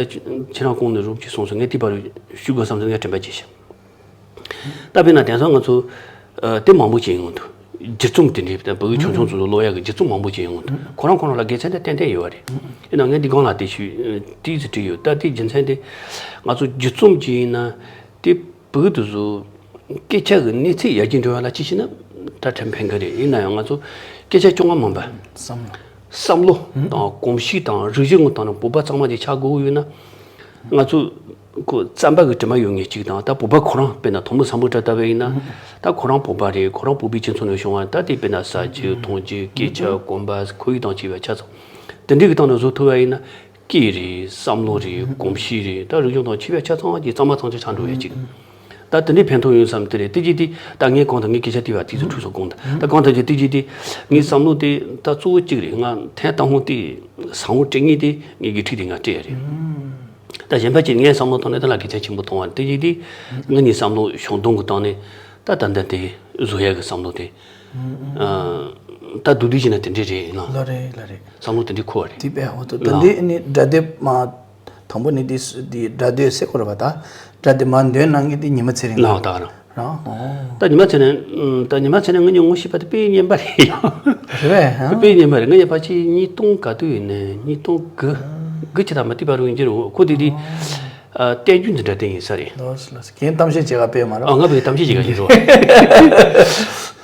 ཁྱེད་རང་གོང་ནས་རོབ་ཅིག་གསུངས་སོང་། ངས་དེ་བར་ཞུ་དགོས་བསམ་སོང་། ངས་དྲན་པ་བརྗེད་ཤག་ད་དཔེར་ན་དེང་སང་ང་ཚོ་ཨ་དེབ་མང་པོ་ཅིག་ཡོང་འདུག་སྒྱུ་རྩོམ་དེ་འདྲའི་ད་བོད་ཀྱི་ཆུང་ཆུང་ཚོ་ལ་ཀློག་ཡག་གི་སྒྱུ་རྩོམ་མང་པོ་ཅིག་ཡོང་འདུག་ཁོ་རང་ཁོ་རང་ལ་དགེ་མཚན་དེ་ཏན་ཏན་ཡོད་པ་རེད། ཡིན་ནའང་ངས་འདི་སྒང་ལ་དེ་ཞུས་ཏིག་ཙམ་བྲིས་ཡོད། ད་དེའི་རྒྱུ་མཚན་དེ་ང་ཚོ་སྒྱུ་རྩོམ་ཅིག་ཡིན་ན་དེ་བོད་དུ་བཟོ། སྐད་ཆ་གི་གནས་ཚད་ཡར་རྒྱས་འགྲོ་བ་ལ་ཅི་ཞིག་ན་ད་ཕྲན་ཕན་གི་རེད། ཡིན་ན་ཡང་ང་ཚོ་སྐད་ཆ་བཅོ་ལྔ་མིན་པ། བསམ་བློ། བསམ་བློ་དང་གོམས་གཤིས་དང་རིག་གཞུང་གི་སྟེང་ནས་བོད་པ་གཙང་མ་ཅིག་ཆགས་དགོས་ཀྱི་ཡོད་ན། ང་ཚོ་ཁོ་རྩམ་པ་གི་དྲི་མ་ཡོད་མཁན་གཅིག་དང་། ད་བོད་པ་ཁོ་རང་དཔེར་ན་ཐོན་མི་སམ་བྷོ་ཊ་ལྟ་བུ་ཡིན་ན། ད་ཁོ་རང་བོད་པ་རེད། ཁོ་རང་བོད་པའི་སྤྱི་ཚོགས་ནས་བྱུང་བ། ད་དེ་དཔེར་ན་ཟ་རྒྱུ་འཐུང་རྒྱུ་སྐད་ཆ་གོམ་པ་ཁོར་ཡུག་དང་བཅས་པ་ཆ་ཚང་དེ་འདྲའི་གི་སྟེང་ནས་བཟོ་ཐུབ་པ་ཡིན་ན། སྐད་རེད། བསམ་བློ་རེད། གོམས་གཤིས་རེད། ད་རིག་གཞུང་དང་ཆེ་བ་ཆ་ཚང་གི་གཙང་མ་ཚང་ཆ་ཆགས་འགྲོ་ཡ་ཅིག་ད་དེ་འདྲའི་ཕན་ཐོགས་ཡོད་བསམ་དེ་རེད། དེ་གྱིས་དེ་ད་ངས་གོང་དུ་ངའི་སྐད་ཆ་དེ་བ་དེ་ཚོ་འཁྲུག་སོང་གོང་དུ། ད་གོང་དུ་གྱི་དེ་གྱིས་དེ་ངའི་བསམ་བློ་དེ་ད་གཙོ་བོ་གཅིག་རེད། ང་ཐེངས་དང་པོ་དེ་ཟང་པོ་སྤྲད་ངེས་དེ་ངའི་དགེ་ཕྲུག་དེ་ང་སྤྲད་ཡ་རེད། ད་གཞན་པ་ཅིག་ངའི་བསམ་བློ་ཐོག་ནས་ད་ལ་དགེ་མཚན་ཆེན་པོ་མཐོང་བ་རེད། དེ་གྱིས་དེ་ང་གཉིས་བསམ་བློ་ཤུགས་འདོན་གྱི་སྟེང་ནས་ད་ད་ལྟ་དེ་བཟོ་ཡ་གི་བསམ་བློ་དེ། ཨ། ད་སྡུག་སྡུག་བྱས་ན་དེ་འདྲས་རེད་ཡིན་ན། ལ་རེད་ལ་རེད། བསམ་བློ་དེ་འདྲས་འཁོར་བ་རེད། དེ་དཔེ་ཧོ་ཏོ་ད་ལ། འདི་ནི་སྒྲ་དེབ་མ། དང་པོ་ནི་འདི་འདི་སྒྲ་སྡེབ་ཟེར་དགོས་རེད་པ་ད། སྒྲ་དེབ་མ་འདོན་གནང་མཁན་དེ་ཉི་མ་ཚེ་རིང་ལགས། ལགས་ད་ག་རང་། རང་། ཨོ། ད་ཉི་མ་ཚེ་ནས་ད་ཉི་མ་ཚེ་ནས་ང་གཉིས་ངོ་ཤེས་པ་དེ་དཔེ་སྙན་པ་རེད། རེད་པས། ཨ། དཔེ་སྙན་པ་རེད། ང་གཉིས་ཕལ་ཆེར་ཉིས་སྟོང་ག་དུས་ཡིན་ནའི་ཉིས་སྟོང་དགུ་དགུ་ཆ་ད་མ་ཏི་པ་རུ་ཡིན་གྱི་རེད། ཁོ་དེ་དེ་བསྟན་རྒྱུན་དེ་འདྲ་བསྟན་ཡིན་ས་རེད། ལགས་སོ་ལགས་སོ། ཁྱེད་གཏམ་བཤད་བྱེད་ག་ཕེབས་མ་རེད། ཨ། ང་ཕ་གི་གཏམ་བཤད་བྱེད་ག་ཡིན་རོ།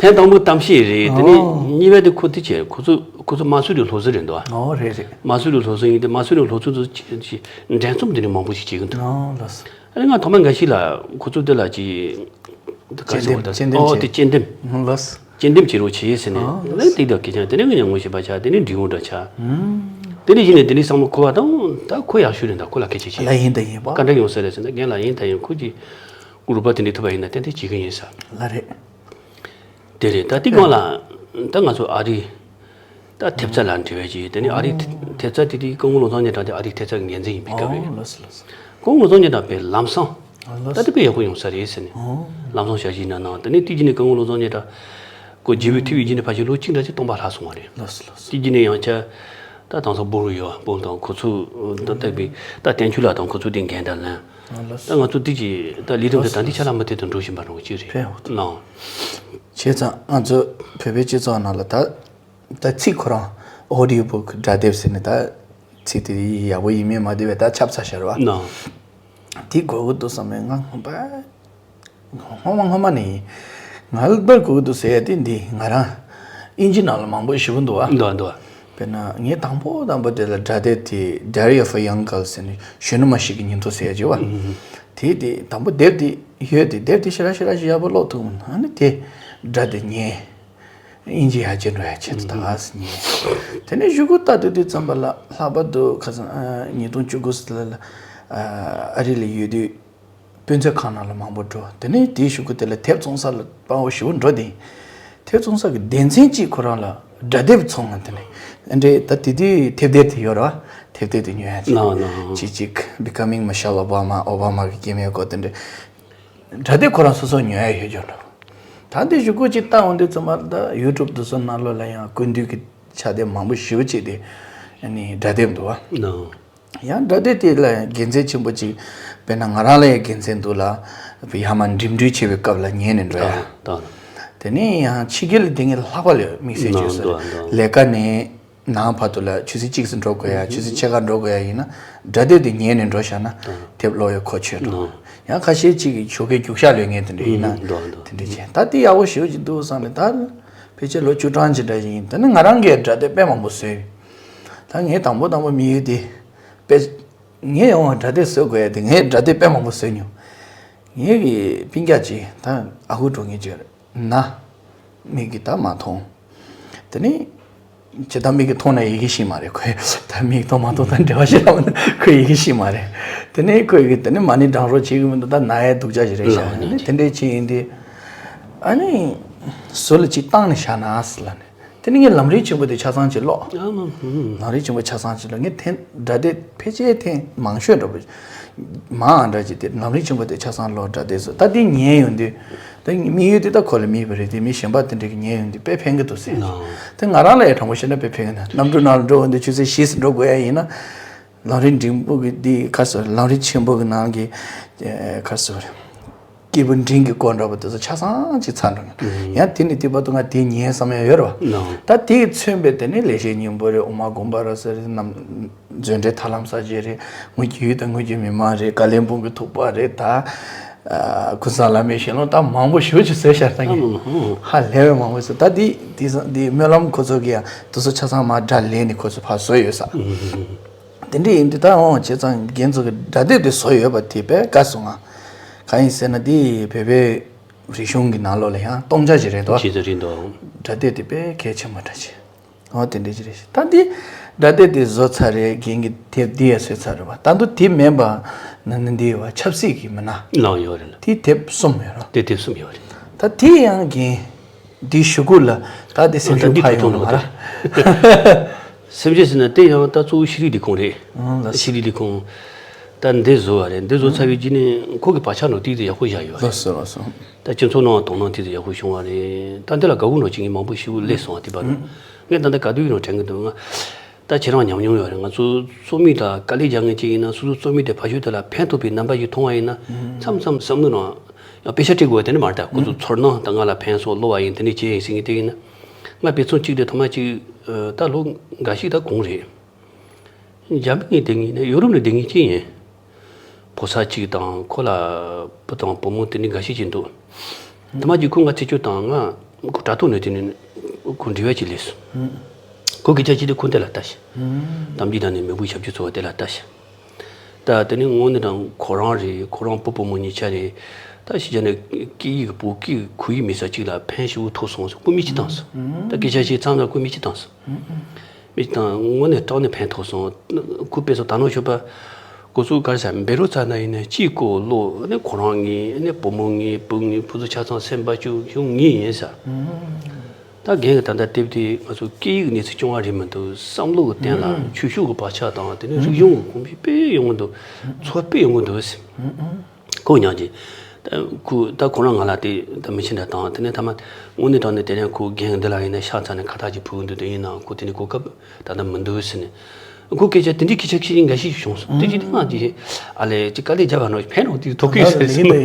ཐེངས་དང་པོ་གཏམ་བཤད་རེད། དེ་ནས་ཨོ། གཉིས་པ་དེ་ཁོ་དེ་བྱས། ཁོ་ཚོ་ཁོ་ཚོ་མ་སུ་རི་སློབ་གསོ་རེད་འདུག་ཨ། ཨོ་རེད་རེད། མ་སུ་རི་སློབ་གསོ་ཡིན་ཏེ་མ་སུ་རི་སློབ་གསོ་ཚོ་ཅི་ཅི་འགྲན་རྩོམ་དེ་འདྲ་མང་པོ་ཞིག་བྱེད་གི་འདུག་ཨོ་ལགས་སོ། ཨ་ནི་ང་ཐོག་མ་འགའ་ཞིག་ལ་ཁོ་ཚོ་དེ་ལ་ཅི་ག་རེ་ཟེར་བ་ད། དཔྱད་འདེམས། ཨོ་དེ་དཔྱད་འདེམས། ཨོ་ལགས་སོ། དཔྱད་འདེམས་བྱེད་རོགས་བྱེད་ཟེར་ནས། ཨོ་ལགས་སོ། ལན་དེ་དག་གི་ཀྱང་དེ་ནས་ང་ཡང་ངོ་ཤེས་པ་ཆགས། དེ་ནས་འབྲི་འོང་འདྲ་ཆགས། ཨུམ། དེ་ནས་གཞི་ནས་དེ་ནས་བསམ་བློ་འཁོར་བ་དང་ད་ཁོ་ཡག་ཤོས་རེད། ད་ཁོ་ལ་སྐད་ཆ་བྱེད། ལ་ཡིན་ད་ཡིན་པ། བཀའ་འདྲི་ཡོང་ས་རེད་ཟེར་ན་རྒན་ལགས་ཡིན་ད་ཡིན། ཁོ་གི་རུ་པ་དེ་འདྲ་ཐུབ་པ་ཡིན་ན་ཏན་ཏན་བྱེད་ཀྱི་ཡིན་ས། ལ་རེད། དེ་རེད། ད་དེ་སྒང་ལ་ད་ང་ཚོ་ཨ་རི་ད་ཐེབས་རྩ་ལ་འབྲེལ་བའི་ཅིག་དེ་ནས་ཨ་རི་ཐེབས་རྩ་དེ་དེ་སྐུ་ངོ་བློ་བཟང་སྙན་གྲགས་དེ་ཨ་རི་ཐེབས་རྩ་གི་འགན་འཛིན་ཡིན་པའི་སྐབས་རེད། ཨོ་ལགས་སོ་ལགས་སོ། སྐུ་ངོ་བློ་བཟང་སྙན་གྲགས་པའི་ལམ་སང་ཨོ་ལགས་ད་སོ། དེ་དཔེ་ཡག་པོ་ཡོང་ས་རེད་ཟེར་ནས། ཨོ། ལམ་སང་ཞལ་བཞེས་གནང་གནང་། དེ་ནས་དེ་རྗེས་ནས་སྐུ་ངོ་བློ་བཟང་སྙན་གྲགས་ཁོ་རྒྱལ་པོའི་ཐེབས་ཡིག་རྗེས་ནས་ཕལ་ཆེར་ལོ་གཅིག་འདྲ་ཅིག་སྟོང་པ་ལྷག་སོང་བ་རེད། ལགས་སོ་ལགས་སོ། དེ་རྗེས་ནས་ཡང་བསྐྱར་ད་དང་ས་སྤོ་རུ་ཡོད། སྤོ་དང་ཁོ་ཚོ་ད་ལྟ་བའི་ད་བསྟན་ཆོས་ལགས་དང་ཁོ་ཚོ་དེ་འགན་ད་ལེན། ཨོ་ལགས་སོ། ད་ང་ཚོ་དེ་གི་ད་ལས་རིམ་དེ་ད་འདི་ཆ་ལ་མུ་མཐུད་དུ་འགྲོ་བཞིན་པ་རང་གཅིག་རེད། ཕན་ཡོད། ལགས། བྱས་ཙང་ང་ཚོ་བོད་པའི་སྤྱི་ཚོགས་ནང་ལ་ད་ད་ཚིག་ཁོ་རང་ཨོ་ཌིའོ་བུག་སྒྲ་དེབ་ཟེར་ནས་ད་ཚིག་དེ་ཡག་པོ་ཡིན་མིན་མ་བསྡུར་བའི་ད་ཁྱབ་ཚར་ཤག་རེད་པ། ལགས། དེ་དགོས་ཀྱི་འདུག་བསམ་ནས་ང་ཧང་པ་སྔོན་མ་སྔོན་མ་ནས་ཡིན། ང་ལ་དགོས་ཀྱི་འདུག་ཟེར་ཡ་དེ་འདི་ང་རང་ཨིན་ཇི་ནང་ལ་མང་པོ་ཞེ་པོ་འདུག་པ། འདུག་འདུག་དཔེར་ན་ངས་དང་པོ་དང་པོ་དེ་ལ་སྒྲ་དེབ་དེ་Diary of a Young Girl ཟེར་ནས་གཞོན་ནུ་མ་ཞིག་གི་ཉིན་ཐོ་ཟེར་ཡ་ཅིག་ཡོད་པ། དེ་དེ་དང་པོ་དེབ་དེ་ཡོད་དེ། དེབ་དེ་ཞེ་དྲག་ཞེ་དྲག་ཞིག་ཡག་པོ་ཀློག་ཐུབ་མ་ནི་དེ་སྒྲ་དེ་ཉན། ཨིན་ཇི་ཡར་རྒྱས་འགྲོ་ཡ་ཆེད་དུ་ད་ག་སེ་ཉན། དེ་ནས་གཞུག་གུ་ལྟ་དུས་དུས་ཙམ་པ་ལ་ལྷག་པར་དུ་ཁ་སང་ཉིས་སྟོང་བཅུ་དགུ་ལ་ལ་ཨ་རི་ལ་ཡོད་དུས་དཔེ་མཛོད་ཁང་ནང་ལ་མང་པོ་འགྲོ། དེ་ནས་དེའི་གཞུག་གུ་དེ་ལ་དེབ་བཙོང་ས་ལ་དཔའ་བོ་ཞེ་པོ་འགྲོ། དེ་དེབ་བཙོང་ས་གི་སྡེ་ཚན་གཅིག་ཁོ་རང་ལ་སྒྲ་དེབ་ཚོང་ང་དེ་ནས་ཨ་འདྲས་ད་དེ་དུས་དེབ་དེབ་དེ་ཡོད་ར། དེབ་དེབ་དེ་ཉོ་ཡ་ཆེད་ལགས་ལགས། ཅིག་ཅིག་Becoming Michelle Obama། ཨོ་བྷ་མ་གི་སྐྱེ་དམན་སྐོར་དེ་འདྲས། སྒྲ་དེབ་ཁོ་རང་སོ་སོ་ཉོ་ཡ་ཡོད་ཀྱང་འགྲོ། ད་འདི་གཞུག་གུ་ཅིག་བལྟ་འོང་དུས་ཙམ་པ་ད་ཡུ་ཊུབ་དེ་ཚོ་ནང་ལོགས་ལ་ཡང་སྐུ་མདུན་གྱི་ཕྱག་དེབ་མང་པོ་ཞེ་པོ་ཅིག་དེ་ཨ་ནི་སྒྲ་དེབ་འདུག་པ། ལགས། ཡང་སྒྲ་དེབ་དེ་ལ་དགེ་མཚན་ཆེན་པོ་ཅིག་དཔེར་ན་ང་རང་ལ་ཡང་དགེ་མཚན་འདུག་ལ། ཡར་མར་འགྲིམ་འགྲུལ་བྱེད་པའི་སྐབས་ལ་ཉན་ནས་འགྲོ་ཡ། ད་ད། དེ་ནས་ཡང་ཕྱི་རྒྱལ་ལ་དེ་ངས་ལྷག་པ་ལས་དམིགས་བསལ་བྱོས་ལགས་སོ། འདུག་འདུག་ལས་ཀ་ནས་ནང་བར་དུ་ལ་ཆུ་ཚོད་གཅིག་ཙམ་འགྲོ་དགོས་ཡ། ཆུ་ཚོད་ཕྱེད་ཀ་འགྲོ་དགོས་ཡ་ཡིན་ན་སྒྲ་དེབ་དེ་ཉན་ནས་འགྲོ་བཞག་ན་དེབ་ཀློག་ཡ་གོ་ཆོད་འགྲོ། ཡང་ཁ་ཤས་ཅིག་གིས་ཞོགས་ཀས་རྒྱུག་ཤར་ལོས་ངེས་དེ་འདྲ་ཡིན་ན་འདུག་འདུག་དེ་འདྲ་བྱས། ད་དེ་ཡག་པོ་ཞེ་པོ་ཅིག་འདུག་བསམ་ནས་ད་ཕལ་ཆེར་ལོ་བཅུ་གྲངས་ཅིག་འདྲ་ཞིག་ཡིན། ད་ནི་ང་རང་གིས་སྒྲ་དེབ་དཔེ་མང་པོ་བཟོས། ད་ངས་དང་པོ་དང་པོ་དམིགས་ཡུལ་དེ་དཔེ་ངས་ཡང་སྒྲ་དེབ་བཟོ་དགོས་ཡ་དེ། ངས་སྒྲ་དེབ་དཔེ་མང་པོ་བཟོས་མྱོང་། ངའི་གི་སྤུན་ཀྱག་ཅིག་ད་ཨ་ཁུ་འགྲོ་ངེས་ཅིག་ན་མིག་གིས་ད་མ་མཐོང་། དེ་ནི་ཇི་ལྟར་མིག་གིས་མཐོང་ན་ཡི་གེ་ཤེས་མ་རེད། ཁོས་ད་མིག་མཐོང་མ་མཐོང་དང་འབྲེལ་བ་ཞིག་ལ་མ་ནི་ཁོས་ཡི་གེ་ཤེས་མ་རེད། དེ་ནི་ཁོས་གི་དེ་ནི་མ་ཎི་བགྲང་རོགས་བྱེད་གི་མི་འདུག་ད་ན་ཡའི་སྡུག་ཅག་ཞིག་རེད་ཤག་ལགས། ཨ་ནི་དེ་འདྲས་བྱེད་ཡིན་དེ། ཨ་ནི་ཟུར་ལ་ཅིག་བཏང་ནས་བཞག་ན་ཟེར་ལབ་ནས། དེ་ནི་ངས་ལམ་རིམ་ཆེན་པོ་དེ་ཆ་ཚང་ཅིག་ཀློག་ཨ་མ་ཧུམ། ལམ་རིམ་ཆེན་པོ་ཆ་ཚང་ཅིག་ཀློག་ངས་དེ་སྒྲ་དེབ་ཕལ་ཆེར་ཐེངས་མང་ཤོས་འདྲ་པོ་མང་འདྲ་ཅིག་དེ་ལམ་རིམ་ཆེན་པོ་དེ་ཆ་ཚང་ཀློག་སྒྲ་དེབ་བཟོ། ད་དེ་ཉན་ཡོང་དུས་ད་དམིགས་ཡུལ་དེ་ད་ཁོ་ལ་དམིགས་པ་རེད་དེ། མི་གཞན་པ་དེ་འདྲ་གིས་ཉན་ཡོང་དུས་དཔེ་ཕན་གི་འདུག་ཟེར། ལགས། དེ་ང་རང་ལ་ཡང་དྲང་པོ་བཤད་ན་དཔེ་ཕན་གི་འདུག་གནམ་གྲུ་ནང་ལ་འགྲོ་འོང་དུས་ཆུ་ཚོད་བཞི་ཙམ་འགྲོ་དགོས་ཡ་ཡིན་ན། ལམ་རིམ་འབྲིང་པོ་གི་འདི་ག་ཟེར། ལམ་རིམ་ཆེན་པོ་གི་ནང་གི་ག་ཟེར། སྐྱེས་བུ་འབྲིང་གི་སྐོར་འདྲ་པོ་དེ་ཚོ་ཆ་ཚང་གཅིག་ཚར་འགྲོ་ཡོང་། ཡང་དེ་ནས་དེ་བར་དུ་ང་དེ་ཉན་བསམ་ཡ་ཡོད་རེད་པ། ལགས། ད་དེས་མཚོན་པའི་དེ་ནས་ལེགས་བཤད་སྙིང་པོ་རེད། ཨོཾ་ཨཱཿཧཱུྃ་བྷ་ར་ཙ་རེད། རྣམ་མཛོད་འགྲེལ་ཐར་ལམ་གསལ་བྱེད་རེད། དངོས་ཀྱི་ཡུལ་དང་དངོས་ཀྱི་མི་མ་རེད། ཀ་ལོན་སྦུག་གི་ཐུག་པ་རེད། ད་ཀུན་བཟང་བླ་མའི་ཞལ་ལུང་ད་མང་པོ་ཞེ་པོ་ཅིག་བཟོས་ཤག་ད་ངས་ཧ་ལས་པའི་མང་པོ་བཟོས། ད་དེ་དེ་དེ་སྨོན་ལམ་ཁོ་ཚོ་གིས་ཡང་དེ་ཚོ་ཆ་ཚང་མར་སྒྲ་ལེན་ནས་ཁོ་ཚོ་ཕར་བཟོས་ཡོད་ས། དེ་འདྲ་ཡིན་དུས་ད་འོང་བྱས་ཙང་རྒན་ཚོ་གི་སྒྲ་དེབ་དེ་བཟོ་ཡོད་པ་དེ་དཔེ་དགའ་སོང་ང་། གང་ཡིན་ཟེར་ན་དེ་བོད་པའི་རིག་གཞུང་གི་ནང་ལོགས་ལ་ཡང་སྟོང་ཆ་ཞིག་རེད་དོ། ཇི་ལྟར་རིང་དོ། སྒྲ་དེབ་དེ་དཔེ་གལ་ཆེན་པོ་འདྲ་ཅིག་འོ་དེ་འདྲ་ཅིག་རེད། ད་འདི་སྒྲ་དེབ་དེ་བཟོ་ཚར་རེད། རྒན་གྱིས་དེབ་འདི་ཡང་བཟོས་ཚར་རེད་པ། ད་དུང་དེ་མིན་པ་ན་ནི་འདི་ཡོད་པ་ཆབ་སྲིད་ཀྱི་མི་སྣ་ལགས་ཡོད་རེད་ལགས། དེ་དེབ་གསུམ་ཡོད་རེད། དེ་དེབ་གསུམ་ཡོད་རེད། ད་དེ་ཡང་རྒན། འདི་གཞུག་གུ་ལ་ད་དེ་སེམས་ཤུགས་འདི་འཕར་ཐུག་ཡོང་ཐུག་ལ་མ་རེད། སེམས་ཅན་ཟེར་ན་དེ་ཡང་ད་གཙོ་བོ་ཤེས་རིག་ལས་ཁུངས་རེད། ཨང་ལགས། ཤེས་རིག་ལས་ཁུངས་ད་འདི་བཟོ་བ་རེད། འདི་བཟོ་ཚར་བའི་རྗེས་ནས་ཁོ་གི་བག་ཆགས་ནང་དེ་དེ་ཡག་པོ་བཞག་ཡོད་རེད། ལགས་སོ་ལགས་སོ། ད་སྤྱི་ཚོགས་ནང་དོ་སྣང་དེ་དེ་ཡག་པོ་བྱུང་བ་རེད། ད་འདི་ལ་དགའ་པོ་འགྲོ་བྱེད་མཁན་མང་པོ་ཞིག་སླེབས་སོང་བ་དེ་བར་དུ། ངས་ད་ལྟ་ག་དུས་ཡིན་རུང་དྲན་གྱི་འདུག་ང་ད་ཁྱེད་རང་ཉམས་མྱོང་ཡོད་རེད། ང་ཚོ་རྩོམ་མི་དང་དཀའ་ལས་རྒྱག་མཁན་ཅིག་ཡིན་ན་སོ་སོ་རྩོམ་མི་དེ་ཕ་ཤུལ་དེ་ལ་ཕན་ཐོགས་པའི་རྣམ་པ་ཞིག་མཐོང་བ་ཡིན་ན་མཚམས་མཚམས་བསམ་བློའི་ནང་ དཔེ་ཆ་སྤྲད་དགོས་པ་དེ་འདྲ་མ་རེད། ད་ཁོ་ཚོ་ཚོར་སྣང་ད་ང་ལ་ཕན་སོང་། གློ་བ་ཡིན། དེ་འདྲ་བྱས་ཡིན་ཟེར་མཁན་དེ་ཡིན་ན། ང་དཔེ་མཚོན་གཅིག་དེ་ཐོག་མ་གཅིག་ད་ལོ་འགའ་ཞིག་ད་གོང་རེད། འཇར་པན་དེ་ངས་ནས་ཡོ་རོབ་ནས་དེ་ངས་ཅི་ཡིན། ཕོ་གསར་གཅིག་དང་ཁོ་ལ་བུ་དང་བུ་མོ་དེ་འདྲ་འགའ་ཤས་ཅིག་འདུག་ཐ་མ་གཅིག་ཁོ་ང་རྩད་གཅོད་བཏང་། ང་ཁོ་དྲ་ཐོག་ནས་དེ་ནས་ཁོ་འབྲེལ་བ་ཅིག་སླེབས་སོང་། ཁོ་སྐད་ཆ་ཅིག་དེ་ཁོ་འདི་ལ་ལྟ་ཞིག་དམ་སྦྱིས་དང་ནི་མེས་པོའི་ཞབས་ཕྱི་ཚོ་བ་དེ་ལ་ལྟ་ཞིག་ད་དེ་ནས་དངོས་གནས་དྲང་ཁོ་རང་རེད། ཁོ་རང་བུ་བུ་མོ་གཉིས་ཆ་རེད། ད་ཤི་ཆ་ནས་སྐད་ཡིག་བོད་སྐད་ཁོར་ཡུག་མེད་ས་གཅིག་ལ་ཕན་ཞེ་པོ་ཐོགས་སོང་ཟེར་ཁོ་མི་གཅིག་བཏང་སོང་། ད་སྐད་ཆ་བཤད་མཚམས་ལ་ཁོ་མི་གཅིག་བཏང་སོང་། མི་གཅིག་བཏང་། དངོས་གནས་དྲང་ནས་ཕན་ཐོགས་སོང་། ཁོ་དཔེ་སོ་ད་ནོ་ཤོད་པ། ཁོ་ཚོ་གར་ས་འབད་རོགས་ཚ་ན་ཡིན་ན་གཅིག་ཀོ་ལོ་ནས་ཁོ་རང་ངའི་ནས་བུ་མོ་ངའི་བུ་ངའི་བུ་ཚོ་ཆ་ཚང་སེམས་པ་བཅུ་གཞུང་ངའི་ཡིན་ས། ད་རྒན་གྱི་ད་ལྟ་དེབ་དེ་ང་ཚོ་སྐད་ཡིག་གནས་ཚུལ་སྐྱོ་བ་རེད་མི་འདུག་བསམ་བློ་གི་སྟེང་ལ་ཆོས་ཕྱོགས་ཀྱི་བག་ཆགས་དང་དེ་ནས་རིག་གཞུང་གི་གོམས་གཤིས་དཔེ་ཡོང་གི་འདུག་ཚོར་དཔེ་ཡོང་གི་འདུག་ཟེར། ཁོ་ཉག་གི་ད་ཁོ་ད་ཁོ་རང་ང་ལ་དེ་ད་མི་ཆེན་འདྲ་དང་དེ་ནས་ཐ་མ་དངོས་གནས་དྲང་གནས་དེ་ནས་ཁོ་རྒན་འདི་ལ་ཡིན་ན་ཤ་ཚ་ནས་ཁ་བཏགས་ཀྱི་ཕུག་འདུག་དེ་ཡིན་ནའང་ཁོ་དེ་ནས་གོ་སྐབས་ད་ལྟ་མི་འདུག་ཟེར་ནས། ཁོ་སྐད་ཆ་དེ་འདྲའི་སྐད་ཆ་ཁྱི་འགའ་ཞིག་བྱུང་སོང་། དེ་ཅི་དེ་ང་ཅི་ཨ་ལས་ཅི་དཀའ་ལས་རྒྱབ་པ་ནོ་ཕན་རོགས་དེ་ཐོག་གི་ཟེར་སོང་།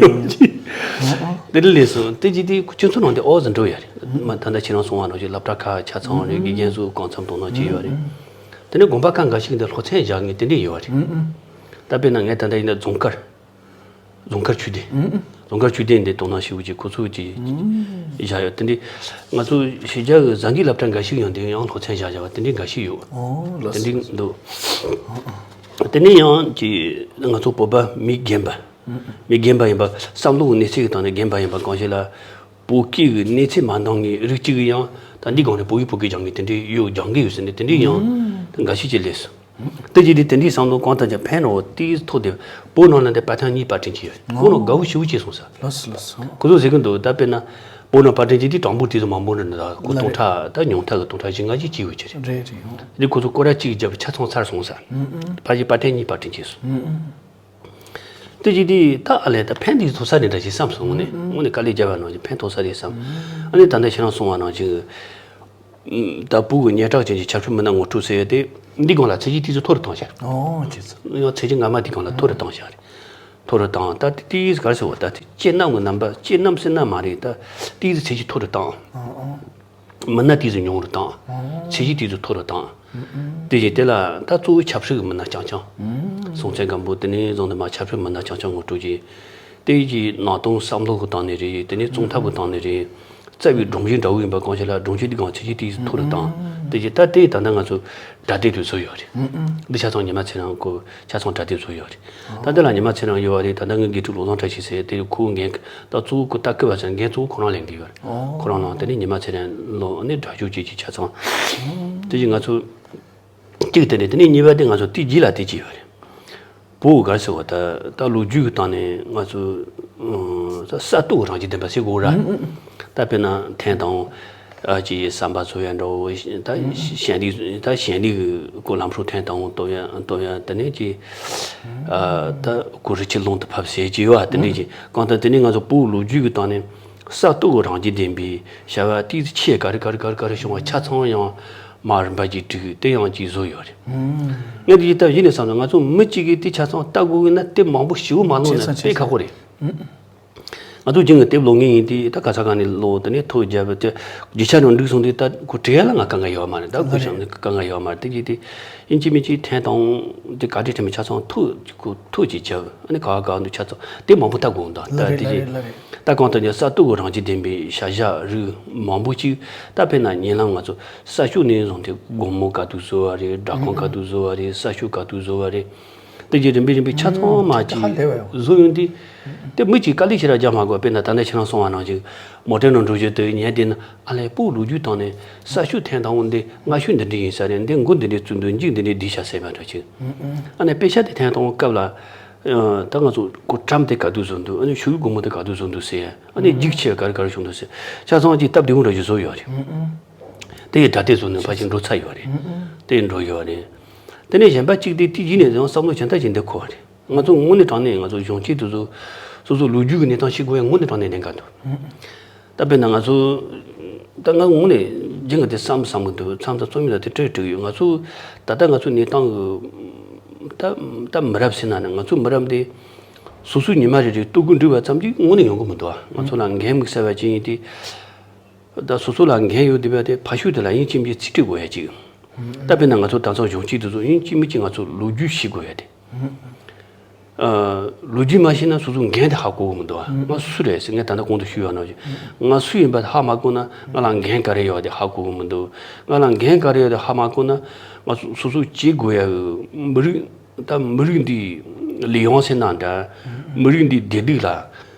དེ་འདྲ་ལས་སོང་། དེ་ཅི་དེ་ཁྱོད་ཚོ་ནང་དེ་ཨོ་ཟིན་འགྲོ་ཡ་རེད། མ་ད་ལྟ་ཁྱེད་རང་གསུང་བ་ནང་བཞིན་སློབ་གྲྭ་ཁག་ཆ་ཚང་རེད། དགེ་རྒན་ཚོ་གང་འཚམ་དོ་སྣང་བྱས་ཡོད་རེད། དེ་ནས་དགོན་པ་ཁག་འགའ་ཞིག་འདི་སློབ་ཚན་བཞག་མཁན་དེ་འདྲ་ཡོད་རེད། ད་དཔེར་ན་ངས་ད་ལྟ་ཡིན་ན་རྫོང་དཀར། རྫོང་དཀར་ཆོས་སྡེ། རྫོང་དཀར་ཆོས་སྡེ་འདི་དོ་སྣང་ཞེ་པོ་ཅིག་ཁོ་ཚོས་ཅིག་བཞག་ཡོད། དེ་འདྲའི་ང་ཚོ་ཕྱི་རྒྱལ་གྱི་བཟའ་འགུལ་སློབ་གྲྭ་འགའ་ཞིག་ཡང་དེ་ཡང་སློབ་ཚན་བཞག་བཞག་པ་དེ་འདྲའི་འགའ་ཞིག་ཡོད། ཨོ་ལགས་དེ་འདྲའི་འདུག་དེ་ནས་ཡང་ཅིག་ང་ཚོ་བོད་པ་མི་རྒན་པ། མི་རྒན་པ་ཡིན་པ་བསམ་བློ་གི་གནས་ཚད་ཀྱི་སྟེང་ནས་རྒན་པ་ཡིན་པ་གང་ཞིག་ལ། བོད་སྐད་ཀྱི་གནས་ཚད་མ་འདང་ངེས་རིགས་གཅིག་གི་ཡང་ད་འདི་སྒང་ནས་བོད་ཡིག་བོད་སྐད་སྦྱང་མཁན་དེ་འདྲའི་ཡོད། སྦྱང་གི་ཡོད་ཟེར་ནས་དེ་འདྲའི་ཡང་འགའ་ཤས་ཅིག་སླེབས་སོང་། དེ་རྗེས་དེ་དེ་འདྲའི་བསམ་བློ་གང་ལྟར་ཀྱང་ཕན་རོགས་དེའི་ཐོག་དེ་བོད་ནང་ལ་འདི་པར་ཐེངས་གཉིས་པར་སྐྲུན་བྱས་ཡོད། ཁོང་རང་དགའ་བོ་ཞེ་པོ་སྐྱེས་སོང་ས། ལགས་སོ་ལགས་སོ། ཁོ་ཚོ་ཟེར་གི་འདུག་ད་དཔེར་ན་བོད་ནང་པར་སྐྲུན་བྱས་དུས་གྲངས་འབོར་དེ་ཚོ་མང་པོ་འདྲ་འདུག་ད་ཁོ་ལ་སྟོང་རེད། ཕྲག་ད་ཉུང་མཐའ་གི་སྟོང་ཕྲག་བཞི་ལྔ་ཅིག་སྐྱེས་ཡོད་ཀྱི་རེད། རེད་རེད། འོང་། འདི་ཁོ་ཚོ་སྐོར་ར་གཅིག་བརྒྱབ་ཆ་ཚང་ཚར་སོང་ས། ཨུ་ཨུ། ཕལ་ཆེར་པར་ཐེངས་གཉིས་པར་སྐྲུན་བྱས་སོང་། ཨུ་ཨུ། དེ་བྱས་དུས་ད་ཨ་ལས་ད་ཕན་དེ་ཐོགས་ས་རེད་འདྲ་ཞིག་བསམ་སོང་། དངོས་གནས་དངོས་གནས་དཀའ་ལས་བརྒྱབ་པ་ནང་བཞིན་ཕན་ཐོགས་ས་རེད་བསམ། ཨ་ནི་ད་ལྟ་ཁྱེད་རང་གསུང་བ་ནང་བཞིན་ད་བོད་ཀྱི་སྙན་གྲགས་ཅན་གྱི་ཆབ་སྲིད་མི་སྣ་ངོ་སྤྲོད་ཟེར་ཡ་དེ་འདི་སྒང་ལ་ཚད་གཞི་དེ་ཚོ་མཐོ་རུ་བཏང་ཤག་ཨོ་ཅི་ཙི། ཡང་ཚད་གཞི་སྔ་མ་དེ་སྒང་ལ་མཐོ་རུ་བཏང་ཤག་རེད། མཐོ་རུ་བཏང་། ད་དེ་དེ་ག་རེ་ཟེར་བ་ད་དེ་སྤྱི་རྣམ་གྱི་རྣམ་པ་སྤྱི་རྣམ་ཟེར་ན་མ་རེད། ད་དེ་ཚད་གཞི་མཐོ་རུ་བཏང་། ཨོ་ཨོ། མི་སྣ་དེ་ཚོ་ཉུང་རུ་བཏང་། ཚད་གཞི་དེ་ཚོ་མཐོ་རུ་བཏང་། དེ་བཞིན་དེ་ལ་ད་གཙོ་བོ་ཆབ་སྲིད་ཀྱི་མི་སྣ་རྐྱང་རྐྱང་། སྲོང་བཙན་སྒམ་པོ་དེ་ནས་བཟུང་ནས་མར་ཆབ་སྲིད་མི་སྣ་རྐྱང་རྐྱང་ངོ་སྤྲོད་ཀྱིས། དེ་ཡི་ནང་དོན་བསམ་བློ་གི་སྟེང་ནས་རེད། དེ་ནས་རྩོམ་ཐབས་ཀྱི་སྟེང་ནས་རེད། རྩ་བའི་སྒྲོམ་གཞི་འདྲ་བོ་ཡིན་པ་གང་ཞིག་ལ་སྒྲོམ་གཞི་འདི་གང་ཚད་ཀྱི་དེ་མཐོ་རུ་བཏང་། དེ་བཞིན་ད་དེ་ད་ལྟ་ང་ཚོ་སྒྲ་དེབ་དུ་བཟོས་ཡོད་རེད། འདི་ཆ་ཚང་ཉི་མ་ཚེ་རིང་ཁོ་ཆ་ཚང་སྒྲ་དེབ་བཟོས་ཡོད་རེད། ད་འདི་ལ་ཉི་མ་ཚེ་རིང་ཡོད་རེད། ད་ལྟ་ངའི་དགེ་ཕྲུག་བློ་བཟང་བཀྲ་ཤིས་ཟེར་དེ་ཁོའི་འགན་ད་གཙོ་བོ་ཁོ་ལྟ་སྐུལ་བ་ཟེར་འགན་གཙོ་བོ་ཁོ་རང་ལེན་གི་ཡོད་རེད། ཨོ། ཁོ་རང་ནང་དེ་ནས་ཉི་མ་ཚེ་རིང་ལོ་ནི་སྒྲ་སྒྱུར་བྱེད་ཀྱི་ཆ་ཚང་། དེ་བཞིན་ང་ཚོ་གཅིག་དེ་ནས་དེ་ནས་གཉིས་པ་དེ་ང་ཚོ་དེ་རྗེས་ལ་དེ་བྱས་ཡོད་རེད། བོད་ག་ཟེར་བ་ད་ད་ལོ་རྒྱུས་ཀྱི་སྟེང་ནས་ང་ཚོ་ས་སྟོད་རང་བཞིན་ལྡན་པ་ཟེར་དགོས་ར། ད་དཔེར་ན་ཐན་དང་ཨ་ཅེ་ཟམ་པ་ཚོ་ཡང་འགྲོ་ད་ཞལ་འདི་ད་ཞལ་འདི་གི་ཀོ་ལམ་ཧྲོ་ཐན་དང་སྟོད་ཡ་སྟོད་ཡ་དེ་ནས་ཀྱི་ད་ཀོ་རི་ཆུ་ལུང་དུ་ཕབ་ཟེར་གྱི་ཡོད་བ། དེ་འདྲས་ཀྱི་གང་ལྟར་དེ་ནས་ང་ཚོ་བོད་ལོ་རྒྱུས་ཀྱི་སྟེང་ནས་ས་སྟོད་རང་བཞིན་ལྡན་པའི་བྱ་བ་ཏིག་ཙི་ཆེ་ག་རེ་ག་རེ་ག་རེ་ག་རེ་བྱུང་བ་ཆ་ཚང་ཡང་མ་རིམ་པ་ཅིག་བསྒྲིགས་དེ་ཡང་ཅིག་བཟོ་ཡོད་རེད། ངས་དེ་ཡི་སྟབས་གཞི་ནས་བསམ་ན་ང་ཚོ་མི་གཅིག་གིས་དེ་ཆ་ཚང་ལྟ་དགོས་ཀྱི་ན་དེབ་མང་པོ་ཞེ་པོ་མ་ཀློག་ན་དཔེ་ཁག་པོ་རེད། ང་ཚོ་རྒྱུན་གྱི་དེབ་ཀློག་མཁན་ཡིན་དུས་ད་ག་ས་ག་ནས་ཀློག་དེ་ནས་ཐོ་བརྒྱབ་པ་དེ་རྒྱུ་ཆ་རང་འགྲིག་སོང་དུས་ད་ཁོ་བྲིས་ཡ་ལ་ང་དཀའ་ངལ་ཡོད་མ་རེད། ད་ཁོ་བྱང་ནས་དཀའ་ངལ་ཡོད་མ་རེད། དེ་གྱིས་དེ་ཡིན་གཅིག་མིན་གཅིག་ཐན་དང་དེ་ག་འདྲ་དྲན་མི་ཆ་ཚང་ཐོ་ཅིག་ཁོ་ཐོ་ཅིག་བརྒྱབ་ཨ་ནི་ག་བ་ག་བ་འདུག་ཆ་ཚང་དེབ་མང་པོ་ལྟ་དགོས་འདུག་ད་དེ་གྱིས་ད་གང་ལྟར་ཀྱང་ས་སྟོད་ཀྱི་རང་བཞིན་ལྡན་པའི་བྱ་བཞག་རིགས་མང་པོ་ཅིག་ད་དཔེར་ན་ཉེ་ལམ་ང་ཚོ་ས་ཕྱོགས་ནས་བཟུང་སྟེ་དགོང་མོ་ག་དུས་བཟོ་བ་རེད། སྦྲག་ཁང་ག་དུས་བཟོ་བ་རེད། ས་ཕྱོགས་ག་དུས་བཟོ་བ་རེད། དེ་གྱིས་རིམ་པས་རིམ་པས་ཆ་ཚང་མ་ཅིག་བཟོ་ཡོང་དུས་དེ་མི་གཅིག་དཀའ་ལས་ཞེ་དྲག་རྒྱག་མ་དགོས། དཔེར་ན་ད་ནས་ཁྱེད་རང་གསུང་བ་ནང་བཞིན་མོ་ཊའི་ནང་འགྲོ་རྒྱུ་དེ་ཉལ་བསྡད་ན་ཨ་ལས་བོད་ལོ་རྒྱུས་སྟེང་ནས་ས་ཕྱོགས་ཐན་དང་པོ་འདི་སྔ་ཤོས་འདི་འདྲ་ཡིན་ས་རེད། འདི་མགོ་འདི་འདྲ་བཙུགས་འདུག་མཇུག་འདི་འདྲ་བསྡུས་བཞག་ཟེར་བ་འདྲ་ཅིག་ཨ་ནི་དཔེ་ཆ་དེ་ཐན་དང་པོ་སྐབས་ལ་ད་ང་ཚོ་ཁོ་ཊམ་དེ་ག་དུས་བཟོ་འདུག་ཨ་ནི་ཤུ་གུ་སྒོར་མོ་དེ་ག་དུས་བཟོ་འདུག་ཟེར། ཨ་ནི་རྒྱུག་ཆེ་ག་རེ་ག་རེ་བྱུང་འདུག་ཟེར། ཆ་ཚང་གཅིག་སྟབས་བདེ་པོ་འདྲ་ཞིག་བཟོ་ཡོད་རེད། དེ་ཡི་སྒྲ་དེབ་བཟོ་ནས་ཕལ་ཆེར་འགྲོ་ཚར་ཡོད་རེད། དེ་འགྲོ་ཡོད་རེད། དེ་ནས་གཞན་པ་གཅིག་དེ་དེ་གཞི་ནས་ཡང་བསམ་བློ་གཞན་དག་ཅིག་འདེབས་དགོས་པ་རེད། ང་ཚོ་དངོས་གནས་དྲང་གནས་ང་ཚོ་གཞོན་སྐྱེས་དེ་ཚོ་སོ་སོ་ལོ་རྒྱུས་ཀྱི་གནས་སྟངས་ཤེས་དགོས་ཡ་དངོས་གནས་དྲང་གནས་གནད་འགག་འདུག་ད་དཔེར་ན་ང་ཚོ་ད་ང་དངོས་གནས་རྒྱུན་གྱི་དེ་བསམ་བསམ་གི་འདུག་མཚམས་མཚམས་རྩོམ་ཡིག་ལ་དེ་བྲིས་བྲིས་ཡོད། ང་ཚོ་ད་ལྟ་ང་ཚོ་གནས་སྟངས་ཀྱི་ད་ད་མི་རབས་ཟེར་ན་ནི་ང་ཚོ་མི་རབས་འདི་ སོ་སོའི་ཉི་མ་རེ་རེ་ལྟོ་གོས་འགྲུབ་པ་ཙམ་གྱིས་དངོས་གནས་ཡོང་གི་མི་འདུག་ང་ཚོ་ལ་འགན་དམིགས་བསལ་བ་ཅིག་ཡིན་ཏེ། ད་སོ་སོ་ལ་འགན་ཡོད་བསྡད་པ་དེ་ཕ་ཤུལ་དེ་ལ་ཡིན་གཅིག་མིན་གཅིག་ཚིག་སྤྲད་དགོས་ཡ་གཅིག་ད་དཔེར་ན་ང་ཚོ་དེང་སང་གཞོན་སྐྱེས་དེ་ཚོ་ཡིན་གཅིག་མིན་གཅིག་ང་ཚོ་ལོ་རྒྱུས་ཤེས་དགོས་ཡ་དེ། ཨ། ལོ་རྒྱུས་མ་ཤེས་ན་སོ་སོའི་འགན་དེ་ཧ་གོ་གི་མི་འདུག་ང་སུ་རེད་ཟེར། ངས་ད་ལྟ་གོང་དུ་ཞུས་པ་ནང་བཞིན་ང་སུ་ཡིན་པ་ཧ་མ་གོ་ན་ང་ལ་འགན་ག་རེ་ཡོད་དེ་ཧ་གོ་གི་མི་འདུག་ང་ལ་འགན་ག་རེ་ཡོད་དེ་ཧ་མ་གོ་ན་ང་སོ་སོ་སོས་བྱེད་དགོས་ཡ་གི་མི་རིགས། ད་མི་རིགས་འདིའི་ལས་དབང་ཟེར་ན་འདྲ། མི་རིགས་འདིའི་བདེ་སྡུག་ལ་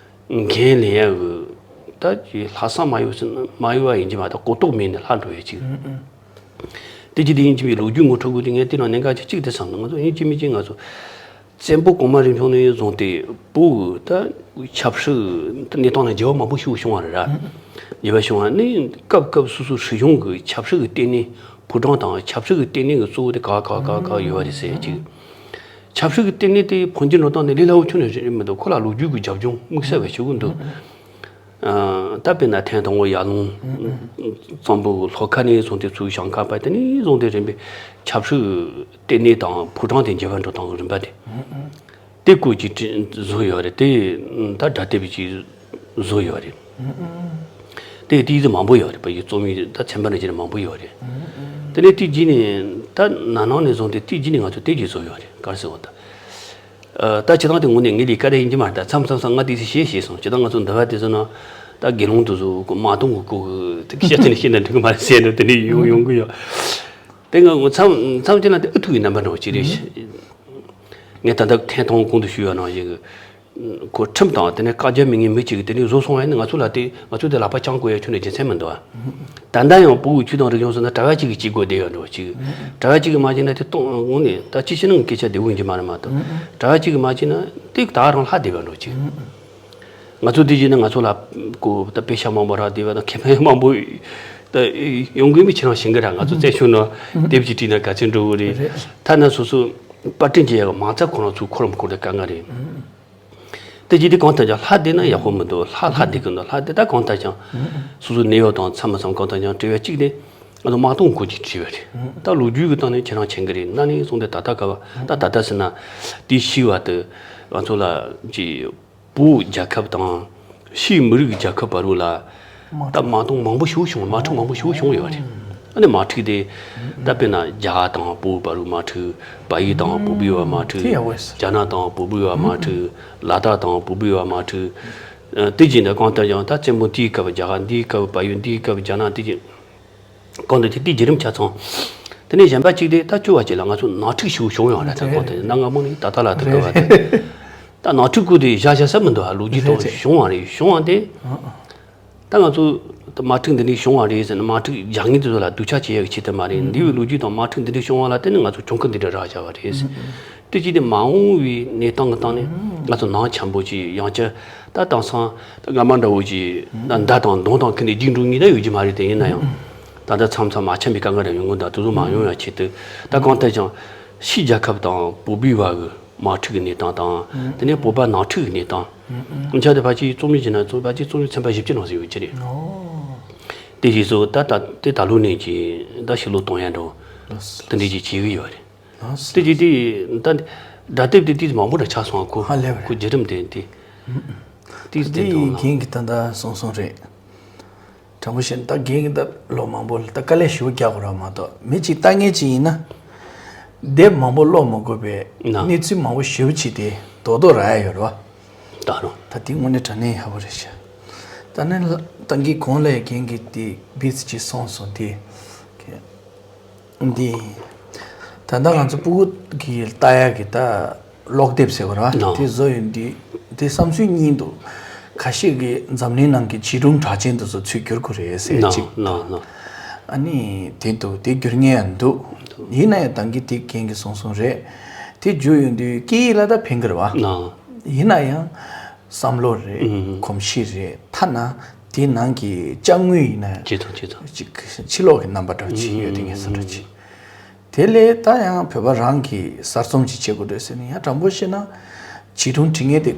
འགན་ལེན་ཡ་གི་ད་ཅིག་ལྷག་བསམ་མ་ཡོད་ཟེར་ན་མ་ཡོད་པ་ཡིན་གྱི་མ་གཏོགས་གོ་རྟོགས་མེད་ནས་ལྷག་འགྲོ་ཡ་ཅིག་དེ་ཅི་དེ་ཡིན་གྱི་མི་ལོ་རྒྱུས་ངོ་སྤྲོད་དགོས་དུས་ངས་དེ་ནང་གནད་འགག་ཅིག་གཅིག་དེ་བསམ་ན་ང་ཚོ་ཡིན་གྱི་མི་གཅིག་ང་ཚོ་བཙན་པོ་གོང་མ་རིམ་བྱོན་ནས་བཟུང་སྟེ་བོད་ད་ཆབ་སྲིད་གནས་སྟངས་ལ་འགྱུར་བ་མང་པོ་ཞིག་བྱུང་བ་རེད་ར། འགྱུར་བ་བྱུང་བ་ནི་སྐབས་སྐབས་སོ་སོའི་སྲིད་གཞུང་གི་ཆབ་སྲིད་ཀྱི་ལྟེ་གནས་ཕོ་བྲང་དང་ཆབ་སྲིད་ཀྱི་ལྟེ་གནས་ཀྱི་གཙོ་བོ་དེ་ག་ག་ག་ག་ཡོད་པ་རེད་ཟེར་ཅིག་ཆབ་སྲིད་ཀྱི་ལྟེ་གནས་དེ་འཕོ་འགྱུར་འགྲོ་སྟངས་དེ་ལས་སླ་བོ་ཁྱོན་ནས་རེད་མི་འདུག་ཁོ་ལ་ལོ་རྒྱུས་ཀྱི་རྒྱབ་ལྗོངས་དམིགས་བསལ་བའི་ཞུ་གི་འདུག་ཨ། ད་དཔེར་ན་ཐེངས་དང་པོ་ཡར་ཀླུང་གཙང་པོ་ལྷོ་ཁ་ནས་བཟུང་སྟེ་ཚུར་བྱང་ཁ་བར་དེ་ནས་བཟུང་སྟེ་རིམ་པས་ཆབ་སྲིད་ལྟེ་གནས་དང་ཕོ་བྲང་དེ་འགྱུར་བ་འགྲོ་སྟངས་ཀྱི་རིམ་པ་དེ། དེ་སྐོར་གྱི་བྲིས་བཟོ་ཡོད་རེད་དེ། ད་སྒྲ་དེབ་ཅིག་བཟོ་ཡོད་རེད། དེ་དེའི་ཚོ་མང་པོ་ཡོད་རེད། བོད་ཀྱི་རྩོམ་ཡིག་ད་ཚན་པ་ནས་བྱས་ནས་མང་པོ་ཡོད་རེད། དེ་ནས་དེ་རྗེས་ནས་ད་ན་ནིང་ནས་བཟུང་སྟེ་དེ་རྗེས་ནས་ང་ཚོ་དེ་རྗེས་བཟོ་ཡོད་རེད། ག་རེ་ཟེར་བ་ད། ད་སྤྱིར་བཏང་དེ་དངོས་གནས་ངའི་ལས་ཀ་དེ་ཡིན་གྱི་མ་རེད། ད་མཚམས་མཚམས་སུ་ང་དེ་ཚོ་བཤད་ཤེས་སོང་། སྤྱིར་བཏང་ང་ཚོ་འདི་བ་དེ་ཚོ་ན་ད་དགེ་སློང་དེ་ཚོ་མ་གཏོང་གི་སྐོར་གི་དེ་སྐད་ཆ་དེ་ནས་བཤད་ན་འགྲིག་གི་མ་རེད་ཟེར་ནས་དེ་ནས་ཡོང་ཡོང་གི་ཡོད། དེ་ང་ངོ་མཚམས་མཚམས་ཅིག་ན་དེ་ཨུ་ཐུག་གི་རྣམ་པ་འདྲ་བོ་ཅིག་རེད། ངས་ད་ལྟ་ཐེངས་དང་པོ་གོང་དུ་ཞུས་པ་ནང་བཞིན་གྱི་ཁོ་ཁྲིམས་དང་དེ་ནས་བཀའ་རྒྱ་མི་ངན་མི་གཅིག་གིས་དེ་ནས་བཟོ་སོང་བ་ཡིན་ན་ང་ཚོ་ལ་དེ་ང་ཚོ་དེ་ལག་པ་བརྐྱང་དགོས་ཡ་ཁྱོན་ནས་རྒྱུ་མཚན་མི་འདུག་ཨ། ད་ལྟ་ཡང་ཕྲུ་གུ་ཆོས་དང་རིག་གཞུང་སོགས་ན་གྲྭ་པ་གཅིག་གིས་བྱེད་དགོས་བསྡད་ཡོད་འགྲོ་གཅིག་གྲྭ་པ་གཅིག་གིས་མ་བྱས་ན་དེ་གཏོང་དངོས་གནས་ད་སྤྱི་ཕྱི་ནང་གི་སྐད་ཆ་བདེ་བོ་ཡིན་གྱི་མ་རེད་མ་གཏོགས། གྲྭ་པ་གཅིག་གིས་མ་བྱས་ན་དེ་ད་རང་ལྷག་བསྡད་ཡོད་འགྲོ་གཅིག་ང་ཚོ་དེ་བྱས་ན་ང་ཚོ་ལ་ཀོ་ད་དཔེ་ཤག་མང་པོ་རག་བསྡད་པ་དང་ཁེ་ཕན་མང་པོ་ད་ཡོང་གི་མི་ཁྱེད་རང་ཤེས་གི་ར། ང་ཚོ་བཙན་བྱོལ་ནང་དེབ་ཅིག་བྲིས་ན་ག་ཚོད་འགྲོ་གི་རེད། ཐ་ན་སོ་སོ་པར་སྐྲུན་བྱེད་ཡག་མ་རྩ་ཁོ་རང་ཚོའི་ཁོ་རང་ཁོ་རང་དཀའ་ངལ་རེད། དེ་ཅི་དེ་གང་ལྟར་ཀྱང་ལྷག་བསྡད་ན་ཡག་པོ་མི་འདུག་ལྷག་ལྷག་བསྡད་ཀྱི་འདུག་ལྷག་བསྡད་ད་གང་ལྟར་ཀྱང་སོ་སོའི་གནས་བབ་དང་འཚམ་མི་འཚམ་གང་ལྟར་ཀྱང་དྲི་བ་གཅིག་དེ་ང་ཚོ་མ་གཏོང་སྐོར་གྱི་དྲི་བ་རེད། ད་ལོ་རྒྱུས་ཀྱི་སྟེང་ནས་ཁྱེད་རང་མཁྱེན་གྱི་རེད། ན་ནིང་སོང་སྟེ་ད་ལྟ་ག་བ་ད་ད་ལྟ་ཟེར་ན་དེ་ཤི་བ་དེ་ང་ཚོ་ལ་ཅི་བོད་རྒྱལ་ཁབ་དང་ཕྱིའི་མི་རིགས་རྒྱལ་ཁབ་བར་རུ་ལ་ད་མ་གཏོང་མང་པོ་ཞིག་བྱུང་། དམག་འཁྲུག་མང་པོ་ཞིག་བྱུང་ཡོད་རེད། ཨ་ནི་དམག་འཁྲུག་དེ་ད་དཔེར་ན་རྒྱ་གར་དང་བོད་བར་རུ་དམག་འཁྲུག་བལ་ཡུལ་དང་བོད་བར་དམག་འཁྲུག་རྒྱ་ནག་དང་བོད་བར་དམག་འཁྲུག་ལ་དྭགས་དང་བོད་བར་དམག་འཁྲུག་དེ་བཞིན་དུ་གང་ལྟར་ཀྱང་ད་བཙན་པོ་དེའི་སྐབས་རྒྱ་གར། འདིའི་སྐབས་བལ་ཡུལ། འདིའི་སྐབས་རྒྱ་ནག་དེ་བཞིན། གང་དུ་དེ་དེའི་བརྒྱུད་རིམ་ཆ་ཚང་། དེ་ནས་གཞན་པ་གཅིག་དེ་ད་བཅུ་བ་གཅིག་ལ་ང་ཚོ་ནག་འཁྲུག་ཞིག་བྱུང་ཡོད་རེད། ད་གང་དུ་གནའ་སྔ་མོ་ནས་ད་ལྟ་ལ་ཐུག་གི་བ་དེ། ད་ནག་འཁྲུག་སྐོར་དེ་བཞག་བཞག་ས་མི་འདུག་ཨ། ལོ་རྒྱུས་ཐོག་བྱུང་བ་རེད། བྱུང་བ་དེ། ད་ང་ཚོ་དམག་འཁྲུག་འདི་འདྲ་བྱུང་བ་རེད་ཟེར་ནས་དམག་འཁྲུག་རྒྱག་མཁན་དེ་ཚོ་ལ་སྡུག་ཆག་བྱེད་ཡག་གི་ཆེད་དུ་མ་རེད། འདི་བའི་ལོ་རྒྱུས་དང་དམག་འཁྲུག་འདི་འདྲ་བྱུང་བ་ལ་བརྟེན་ནས་ང་ཚོ་གྱོང་གུན་འདི་འདྲ་རག་བཞག་པ་རེད། དེ་ཅི་སྟེ་མ་འོངས་པའི་གནས་སྟངས་ཀྱི་སྟེང་ནས་ང་ཚོ་ནང་འཆམ་པོ་ཅིག་ཡང་བསྐྱར་ད་དེང་སང་ད་སྔ་མ་འདྲ་བོ་ཅིག་ད་མདའ་དང་མདུང་དང་ཁུར་ནས་རྒྱུག་འགྲོ་མཁན་ད་ཡོད་ཀྱི་མ་རེད། དེ་ཡིན་ན་ཡང་ད་ལྟ་མཚམས་མཚམས་མ་འཆམ་པའི་དཀའ་ངལ་རེ་ཡོང་གི་འདུག་དེ་ཚོ་མ་ཡོང་ཡ་ཆེད་དུ་ད་གང་ལྟར་ཀྱང་ཕྱིའི་རྒྱལ་ཁབ་དང་བོད་པའི་བར་གྱི་དམག་འཁྲུག་གི་གནས་སྟངས་དང་། དེ་ནས་བོད་པ་ནང་འཁྲུག་གི་གནས་སྟངས། ཆ་དེ་ཕལ་ཆེར་རྩོམ་ཡིག་བྱས་ན་ཚོ་ཕལ་ཆེར་རྩོམ་ཡིག་ཚན་པ་བཞི་བཅུ་ནང་ཟིན་ཡོད་ཀྱི་རེད། དེ་བཞིན་སུ་ད་ད་དེ་ད་ལོ་ནས་ཀྱི་ད་ཕྱི་ལོ་གཏོང་ཡ་འགྲོ་དེ་འདྲ་ཅིག་བྱེད་ཀྱི་ཡོད་རེད། དེ་ཅིག་དེ་ད་སྒྲ་དེབ་དེ་དེ་མང་པོ་འདྲ་ཆགས་སོང་། ཁོ་ཧ་ལས་པ་རེད། ཁོ་བརྒྱུད་རིམ་དེ་དེ་དེ་དེ་དེ་དང་ལ་རྒན་གྱི་ད་ལྟ་གསུངས་སོང་རེད། དྲང་པོ་བཤད་ན་ད་རྒན་གྱི་ད་ལོ་མང་པོ་ལ་ད་དཀའ་ལས་ཞེ་པོ་རྒྱག་དགོས་ར་མ་གཏོགས་མི་གཅིག་ལྟ་མཁན་གཅིག་ཡིན་ན་དེབ་མང་པོ་ཀློག་མ་དགོས་པའི་ན་གནས་ཚུལ་མང་པོ་ཞེ་པོ་ཅིག་དེ་རྡོག་རྡོག་རག་ཡ་ཡོད་རེད་བ། ད་རུང་ད་དེ་དངོས་གནས་དྲང་གནས་ཡག་པོ་རེད་ཤག་ད་ནི་ལ་ད་གིན་གོང་ལ་རྒན་གྱིས་དེ་བིས་ཅིག་གསུངས་སོང་དེ། འདི། ད་ལྟ་ང་ཚོ་ཕྲུ་གུ་གི་ལྟ་ཡག་གི་ད་ཀློག་དེབ་ཟེར་བ་ར་ནོ། དེ་བཟོ་ཡོད་འདི། དེ་བསམ་ཚུལ་གཉིས་འདུག་ཁ་ཤས་ཀྱིས་འཛམ་གླིང་ནང་གི་བྱིས་སྒྲུང་གྲགས་ཅན་དེ་ཚོ་ཚུར་བསྒྱུར་དགོས་རེད་ཟེར་ནོ་གཅིག་ནོ་ནོ། ཨ་ནི་དེ་འདུག་དེ་བསྒྱུར་མཁན་ཡང་འདུག་ཡིན་ན་ཡང་ད་གིན་དེ་རྒན་གྱིས་གསུངས་གསུངས་རེད། དེ་བསྒྱུར་ཡོང་དུས་སྐད་ཡིག་ལ་ད་ཕན་གི་རེད་བ། ནོ། ཡིན་ན་ཡང་། བསམ་བློ་རེད། ཨུམ། གོམས་གཤིས་རེད། ཐ་ན་དེའི་ནང་གི་ཅ་དངོས་ཡིན་ན་ཅི་དང་ཅི་དང་ཅིག་ཕྱི་ལོགས་ཀྱི་རྣམ་པ་འདྲ་ཅིག་ཡོད་དེ་ངས་བསམ་འདྲ་ཅིག་དེ་ལས་ད་ཡང་བོད་པ་རང་གིས་གསར་རྩོམ་ཅིག་བྱེད་དགོས་འདུག་ཟེར་ནས་ཡང་དྲང་པོ་བཤད་ན་བྱིས་སྒྲུང་འབྲི་མཁན་དེ་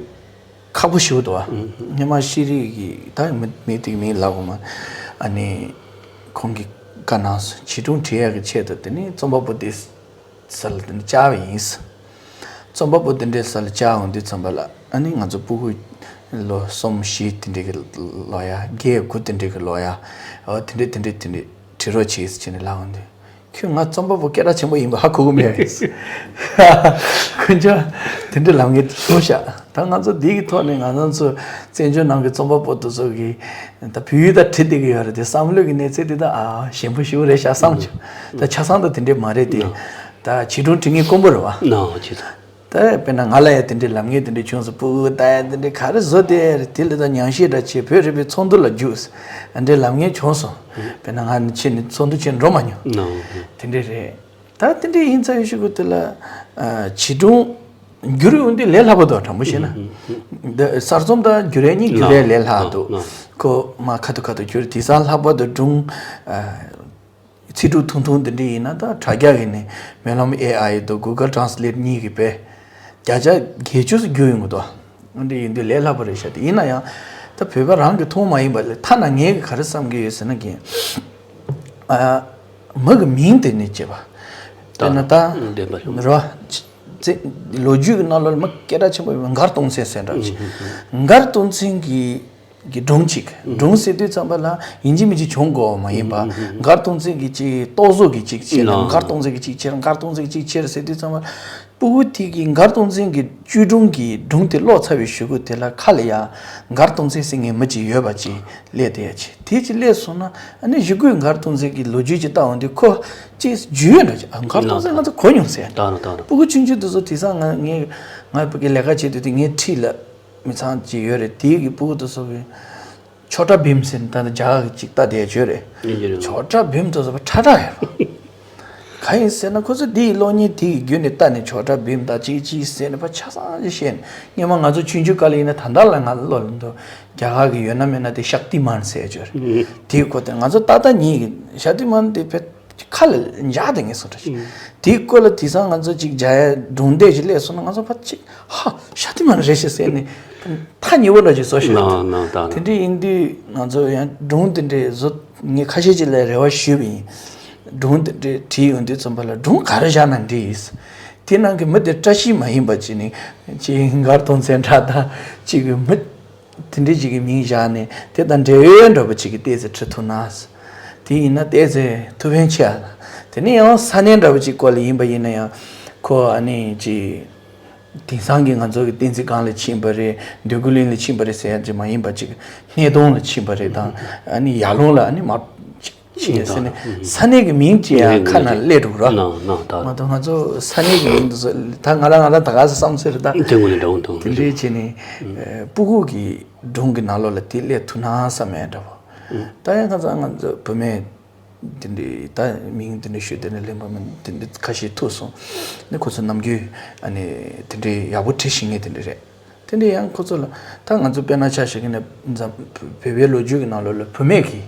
ཁག་པོ་ཞེ་པོ་འདུག་ཨ། སྔོན་མ་ཤེས་རིག་གི་ད་མི་མི་དེ་མིང་ལབ་དགོས་མ། ཨ་ནི་ཁོང་གིས་བཀའ་གནང་སོང་། བྱིས་སྒྲུང་འབྲི་ཡག་གི་ཆེད་དུ་དེ་ནི་རྩོམ་པ་པོ་དེ། ས་ལ་དེ་འདྲ་བཅར་བ་ཡིན། རྩོམ་པ་པོ་དེ་འདྲའི་ས་ལ་བཅར་འོང་དུས་ཙམ་པ་ལ་ ཨ་ནི་ང་ཚོ་སྤུ་གུ་ལོ་གསུམ་བཞི་དེ་འདྲའི་གི་ལོ་ཡ། བརྒྱད་དགུ་དེ་འདྲའི་གི་ལོ་ཡ། འོ་དེ་འདྲའི་དེ་འདྲའི་དེ་འདྲའི་བྲིས་རོགས་བྱེད་ཟེར་ནས་ལབ་འོང་དུས། ཁྱོད་ང་རྩོམ་པ་པོ་སྐད་གྲགས་ཆེན་པོ་ཡིན་པ་ཧ་གོ་གི་མེད། དཀོན་མཆོག་དེ་འདྲའི་ལབ་མཁན་བྱུང་ཤག་ད་ང་ཚོ་འདི་གི་ཐོག་ནས་ང་རང་ཚོ་བཙན་བྱོལ་ནང་གི་རྩོམ་པ་པོ་དེ་ཚོ་གི་ད་བོད་ཡིག་ད་བྲིས་བསྡད་ཀྱི་ཡོད་རེད་དེ། བསམ་བློ་གི་གནས་ཚད་དེ་ད་ཨ་ཞན་པོ་ཞེ་པོ་རེད་ཤག་བསམ་བྱུང་། ད་ཆ་ཚང་ད་དེ་འདྲས་མ་རེད་དེ། ད་བྱིས་སྒྲུང་འབྲི་མཁན་དཀོན་པོ་རེད་བ། ནའོ་ཅི་ད། ད་དཔེར་ན་ང་ལ་ཡང་དེ་འདྲའི་ལབ་མཁན་དེ་འདྲ་བྱུང་སོང་། སྤུ་གུ་ད་ཡང་དེ་འདྲའི་ག་རེ་བཟོ་དེ་རེད། དེ་ལ་ད་ཉམས་ཞིབ་འདྲ་བྱེད། བོད་རིག་པའི་ཚོགས་འདུ་ལ་རྒྱུགས། ཨ་འདྲའི་ལབ་མཁན་བྱུང་སོང་། དཔེར་ན་ང་ནི་ཕྱིན་ནས་ཚོགས་འདུ་ཕྱིན་འགྲོ་མ་མྱོང་། ནའོ། དེ་འདྲའི་རེད། ད་དེ་འདྲའི་ཡིན་ཙང་ཡོད་ཤོས་ཀྱི་དེ་ལ་ཨ་བྱིས་སྒྲུང་བསྒྱུར་ཡོང་དུས་ལས་སླ་པོ་འདུག་དྲང་པོ་བཤད་ན། ཨུ་ཨུ་ཨུ། འདི་གསར་རྩོམ་དང་བསྒྱུར་ཡས་གཉིས་བསྒྱུར་ཡས་ལས་སླ་འདུག་ནའོ། ཁོ་མ་ཁ་ཐུག་ཁ་ཐུག་བསྒྱུར་དེང་སང་ལྷག་པར་དུ་སྒྲུང་ཨ། ཚིག་གྲུབ་ཐུང་ཐུང་འདི་འདྲ་ཡིན་ན་ད་དྲ་རྒྱ་གི་ནས་སྨོན་ལམ་ཨེ་ཨའི་དང་Google Translate་གཉིས་ཀྱིས་དཔེ་བརྒྱ་ཆ་བརྒྱད་ཅུ་ཙམ་བསྒྱུར་ཡོང་གི་འདུག་འདི་འདྲ་ཡིན་དུས་ལས་སླ་པོ་རེད་ཤག་དེ་ཡིན་ན་ཡང་ད་བོད་པ་རང་གི་ཐོག་མ་ཡིན་པ་ལས་ཐ་ན་ངས་ག་རེ་བསམ་གྱི་ཡོད་ཟེར་ན་གི་ཨ་མི་གི་མིང་དེ་ནས་བྱས་པ། དཔེར་ན་ད་བདེན་པ་རེད། རོ་ཚེ་ལོ་རྒྱུས་ཀྱི་ནང་ལོགས་ལ་མི་སྐད་གྲགས་ཆེན་པོ་ཡོད་པ་མགར་སྟོང་བཙན་ཟེར་འདྲ་ཞིག་མགར་སྟོང་བཙན་གྱི་གི་སྒྲུང་གཅིག་སྒྲུང་ཟེར་དུས་ཙམ་པ་ལ་ཡིན་གཅིག་མིན་གཅིག་བྱུང་དགོས་པ་མ་ཡིན་པ། མགར་སྟོང་བཙན་གྱི་གཅིག་རྟོག་བཟོ་གི་གཅིག་བྱས་ནས། ནའོ། མགར་སྟོང་བཙན་གྱི་གཅིག་བྱས། མགར་སྟོང་བཙན་གྱི་གཅིག་བྱས་ཟེར་དུས་ཙམ་པ། སྤུ་གུ་དེ་གིས་མགར་སྟོང་བཙན་གྱི་བཅོས་སྒྲུང་གི་སྒྲུང་དེ་ཀློག་ཚར་བའི་གཞུག་གུ་དེ་ལ་ཁ་ལ་ཡ་མགར་སྟོང་བཙན་ཟེར་མཁན་མི་གཅིག་ཡོད་པ་ཅིག་སླེབས་བསྡད་ཡ་ཅིག་དེ་ཅིག་སླེབས་སོང་ན་ཨ་ནི་གཞུག་གུ་མགར་སྟོང་བཙན་གྱི་ལོ་རྒྱུས་ཅིག་བལྟ་འོང་དུས་ཁོ་ཅིག་འཇུ་ཡོད་འདྲ་ཅིག་ཨ་མགར་སྟོང་བཙན་ང་ཚོ་གོ་མྱོང་ཟེར། ད་རུང་ད་རུང་། སྤུ་གུ་ཆུང་ཆུང་དེ་ཚོ་དེང་སང་ང་ངས་ང་ཕ་གི་ལས་ཀ་བྱེད་དུས་དེ་ངའི་འཁྲིས་ལ། མི་ཚང་གཅིག་ཡོད་རེད། དེའི་གི་སྤུ་གུ་དེ་ཚོ་གི་ཆོ་ཊ་བྷིམ་ཟེར་ནས་ད་ནི་རྒྱ་གར་གི་ཅིག་ལྟ་བསྡད་ཡོད་རེད། ཡིན་གྱི་རེད། ཆོ་ཊ་བྷིམ་དེ་ཚོ་ཕ་ཁྲ་ཁྲ་ཡོད་རེད། ག་ཡིན་ཟེར་ན་ཁོ་ཚོ་དེའི་གློག་བརྙན་དེ་གི་བརྒྱུད་ནས་ལྟ་ནས་ཆོ་ཊ་བྷིམ་དང་ཅིག་ཅིག་ཟེར་ནས་ཕ་ཆ་ཚང་ཅིག་བཤད་ནས། སྔོན་མ་ང་ཚོ་ཆུང་ཆུང་སྐབས་ལ་ཡིན་ན་ད་ལྟ་ལ་ང་བློ་ལ་འདུག་རྒྱ་གར་གི་ཡོད་ན་མེད་ན་དེ་ཤཀ་ཏི་མཱན་ཟེར་ཡོད་རེད། དེའི་སྐོར་དེ་ང་ཚོ་ཏག་ཏག་ཉིད་ཀྱི་ཤཀ་ཏི་མཱན་དེ་ཕ་ཁ་ལ་འཇགས་བསྡད་ངེས་སོ་འདྲ་ཞིག་དེའི་སྐོར་ལ་དེང་སང་ང་ཚོ་ཅིག་མཇལ་ཡ་སྒྲུང་དེབ་ཅིག་སླེབས་སོང་ན་ང་ཚོ་ཕར་ཅིག་ཧ་ཤཀ་ཏི་མཱན་རེད་ཤག་ཟེར་ནས་ཐག་ཉེ་བོ་འདྲ་ཅིག་བཟོ་ཤེས། ནའོ་ནའོ་ད་དེ་འདྲ་ཡིན་དུས་ང་ཚོ་ཡང་སྒྲུང་དེ་འདྲ་བཟོ་ངས་ཁ་ཤས་ཅིག་ལ་རེ་བ་ཞུས་པ་ཡིན། སྒྲུང་དེ་འདྲ་བྲིས་ཡོང་དུས་ཙམ་པ་ལ་སྒྲུང་ག་རེ་བཞག་ན་འགྲིག་ཡིན། དེ་ནང་གི་མི་དེ་བཀྲ་ཤིས་མ་ཡིན་པ་ཅིག་ནི་ཅིག་མགར་སྟོང་བཙན་འདྲ་དང་ཅིག་གི་མི། དེ་འདྲའི་ཅིག་གི་མིང་བཞག་ནས་དེ་དང་འབྲེལ་ཡོད་འདྲ་པོ་ཅིག་གི་ཏོག་ཙམ་བྲིས་ཐུབ་ན། དེ་ཡིན་ན་ཏོག་ཙམ་ཐུགས་ཕན་ཆེ་ཨ། དེ་ནས་ཡང་ས་གནས་འདྲ་པོ་ཅིག་སྐོར་ལ་ཡིན་པ་ཡིན་ན་ཡང་ཁོ་ཨ་ནི་ཅིག་དེང་སང་གི་ང་ཚོ་གི་བསྟན་འཛིན་སྒང་ལ་ཕྱིན་པ་རེད། འདོད་རྒུ་གླིང་ལ་ཕྱིན་པ་རེད་ཟེར་ཡ་ཅིག་མ་ཡིན་པ་ཅིག་སྣེ་གདོང་ལ་ཕྱིན་པ་རེད་དང་ཨ་ནི་ཡར་ཀླུང་ལ་ཨ་ནི་མར་ཅིག་ཕྱིན་ཡ་ཟེར་ནས་ཨ་ས་གནས་ཀྱི་མིང་ཅིག་ཡང་ཁ་ནང་སླེབས་འགྲོ་གི་ར། ནའོ་ནའོ་ད་མ་གཏོགས་ང་ཚོ་ས་གནས་ཀྱི་མིང་དེ་ཚོ་ད་ང་རང་ང་རང་ད་ག་ས་བསམ་ཚུལ་རེད་ད། དེ་ངོས་ནས་འདྲ་བོ་འདུག་དེ་འདྲའི་བྱས་ནས་ཨ་སྤུ་གུ་གི་སྒྲུང་གི་ནང་ལོགས་ལ་དེ་སླེབས་ཐུབ་ན་བསམ་ཡ་འདྲ་བོ། ཨུ། ད་ཡང་ཁ་སང་ང་ཚོ་བུད་མེད་དེ་འདྲའི་ད་མིང་དེ་འདྲ་ཞུས་དེ་ནས་གླེན་པ་མིན་དེ་འདྲ་ཁ་ཤས་ཐུག་སོང་། ནི་ཁོ་ཚོ་ནམ་རྒྱུན་ཨ་ནི་དེ་འདྲའི་ཡག་པོ་བྲིས་ཤེས་མཁན་དེ་འདྲ་རེད། དེ་འདྲའི་ཡང་ཁོ་ཚོ་ལ་ད་ང་ཚོ་དཔེར་ན་ཆ་བཞག་གི་ན་འཛམ་བོད་པའི་ལོ་རྒྱུས་ཀྱི་ནང་ལོགས་ལ་བུད་མེད་ཀྱི་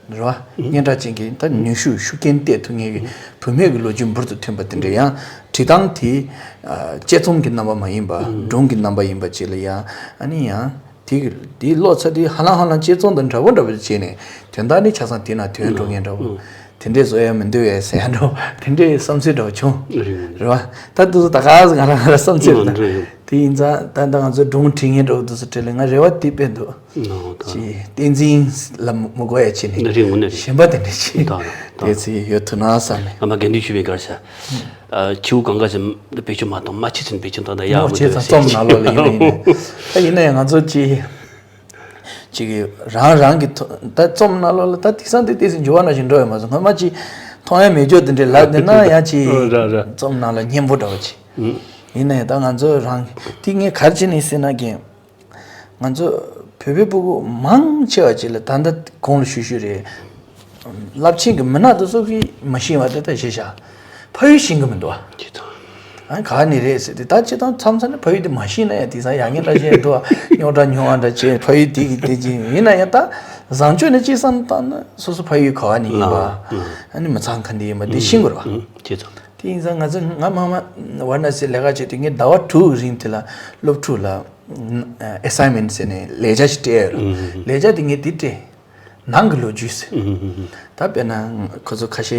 རེད་བ། སྙན་གྲགས་ཅན་གྱི་ད་ནུས་ཤུགས་ཤུགས་རྐྱེན་གཏད་ཐུབ་མཁན་གྱི་བུད་མེད་ཀྱི་ལོ་རྒྱུས་འབུར་དུ་ཐོན་པ་དེ་འདྲ་ཡང་བྲིས་སྟངས་དེ་ཨ་དཔྱད་རྩོམ་གྱི་རྣམ་པ་མ་ཡིན་པ་སྒྲུང་གི་རྣམ་པ་ཡིན་པ་ཅིག་ལ་ཡང་ཨ་ནི་ཡང་དེ་གི་དེའི་ཀློག་ཚར་དུས་ཧ་ལམ་ཧ་ལམ་དཔྱད་རྩོམ་དང་འདྲ་པོ་འདྲ་པོ་བྱས་ནས་དོན་དག་ནི་ཆ་ཚང་དེ་ན་ཐོན་འགྲོ་མཁན་འདྲ་པོ། དེ་འདྲས་བཟོ་ཡ་མི་འདུག་ཨེ་ཟེར་ཡ་འདྲ་པོ་དེ་འདྲས་བསམ་ཚུལ་འདྲ་པོ་བྱུང་རེད་བ། ད་དེ་ཚོ་ད་ག་ཟེ་ང་རང་ང་རང་བསམ་ཚུལ་རེད་ད། དེ་ཡིན་ཙང་ད་ལྟ་ང་ཚོ་སྒྲུང་བྲིས་མཁན་འདྲ་པོ་དེ་ཚོ་གྲས་ལ་ང་རེ་བ་དེ་དཔེ་འདུག་ཅེས་བསྟན་འཛིན་ལ་མི་གོ་ཡ་བྱས་ནས་རེད་ངོ་ནས་རེད། གཞན་པ་དེ་འདྲ་ཅིག་ད་རེད་ད་དེ་ཚོ་ཡོད་ཐུབ་ན་བསམ་ནས། ཨ་མ་དགེ་འདུན་ཆོས་འཕེལ་གར་ཤ་ཨ་ཁྱེའུ་གང་ག་ཅིག་བེད་སྤྱོད་མ་གཏོང་མ་ཕྱི་ཚུན་བེད་སྤྱོད་གཏོང་ད་ཡག་མོ་མོ་བྱས་ཙང་རྩོམ་ནང་ལོགས་ལ་ཡིན་ཡིན་ནས་ད་ཡིན་ན་ཡང་ང་ཚོ་ཅིག་ཅིག་རང་རང་གི་ཐོ་ད་རྩོམ་ནང་ལོགས་ལ་ད་དེང་སང་དེ་ཏོག་ཙམ་འགྱུར་བ་ནང་བཞིན་འགྲོ་ཡོད་མ་སོང་། སྔོན་མ་ཅིག་མཐོང་ཡ་མེད་ཅོག་དེ་འདྲའི་ལབ་བསྡད་ན་ཡང་ཅིག་ར་ར་རྩོམ་ནང་ལ་སྙན་པོ་འདྲ་བ་ཅིག་ཡིན་ན་ཡང་ད་ང་ཚོ་རང་དེ་ངས་ག་རེ་བྱས་ནས་ཟེར་ན་རྒན། ང་ཚོ་བོད་པའི་སྤུ་གུ་མང་ཆེ་བ་ཅིག་ལ་ད་ལྟ་གོང་ལ་ཞུས་ཞུས་རེད། རླབས་ཆེན་གྱི་མི་སྣ་དེ་ཚོ་གིས་མ་ཤེས་པ་དེ་ལྟ་བྱས་ཤག་ཕ་ཡུལ་ཤེས་ཀྱི་མི་འདུག་ཨ། ཅི་ཐང་། ཨ་ག་ནས་རེད་ཟེར་དུས་ད་ཅི་ཐང་མཚམས་མཚམས་ནས་ཕ་ཡུལ་དེ་མ་ཤེས་ན་ཡང་དེང་སང་ཡ་ངན་འདྲ་བྱས་འདུག་ཨ། རྙོག་དྲ་ཉུང་བ་འདྲ་བྱས་ཕ་ཡུལ་དེ་གི་དེ་ཅི་ཡིན་ན་ཡང་ད་བཟང་སྤྱོད་ནས་ཅི་བསམ་བཏང་ན་སོ་སོ་ཕ་ཡུལ་ག་བ་ནས་ཡིན་པ། ཨ་ནི་མི་ཚང་ག་འདྲ་ཡིན་པ་དེ་ཤེས་དགོས་རེད་པ། ཅི་ཐང་། དེ་ཡིན་ཙང་ང་ཚོ་ང་མ་མ་ཝཱ་ར་ཎ་སིར་ལས་ཀ་བྱེད་དུས་ངས་ཟླ་བ་དྲུག་རིང་དེ་ལ་སློབ་ཕྲུག་ལ་ཨེ་སའིན་མེན་ཊི་ཟེར་ནས་ལས་བྱ་ཞིག་སྤྲད་ཡོད་རེད། ལས་བྱ་དེ་ངས་དེ་སྤྲད། ནང་གི་ལོ་རྒྱུས་ཟེར། ད་དཔེར་ན་ཁོ་ཚོ་ཁ་ཤས་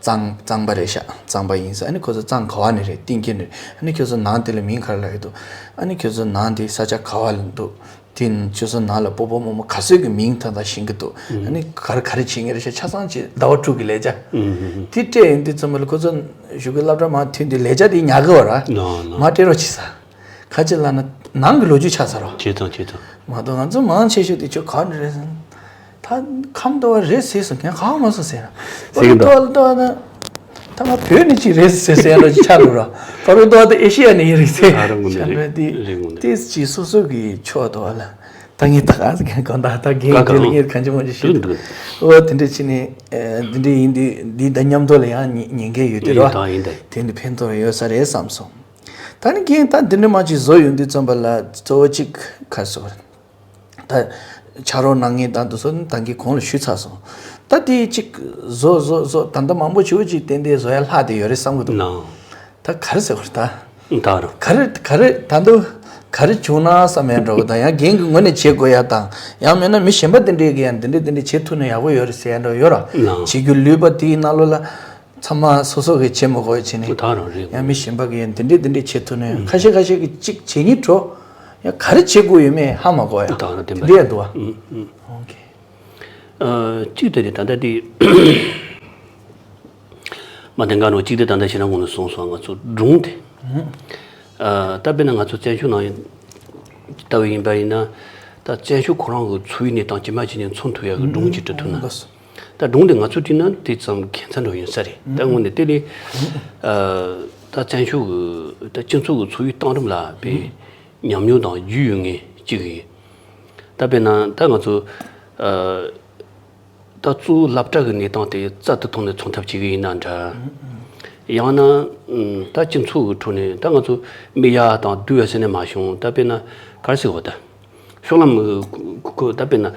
གཙང་གཙང་པ་རེད་ཤག་གཙང་པ་ཡིན་ཟེར། ཨ་ནི་ཁོ་ཚོ་གཙང་ག་བ་ནས་རེད། གཏིང་སྐྱེས་ནས་རེད། ཨ་ནི་ཁྱོད་ཚོ་ནང་དེ་ལ་མིང་ག་རེ་ལབ་ཀྱི་འདུག་ཨ་ནི་ཁྱོད་ཚོ་ནང་དེ་ས་ཆ་ག་བ་ལ་འདུག་དེ་ཁྱོད་ཚོ་ནང་ལ་སྤོ་བོ་རྨོ་མོ་ག་ཚོད་ཀྱི་མིང་ད་ལྟ་ཤེས་ཀྱི་འདུག་ཨ་ནི་ག་རེ་ག་རེ་བྱེད་ངེས་རེད་ཤག་ཆ་ཚང་ཅིག་ཟླ་བ་དྲུག་གི་ལས་བྱ་དེ་སྤྲད་ཡོང་དུས་ཙམ་པ་ལ་ཁོ་ཚོ་གཞུག་གི་སློབ་གྲྭ་མར་ཐོན་དུས་ལས་བྱ་དེ་ཉར་གི་བ་ར། ལགས་ལགས། མར་སྤྲད་རོགས་བྱེད་ས། ག་ཅི་ལབ་ན་ནང་གི་ལོ་རྒྱུས་ཆགས་ཚར་རོ། བྱེད་དང་བྱེད་དང་། མ་གཏོགས་ང་ཚོ་མང་ཆེ་ཤོས་དེ་ཁྱོད་ག་ནས་རེད་ཟེར། ད་ཁམས་དོ་བ་རེད་ཟེར་སོང་། ཁྱོད་ག་མ་སོང་ཟེར་ན། ཟེར་གི་འདུག་ཕ་རོལ་དོ་བ་ལ་ད་ང་བོད་ནས་ཅིག་རེད་ཟེར་ཟེར་ཡ་འདྲ་ཅིག་ཆགས་འདུག་ར། ཕ་རོལ་དོ་བ་དེ་ཨེ་ཤི་ཡ་ནས་ཡིན་རེད་ཟེར། ཨ་རང་ངོ་ནས་ཆགས་རེད། འདྲ་དེ་རེད་ངོ་ནས། ཏིས་ཅིག་སོ་སོ་གི་ཕྱོགས་དོ་བ་ལ་ད་ངས་ད་ག་ཟེར་གང་ད་ད་རྒན་དེ་ལ་ངས་གང་ཅི་མང་ཅི་ཞུ་འདུག་འོ་དེ་འདྲ་ཅིག་ནས་འདི་འདྲ་ཡིན་དུས་འདི་ད་མཉམ་དུ་ལ་ཡང་ཉན་མཁན་ཡོད་དུས་ར། ཡིན་དང་ཡིན་དང་། དེ་འདི་ཕན་ཐོགས་ཡོད་ས་རེད་བསམ་སོང་། ད་ནི་རྒན་ད་འདི་འདྲ་མ་ཅིག་བཟོ་ཡོང་དུས་ཙམ་པ་ལ་གཙོ་བོ་གཅིག་ག་རེ་ཟེར་བ་རེད། ད་ཕྱག་རོགས་གནང་མཁན་དང་དུ་སོ་ནི་ད་གིན་གོང་ལ་ཞུས་ཚར་སོང་། ད་དེ་གཅིག་བཟོ་བཟོ་བཟོ་ད་ལྟ་མང་པོ་ཞེ་པོ་ཅིག་ཏན་ཏན་བཟོ་ཡ་ལྷག་བསྡད་ཡོད་རེད་བསམ་གི་འདུག་ལགས། ད་ག་རེ་ཟེར་བ་རེད་ད། ད་རུང་། ག་རེ་ག་རེ་ད་དུང་ག་རེ་བྱུང་ན་བསམ་ཡ་འདྲ་བོ་དང་ཡང་རྒན་གྱི་ངོས་ནས་བྱེད་དགོས་ཡ་དང་ཡང་མིན་ན་མི་གཞན་པ་དེ་འདྲས་ཀྱི་ཡང་འདི་འདྲས་འདི་འདྲས་བྱེད་ཐུབ་ན་ཡག་པོ་ཡོད་རེད་ཟེར་ཡ་འདྲ་བོ་ཡོད་ར། ལགས། བྱེད་རྒྱུ་ལུས་པ་དེའི་ནང་ལོགས་ལ། ཚང་མ་སོ་སོ་གི་བྱེད་མི་དགོས་བྱས་ནས། ད་རང་རེད། ཡང་མི་གཞན་པ་གིས་ཡང་འདི་འདྲས་འདི་འདྲས་བྱེད་ཐུབ་ན་ཡང་ཁ་ཤས་ཁ་ཤས་ཀྱིས་གཅིག་བྱེད་སྙིང་བྲོ། ཡང་ག་རེ་བྱེད་དགོས་ཡོད་མེད་ཧ་མ་གོ་ཡ། ད་རང་བདེན་པ་འདི་ཡང་འདུག་བ། ཨུམ་ཨུམ། ཨོ་ཁེ། ཨ་གཅིག་དེ་རེད། ད་ལྟ་དེ་མ་བདེན་ག་ནོ་གཅིག་དེ་ད་ལྟ་ཁྱེད་རང་ངོ་ནས་གསུངས་སོང་། ང་ཚོ་སྒྲུང་དེ། ཨ་ད་དཔེར་ན་ང་ཚོ་བཙན་བྱོལ་ནང་ཡིན་ལྟ་བུ་ཡིན་པ་ཡིན་ན། ད་བཙན་བྱོལ་ཁོ་རང་གི་འཚོ་བའི་གནས་སྟངས་ཇི་མ་ཇི་བཞིན་མཚོན་ཐུབ་ཡ་གི་སྒྲུང་ཅིག་འབྲི་ཐུབ་ན། ད་སྒྲུང་དེ་ང་ཚོས་བྲིས་ན་དེ་ཙམ་ཁྱད་མཚར་འགྲོ་ཡིན་ས་རེད། ད་དངོས་གནས་དེ་ལས་ཨ་ད་བཙན་བྱོལ་གི་ད་སྤྱི་ཚོགས་གི་འཚོ་བའི་སྟེང་རིམ་ལ་དཔེ་ཉམས་མྱོང་དང་རྒྱུས་ཡོད་མཁན་གཅིག་ཡིན། ད་དཔེར་ན་ད་ང་ཚོ་ཨ་ད་གཙོ་བོ་སློབ་གྲྭ་གི་གནས་སྟངས་དེ་རྩལ་དུ་ཐོག་ནས་ཚོང་ཐབས་བྱེད་གི་ཡིན་ན་འདྲ། ཡང་ན་ད་སྤྱི་ཚོགས་གི་ཁྲོད་ནས་ད་ང་ཚོ་མི་ཡག་དང་སྡུག་ཡ་ཟེར་ནས་མ་བྱུང་། ད་དཔེར་ན་ག་རེ་ཟེར་བ་ད། ཤོག་ལམ་ཁོ་ད་དཔེར་ན་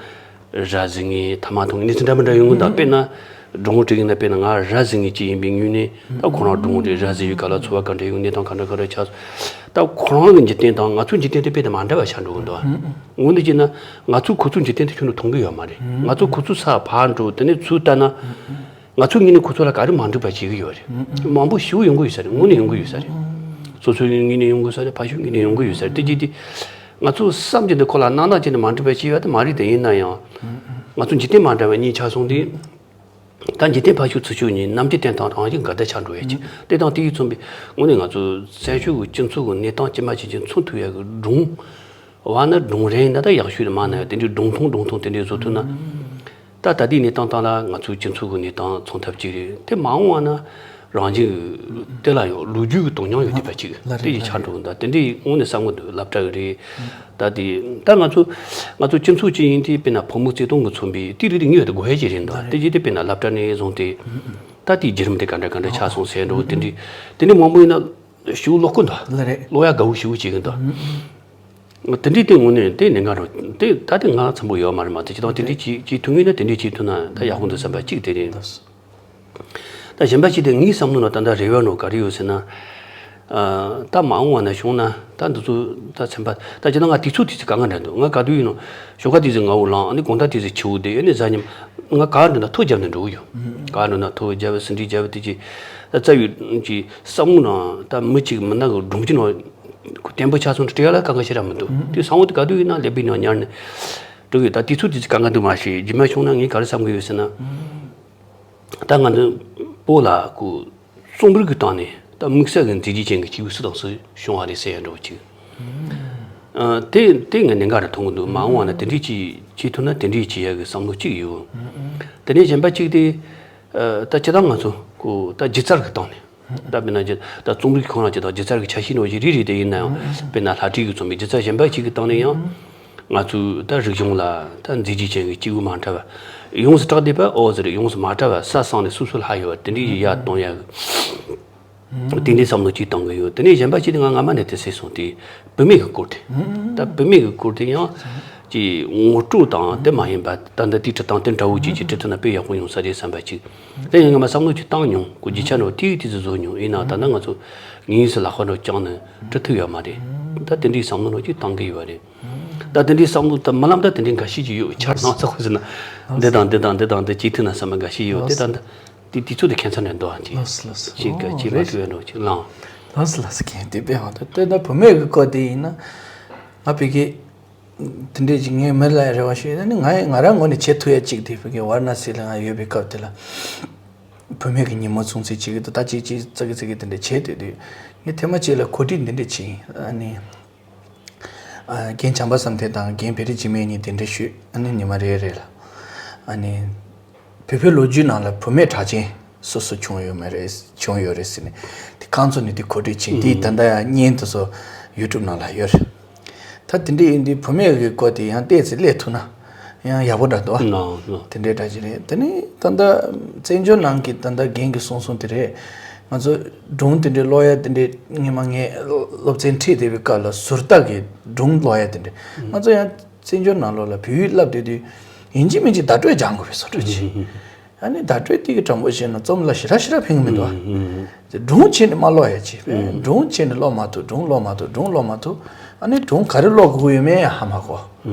ར་བཟི་ངེས་ཐ་མག་འཐུང་ངེས་ནི་ཚོ་འདྲ་མི་འདྲ་ཡོང་གི་འདུག་དཔེར་ན་སྒྲུང་བྲིས་ཡིན་ན་དཔེར་ན་ང་ར་བཟི་ངེས་ཅིག་ཡིན་པའི་ངོས་ནས་ད་ཁོ་རང་སྒྲུང་བྲིས་ར་བཟི་ཡོད་ག་ལ་ཚོར་བ་ག་འདྲ་ཡོང་གནས་སྟངས་ག་འདྲ་ག་འདྲ་ཆགས་སོང་། ད་ཁོ་རང་གི་འཇིག་རྟེན་དང་ང་ཚོའི་འཇིག་རྟེན་དེ་དཔེ་དེ་མ་འདྲ་བ་ཆགས་འགྲོ་གི་འདུག་དངོས་གནས་བྱས་ན་ང་ཚོས་ཁོ་ཚོའི་འཇིག་རྟེན་དེ་ཁྱོན་ནས་མཐོང་གི་ཡོད་མ་རེད། ང་ཚོ་ཁོ་ཚོའི་སར་ཕར་འགྲོ་དེ་ནས་ཚུར་ལྟ་ན། ང་ཚོའི་ངོས་ནས་ཁོ་ཚོ་ལ་ག་རེ་མ་འགྲིག་པ་བྱེད་ཀྱི་ཡོད་རེད། མང་པོ་ཞེ་པོ་ཡོང་གི་ཡོད་ས་རེད། དངོས་གནས་ཡོང་གི་ཡོད་ས་རེད། སོ་སོའི་ངོས་ནས་ཡོང་གི་ཡོད་ས་རེད། ཕ་ཤུལ་ངོས་ནས་ཡོང་གི་ཡོད་ས་རེད། དེ་རྗེས་དེ་ང་ཚོ་བསམ་གྱི་འདུག་ཁོ་ལ་སྣང་སྣང་བྱས་ནས་མ་འགྲིག་པ་བྱས་ཡོད་དེ་མ་རེད། དེ་ཡིན་ན་ཡང་ང་ཚོ་འཇིག་རྟེན་མ་འདྲ་བ་གཉིས་ཆགས་སོང་དུས། ད་འཇིག་རྟེན་ཕ་ཤུལ་ཚུར་ཤུལ་གཉིས་ནམ་རྒྱུན་བསྟན་སྟངས་རང་བཞིན་འགལ་ཟླ་ཆགས་འགྲོ་ཡས་ཀྱི་དེ་དང་དེ་ཡིས་མཚོན་པའི་དངོས་གནས་ང་ཚོ་བཙན་བྱོལ་གྱི་སྤྱི་ཚོགས་ཀྱི་གནས་སྟངས་ཇི་མ་ཇི་བཞིན་མཚོན་ཐུབ་ཡས་ཀྱི་སྒྲུང་། བ་ན་སྒྲུང་རེད་ན་ད་ཡག་ཤོས་རེད། མ་ན་ཡང་དེ་འདྲའི་སྒྲུང་ཐུང་སྒྲུང་ཐུང་དེ་འདྲའི་བཟོ་ཐུབ་ན། ད་ད་ལྟའི་གནས་སྟངས་སྟེང་ལ་ང་ཚོའི་སྤྱི་ཚོགས་ཀྱི་གནས་སྟངས་མཚོན་ཐབས་ཅིག་རེད། དེ་མ་འོངས་པ་ན་རང་བཞིན་གྱི་དེ་ལ་ཡང་ལོ་རྒྱུས་ཀྱི་དོན་སྙིང་ཡོད་བསྡད་པ་ཅིག་ལ་དེ་རེད་ཡིས་ཆགས་འགྲོ་གི་འདུག་དེ་འདྲའི་དངོས་གནས་བསམ་གྱི་འདུག་སློབ་གྲྭ་གི་རེད། ད་དེ་ད་ང་ཚོ་ང་ཚོ་སྤྱི་ཚོགས་ཅིག་ཡིན་དུས་དཔེར་ན་ཕོ་མོ་བརྩེ་དུང་གིས་མཚོན་པའི་དེ་རིགས་དེ་ངེས་ཡོད་དགོས་ཡ་ཅིག་རེད་འདུག་དེ་རྗེས་དེ་དཔེར་ན་སློབ་གྲྭ་ནས་བཟུང་སྟེ་ད་དེའི་བརྒྱུད་རིམ་དེ་ག་འདྲ་ག་འདྲ་ཆགས་སོང་ཟེར་འགྲོ་དེ་འདྲའི་དེ་འདྲའི་མང་པོ་ཡིན་ན་ཞེ་པོ་ཀློག་གི་འདུག་ལ་རེད། ཀློག་ཡ་དགའ་བོ་ཞེ་པོ་བྱེད་ཀྱི་འདུག་དེ་འདྲའི་དེ་དངོས་གནས་དེ་ནི་ང་རང་དེ་ད་དེ་ང་ཚང་པོ་ཡོད་མ་རེད་མ་གཏོགས་ཅི་དང་དེ་འདྲའི་ཅིག་ཅིག་ཐུག་ངེས་ན་དེ་འདྲའི་ཅིག་ཐུག་ན་ད་ཡག་པོ་འདུག་བསམ་པ་ཅིག་དེ་རེད། ད་གཞན་པ་ཅིག་དེ་ངའི་བསམ་བློ་ནང་ད་ལྟ་རེ་བ་ནོ་ག་རེ་ཡོད་ཟེར་ན། ཨ་ད་མ་འོངས་པ་ན་བྱུང་ན་ད་འདི་ཚོ་ད་ཚན་པ་ད་ཅི་ད་ང་དུས་ཚོད་དུས་ཚོད་གང་ག་འདྲ་འདུག་ང་ག་དུས་ཡིན་ནོ་ཞོགས་ཀ་དུས་ཚོད་སྔ་བོ་ལངས་ཨ་ནི་དགོང་དག་དུས་ཚོད་ཕྱི་བོ་བསྡད་ཨ་ནི་གཟའ་ཉིན་ང་ག་འགྲོ་ན་ཐོ་རྒྱབ་ནས་འགྲོ་གི་ཡོད། ག་འགྲོ་ན་ཐོ་རྒྱབ་ཟིན་བྲིས་རྒྱབ་དེ་ཅི་ད་རྩ་བའི་ཅི་བསམ་བློ་ནང་ད་མི་གཅིག་མི་སྣ་གི་སྒྲུང་གི་ནང་བརྟན་པོ་ཆགས་སོང་དྲི་ཡ་ལ་གང་ག་ཞེ་དྲག་མི་འདུག་དེ་སང་བོ་དེ་ག་དུས་ཡིན་ན་ཀླད་པའི་ནང་ཉར་ནས་འགྲོ་གི་ཡོད། ད་དུས་ཚོད་དུས་ཚོད་གང་ག་འདུག་མ་ཤེས་རྗེས་མ་བྱུང་ན་ངས་ག་རེ་བསམ་གི་ཡོད་ཟེར་ན། ད་ང་ཚོ་བོད་ལ་ཁོ་རྩོམ་རིག་གི་སྟེང་ནས་ད་དམིགས་བསལ་གྱི་མཛེས་རྒྱུ་ཅན་གྱི་སྐྱེས་བུ་སུ་དང་སུ་བྱུང་བ་རེད་ཟེར་ཡ་འདྲ་བོ་ཅིག་ཨ་དེ་དེ་ངས་གནད་འགག་རེད་མཐོང་གི་འདུག་མ་འོངས་པ་ན་དེ་འདྲས་ཅིག་བྱེད་ཐུབ་ན་དེ་འདྲས་བྱེད་ཡ་གི་བསམ་བློ་གཅིག་ཡོད། དེ་ནས་གཞན་པ་གཅིག་དེ་ཨ་ད་སྤྱིར་བཏང་ང་ཚོ་ཁོ་ད་སྒྱུ་རྩལ་གྱི་སྟེང་ནས་ད་དཔེར་ན་ད་རྩོམ་རིག་ཁོ་ན་སྤྱིར་བཏང་སྒྱུ་རྩལ་གྱི་ཆ་ཤས་ནང་བཞིན་རེ་རེ་དེ་ཡིན་ན་ཡང་དཔེར་ན་ལྷ་བྲིས་ཀྱིས་རྩོམ་པའི་སྒྱུ་རྩལ་གཞན་པ་གཅིག་གི་སྟེང་ནས་ཡང་། ང་ཚོའི་ད་རིག་གཞུང་ལ་ད་མཛེས་རྒྱུ་ཅན་གྱི་སྐྱེས་བུ་མ་འདྲ་བ། ཡོངས་སུ་གྲགས་བསྡད་པ་ཨོ་ཟེར་ཡོངས་སུ་མ་གྲགས་པ་ས་སང་ནས་སོ་སོ་ལྷག་ཡོད་པ་དེ་འདྲའི་ཡར་གཏོང་ཡ་གི་དེ་འདྲའི་བསམ་བློ་གཅིག་བཏང་གི་ཡོད། དེ་ནས་གཞན་པ་གཅིག་དེ་ང་སྔ་མ་ནས་དེ་ཟེར་སོང་དེ་བུད་མེད་ཀྱི་སྐོར་དེ། ད་བུད་མེད་ཀྱི་སྐོར་དེ་ཡང་ཅིག་ངོ་སྤྲོད་དང་དེ་མ་ཡིན་པ་ད་ལྟ་དེའི་འབྲི་སྟངས་དེ་འདྲ་བོ་ཅིག་ཅིག་འབྲི་ཐུབ་ན་དཔེ་ཡག་པོ་ཡོང་ས་རེད་བསམ་པ་ཅིག་དེ་ཡང་སྔ་མ་བསམ་བློ་གཅིག་བཏང་མྱོང་གོ་རྒྱུ་ཆ་འདྲ་བོ་དེའི་དུས་སུ་བཟོ་མྱོང་ཡིན་ན་ད་ལྟ་ང་ཚོ་ངེས་སུ་ལག་པ་འདྲ་བོ་བརྐྱངས་ནས་འབྲི་ཐུབ་ཡོད་མ་རེད། ད་དེ་འདྲའི་བསམ་བློ་འདྲ་བོ་གཅིག་བཏང་གི་ཡོད་རེད། ད་དེ་འདྲའི་བསམ་བློ་ད་མ་ལམ་ད་དེ་འདྲའི་འགའ་ཤས་ཅིག་ཡོད། ཆར་སྣང་ཚ་ཁོ་ཟེར་ན་འདི་དང་འདི་དང་འདི་དང་འདི་གཅིག་མཐུན་ན་བསམ་པ་འགའ་ཤས་ཡོད། དེ་ད་ད་དེ་དུས་ཚོད་དེ་ཁྱད་མཚར་ནས་འདུག་ཨ། ཅིག་ལགས་སོ་ལགས་སོ། ཅིག་ག་ཅིག་མ་ཐུབ་ཡ་འགྲོ་ཅིག་ལངས། ལགས་སོ་ལགས་སོ། གན་དེ་དཔེ་ཧང་ད་ལྟོས་ན་བུད་མེད་ཀྱི་སྐོར་དེ་ཡིན་ན། ང་བི་གི་དེ་འདྲས་ཅིག་ངས་མི་ལ་རེ་བ་ཞུས་ན་ནི་ང་ང་རང་ངོས་ནས་བྱེད་ཐུབ་ཡ་གཅིག་དེ་བི་གི་ཝཱ་ར་ཎ་སི་ལ་ང་ཡོད་པའི་སྐབས་དེ་ལ། བུད་མེད་ཀྱི་ཉིན་མོ་སྲུང་བརྩི་བྱེད་ཀྱི་འདུག་ད་ཅིག་ཅིག་ཙག་གི་ཙག་གི་དེ་འདྲས་བྱེད་དུས་དུས་ངས་ཐེངས་མ་གཅིག་ལ་གོ་སྒྲིག་འདི་འདྲས་བྱས་ཡིན། ཨ་ནི། རྒན་བྱམས་པ་བསམ་གཏན་དང་རྒན་བེ་རི་འཇིགས་མེད་གཉིས་གདན་འདྲེན་ཞུས། ཨ་ནི་ཉི་མ་རེ་རེ་ལ། ཨ་ནི། བོད་པའི་ལོ་རྒྱུས་ནང་ལ་བུད་མེད་གྲགས་ཅན་སོ་སོ་བྱུང་ཡོད་མ་རེད། བྱུང་ཡོད་རེད་ཟེར་ནས། དེ་ཁང་ཚོ་ནས་དེ་གོ་སྒྲིག་བྱས་དེ་ད་ལྟ་ཡང་བརྙན་དེ་ཚོ་ཡུ་ཊུབ་ནང་ལ་ཡོད་རེད། ད་དེ་འདྲ་ཡིན་དུས་བུད་མེད་ཀྱི་སྐོར་དེ་ཡང་བལྟས་ཚེ་སླེབས་ཐུབ་ན། ཡང་ཡག་པོ་འདྲ་འདུག་ཨ། དེ་འདྲའི་འདྲ་ཅིག་རེད། དེ་ནི་ད་ལྟ་བཙན་བྱོལ་ནང་གི་ད་ལྟ་རྒན་གྱི་གསུང་གསུང་དེ་རེད། ང་ཚོ་སྒྲུང་དེ་འདྲའི་ཀློག་ཡ་དེ་འདྲའི་སྔོན་མ་ངས་སློབ་ཚན་ཁྲིད་བསྡད་པའི་སྐབས་ལ་ཟུར་ལྟ་གི་སྒྲུང་ཀློག་ཡ་དེ་འདྲའི་ང་ཚོ་ཡང་བཙན་བྱོལ་ནང་ལོགས་ལ་བོད་ཡིག་བསླབ་བསྡད་དུས་ཡིན་གཅིག་མིན་གཅིག་བརྡ་སྤྲོད་སྦྱང་དགོས་པའི་བཟོ་འདྲ་ཅིག་ཨ་ནི་བརྡ་སྤྲོད་དེ་གི་དྲང་པོ་བཤད་ན་རྩོམ་ལ་ཞེ་དྲག་ཞེ་དྲག་ཕན་གི་མི་འདུག་ཨ། སྒྲུང་བྱས་ནས་མ་ཀློག་ཡ་ཅིག་སྒྲུང་བྱས་ནས་ཀློག་མ་ཐུབ། སྒྲུང་ཀློག་མ་ཐུབ། སྒྲུང་ཀློག་མ་ཐུབ། ཨ་ནི་སྒྲུང་ག་རེ་ཀློག་དགོས་ཡོད་མེད་ཧ་མ་གོ་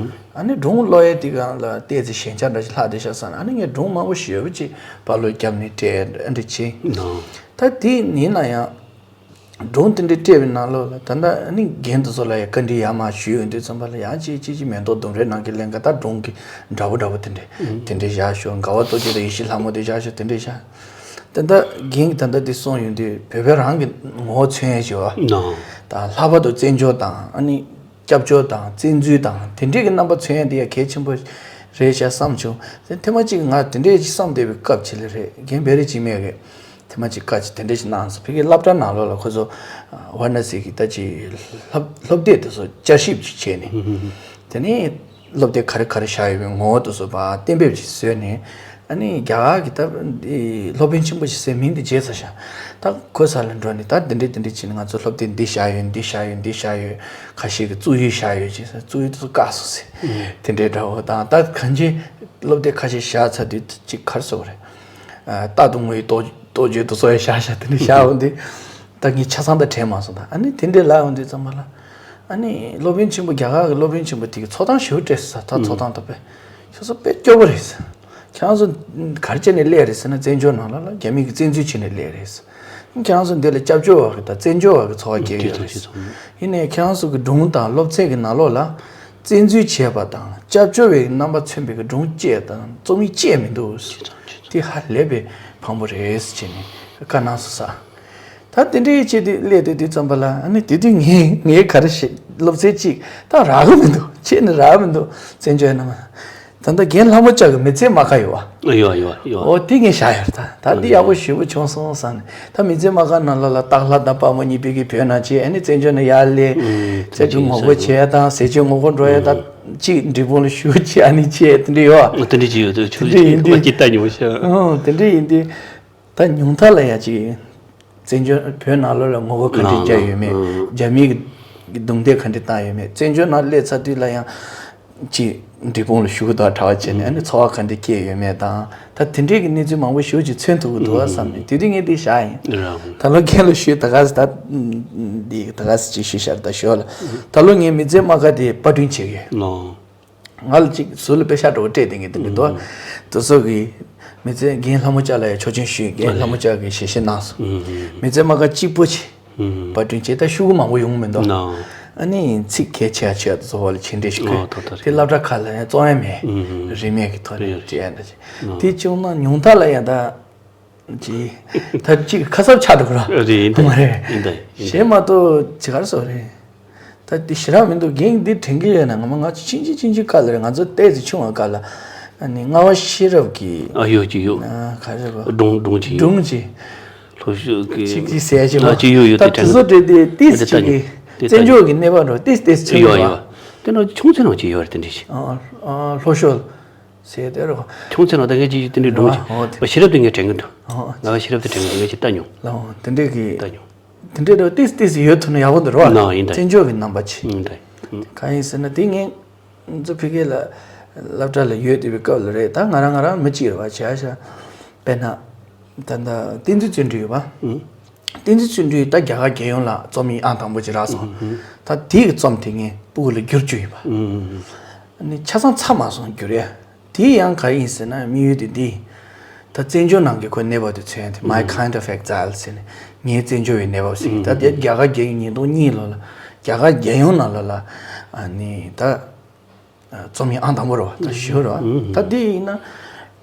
ཨ་ནི་སྒྲུང་ཀློག་ཡས་དེ་གང་ལ་བལྟས་ཚེ་ཞན་ཆ་འདྲ་ཞིག་ལྷག་བསྡད་ཤག་བསམ་ནས། ཨ་ནི་ངས་སྒྲུང་མང་པོ་ཞེ་པོ་ཅིག་པར་ལོག་བརྒྱབ་ནས་སྤྲད་ཨ་འདྲ་བྱས། ད་དེ་ཡིན་ན་ཡང་སྒྲུང་དེ་འདྲ་སྤྲད་པའི་ནང་ལོགས་ལ་ད་ལྟ་ཨ་ནི་རྒན་དེ་ཚོ་ལ་ཡང་བཀའ་འདྲི་ཡར་མར་ཞུས་ཡོང་དུས་ཙམ་པ་ལ་ཡང་ཅིག་ཅིག་ཅིག་མེ་ཏོག་ལྡུམ་རའི་ནང་གི་ཀླན་ཀ་ད་སྒྲུང་གི་འདྲ་པོ་འདྲ་པོ་དེ་འདྲ་དེ་འདྲ་བཞག་ཤོག་མགར་བ་རྡོ་རྗེ་དང་ཡེ་ཤེས་ལྷ་མོ་དེ་བཞག་ཤོག་དེ་འདྲ་བཞག་ད་ལྟ་རྒན་གྱིས་ད་ལྟ་འདི་གསུངས་ཡོང་དུས་བོད་པའི་རང་གི་ངོ་བོ་མཚོན་ཡས་བྱེད་པ། ད་ལྷག་པར་དུ་བཙན་བྱོལ་དང་ཨ་ནི་སྐྱབས་བཅོལ་དང་བཙན་འཛུལ་དང་དེ་འདྲས་ཀྱི་རྣམ་པ་མཚོན་ཡས་འདི་ཡང་གལ་ཆེན་པོ་རེད་ཤག་བསམ་བྱུང་། དེ་ཐེངས་མ་གཅིག་ང་དེ་འདྲས་ཅིག་བསམ་བསྡད་པའི་སྐབས་ཅིག་ལ་རེད། རྒན་བེ་རི་འཇིགས་མེད་ཀྱིས་ཐེངས་མ་གཅིག་བཀའ་ཅིག་དེ་འདྲས་ཅིག་གནང་སོང་། ཕ་གིའི་སློབ་གྲྭ་ནང་ལོགས་ལ་ཁོ་ཚོ་ཝཱ་ར་ཎ་སི་གི་ད་ཅིག་སློབ་སློབ་དེབ་དེ་ཚོ་བསྐྱར་ཞིབ་ཅིག་བྱས་ནས་དེ་ནས། སློབ་དེབ་ག་རེ་ག་རེ་བཞག་ཡོད་པའི་ངོ་བོ་དེ་ཚོ་ཕར་གཏན་འབེབས་ཅིག་བཟོས་ནས། ཨ་ནི་རྒྱ་གར་གྱི་ད་འདི་སློབ་དཔོན་ཆེན་པོ་ཞིག་ཟེར་མིང་དེ་བརྗེད་ཚར་ཤག་ད་ཁོའི་ས་ལ་འགྲོ་ནས་ད་འདི་འདྲས་འདི་འདྲས་བྱས་ནས་ང་ཚོ་སློབ་དེབ་འདི་བཞག་ཡོད། འདི་བཞག་ཡོད། འདི་བཞག་ཡོད། ཁ་ཤས་ཀྱིས་བཙུགས་ཡིག་བཞག་ཡོད་ཅེས་ཟེར། བཙུགས་ཡིག་དེ་ཚོ་བཀག་སོང་ཟེར། དེ་འདྲའི་འདྲ་བོ་དང་། ད་གང་ཅི་སློབ་དེབ་ཁ་ཤས་བཞག་ཚར་དུས་ཅིག་ག་རེ་ཟེར་དགོས་རེད། ཨ། རྟག་ཏུ་ངུ་བའི་རྟོགས་རྟོགས་བརྗོད་དེ་ཚོ་ཡང་བཞག་བཞག་དེ་འདྲས་བཞག་འོང་དུས། ད་ངས་ཆ་ཚང་ད་དྲན་མ་སོང་། ད་ཨ་ནི་དེ་འདྲའི་ལབ་ཡོང་དུས་ཙམ་པ་ལ། ཨ་ནི་སློབ་དཔོན་ཆེན་པོ། རྒྱ་གར་གྱི་སློབ་དཔོན་ཆེན་པོ་དེ་གིས་ཚོགས་གཏམ་ཞེ་པོ་སྤྲད་སོང་། ད་ཚོགས་གཏམ་ད་དཔེ་ཁྱོད་ཚོ་དཔེ་སྐྱོ་པོ་རེད་ཟེར། ཁྱེད་རང་ཚོ་ག་རེ་བྱས་ནས་སླེབས་རེད་ཟེར་ན། བཙན་བྱོལ་ནང་ལ་ལ་རྒྱ་མི་གིས་བཙན་འཛུལ་བྱས་ནས་སླེབས་རེད་ཟེར། ཁྱེད་རང་ཚོ་འདི་ལ་སྐྱབས་བཅོལ་བ་གི་དང་བཙན་བྱོལ་བ་གི་འཚོ་བ་སྐྱེལ་ཡོད་རེད་ཟེར། ཡིན་ནའི་ཁྱེད་རང་ཚོ་གི་སྒྲུང་དང་སློབ་ཚན་གི་ནང་ལོགས་ལ་བཙན་འཛུལ་བྱས་པ་དང་སྐྱབས་བཅོལ་བའི་རྣམ་པ་མཚོན་པའི་གི་སྒྲུང་བཅས་དང་རྩོམ་ཡིག་བཅས་མི་འདུག་ཟེར། དེ་ཧ་ལས་པའི་ཕངས་པོ་རེད་ཟེར་བྱས་ནས་བཀའ་གནང་སོང་ས། ད་དེ་འདྲའི་ཆེད་དུ་སླེབས་དུས་དུས་ཙམ་པ་ལ། ཨ་ནི་དེ་དུས་ངས་ངས་ག་རེ་བཤད། སློབ་ཚན་གཅིག་ད་རག་གི་མི་འདུག་ཁྱེད་ནི་རག་གི་མི་འདུག་བཙན་བྱོལ་ནང་མ། ད་ལྟ་རྒན་ལྷ་མོ་ལྕགས་ཀྱི་མི་ཚེའི་རྨ་ཁ་ཡོད་བ། ཡོད་ཡོད་ཡོད། འོ་དེ་ངས་བཞག་ཡོད། ད་ད་འདི་ཡག་པོ་ཞེ་པོ་བྱུང་སོང་བསམ་ནས། ད་མི་ཚེའི་རྨ་ཁ་ནང་ལོགས་ལ་སྟག་ལྷ་དང་དཔའ་མོ་གཉིས་པོ་གིས་བོད་ནང་བྱས། ཨ་ནི་བཙན་བྱོལ་ནས་ཡར་སླེབས། ཨུམ། ཟས་བཅུད་ངོ་རྒོལ་བྱས་དང་ཟས་བཅུད་ངོ་རྒོལ་འགྲོ་ཡ་དང་། ཨུམ། གཅིག་འབྲས་སྤུངས་ལ་བཞུགས་བྱས། ཨ་ནི་བྱས་དེ་འདྲ་ཡོད་བ། དེ་འདྲ་ཅིག་ཡོད། དེ་ཆུ་དེ་འདྲ་ཡིན་དུས་ཅིག་ལྟ་མྱོང་ཤག་ཨོ་དེ་འདྲ་ཡིན་དུས། ད་ཉུང་མཐའ་ལ་ཡང་ཅིག་བཙན་བྱོལ་བོད་ནང་ལོགས་ལ་ངོ་རྒོལ་ག་འདྲ་བརྒྱབ་ཡོད་མེད། ནང་ལ། ཨང་། རྒྱ་མིའི་གི་རྡུང་རྡེག་ག་འདྲ་བཏང་ཡོད་མེད། བཙན་བྱོལ་ནང་སླེབས་ཚར་དུས་ལ་ཡང་ཅིག་འབྲས་སྤུངས་ལ་བཞུགས་དང་གྲྭ་པ་བྱས་ནས། ཨ་ནི་འཚོ་བ་ག་འདྲ་སྐྱེལ་ཡོད་མེད་དང་། ད་དེ་འདྲའི་གི་གནས་ཚུལ་མང་པོ་ཞེ་པོ་ཅིག་མཚོན་ཐུབ་ཀྱི་འདུག་བསམ་ནས། དེ་དུས་ངས་འདི་བཞག་ཡིན། རང་། ད་ལོ་རྒན་ལ་ཞུས། ད་ག་ས་ད་འདི་ད་ག་ས་ཅིག་ཞུས་ཤར་ད་ཞོར་ལ། ད་ལོ་ངས་མི་ཚེའི་རྨ་ཁ་དེ་པར་སྐྲུན་བྱེད་ཀྱི་ཡོད། ལོ། ང་ལ་ཅིག་ཟུར་ལ་པེ་ཤག་འགྲོ་སྤྲད་དེ་ངས་དེ་འདྲ་འདུག་དེ་ཚོ་གི་མི་ཚེ་རྒན་ལྷ་མོ་ལྕགས་ལ་ཡང་ཆོག་མཆན་ཞུས། རྒན་ལྷ་མོ་ལྕགས་ཀྱིས་ཞལ་བཞེས་གནང་སོང་། མི་ཚེ་རྨ་ཁ་གཅིག་པོ་ཅིག་པར་སྐྲུན་བྱས། ད་ཤོག་གུ་མང་པོ་ཡོང་མི་འདུག་ཨ་ནི་ཚིག་གལ་ཆེ་ཆེ་དེ་ཚོ་བ་ལ་ཆེ་འདྲེ་ཞིག་བཀོད། དེ་སློབ་གྲྭ་ཁག་ལ་ཡང་རྩོམ་ཡ་མེད། རིན་མེད་ཀྱི་ཐོག་ནས་བྲིས་ཡ་འདྲ་ཅིག་དེ་བྱུང་ན་ཉུང་མཐའ་ལ་ཡང་ད། ཅི། ད་ཅིག་ཁ་གསབ་ཆགས་འདུག་ར། རེད་ཡིན་ད། མ་རེད། ཡིན་ད་ཡིན་ད། གཞན་མ་གཏོགས་ཇི་གར་སོགས་རེད། ད་འདི་ཞེ་དྲག་མི་འདུག་རྒན་འདི་དྲན་གྱི་ཡོད་ན། ང་མ་ང་ཚོ་ཆིན་ཆིན་ཆིན་ཆིན་སྐབས་ལ་རེད། ང་ཚོ་ཏོག་ཙམ་ཆུང་བ་སྐབས་ལ། ཨ་ནི་རྔ་བ་ཤེས་རབ་ཀྱི། ཨ་ཡོད་ཀྱི་ཡོད། ཨ་ག་རེ་རེད་པ། སྒྲུང་སྒྲུང་ཅིག་ཡོད། སྒྲུང་ཅིག་ལྷོ་ཕྱོགས་ཀྱི། ཅིག་ཅིག་ཟེར་ཅིག་ཨ་ཅིག་ཡོད་ཡོད། ད་དེ་དྲན་གི་འདུག་དེ་ཚོ་དྲན་དེ་ཏོག་ཙམ་ཅིག་གི་བཙན་བྱོལ་གྱི་གནས་བབ་འགྲོ་ཏོག་ཙམ་ཏོག་ཙམ་མཚོན་ཡོད་གྱི་ཡོད་པ། ཡོད། དེ་ནང་ཆུང་ཚེ་ནང་ཅིག་ཡོད་རེད། དེ་འདྲ་ཞིག་ཨ་ཨ་ལྷོ་ཕྱོགས། ཟེར་དེ་རོ། ཁྱུང་ཚན་ལ་ད་ངས་ཅིག་དེ་འདྲའི་སྒྲུང་ཅིག་ཨོ་དེ། ཤེས་རབ་དེ་ངས་དྲན་གི་འདུག་ཨོ། ང་ཤེས་རབ་དེ་དྲན་གི་འདུག་ངས་ཅིག་ལྟ་མྱོང་། ལའོ་དེ་འདྲའི་གི། ལྟ་མྱོང་། དེ་འདྲའི་རོ་ཏིས་ཏིས་ཡོད་ཐུབ་ན་ཡག་པོ་འདུག་རོ། ན་ཡིན་ད། བཙན་བྱོལ་གི་རྣམ་པ་ཅིག་ཡིན་ད། ཨུམ། གང་ཡིན་ཟེར་ན་དེ་ངས་ང་ཚོ་ཕ་གི་ལ་སློབ་གྲྭ་ལ་ཡོད་དེ་བའི་སྐབས་ལ་རེད། ད་ང་རང་ང་རང་མི་གཅིག་རེད་བ། བྱས་ཤག་དཔེར་ན། ད་ད་བསྟན་འཛིན་བརྩོན་འགྲུས་ཡོད་པ། ཨུམ། བསྟན་འཛིན་བརྩོན་འགྲུས་ད་རྒྱ་གར་རྒྱལ་ཡོངས་ལ་རྩོམ་ཡིག་ཨང་དང་པོ་ཅིག་རག་སོང་། ད་དེའི་རྩོམ་དེ་ངས་སྤུ་གུ་ལ་བསྒྱུར་བཅུག་ཡིན་པ། ཨ་ནི་ཆ་ཚང་ཚར་མ་སོང་བསྒྱུར་ཡ། དེ་ཡང་ག་ཡིན་ཟེར་ན་དམིགས་ཡུལ་དེ་འདི། ད་བཙན་བྱོལ་ནང་གི་ཁོའི་གནས་བབ་དེ་མཚོན་ཡ་དེ། My Kind of Exile ཟེར་ནས་ངའི་བཙན་བྱོལ་བའི་གནས་བབ་ཟེར། ད་དེ་རྒྱ་གར་རྒྱལ་ཡོངས་ཉིས་སྟོང་གཉིས་ལོ་ལ་རྒྱ་གར་རྒྱལ་ཡོངས་ནང་ལོགས་ལ་ཨ་ནི་ད། རྩོམ་ཡིག་ཨང་དང་པོ་རེད་བ། ད་ཞུ་རེད་བ། ད་འདི་ཡིན་ན་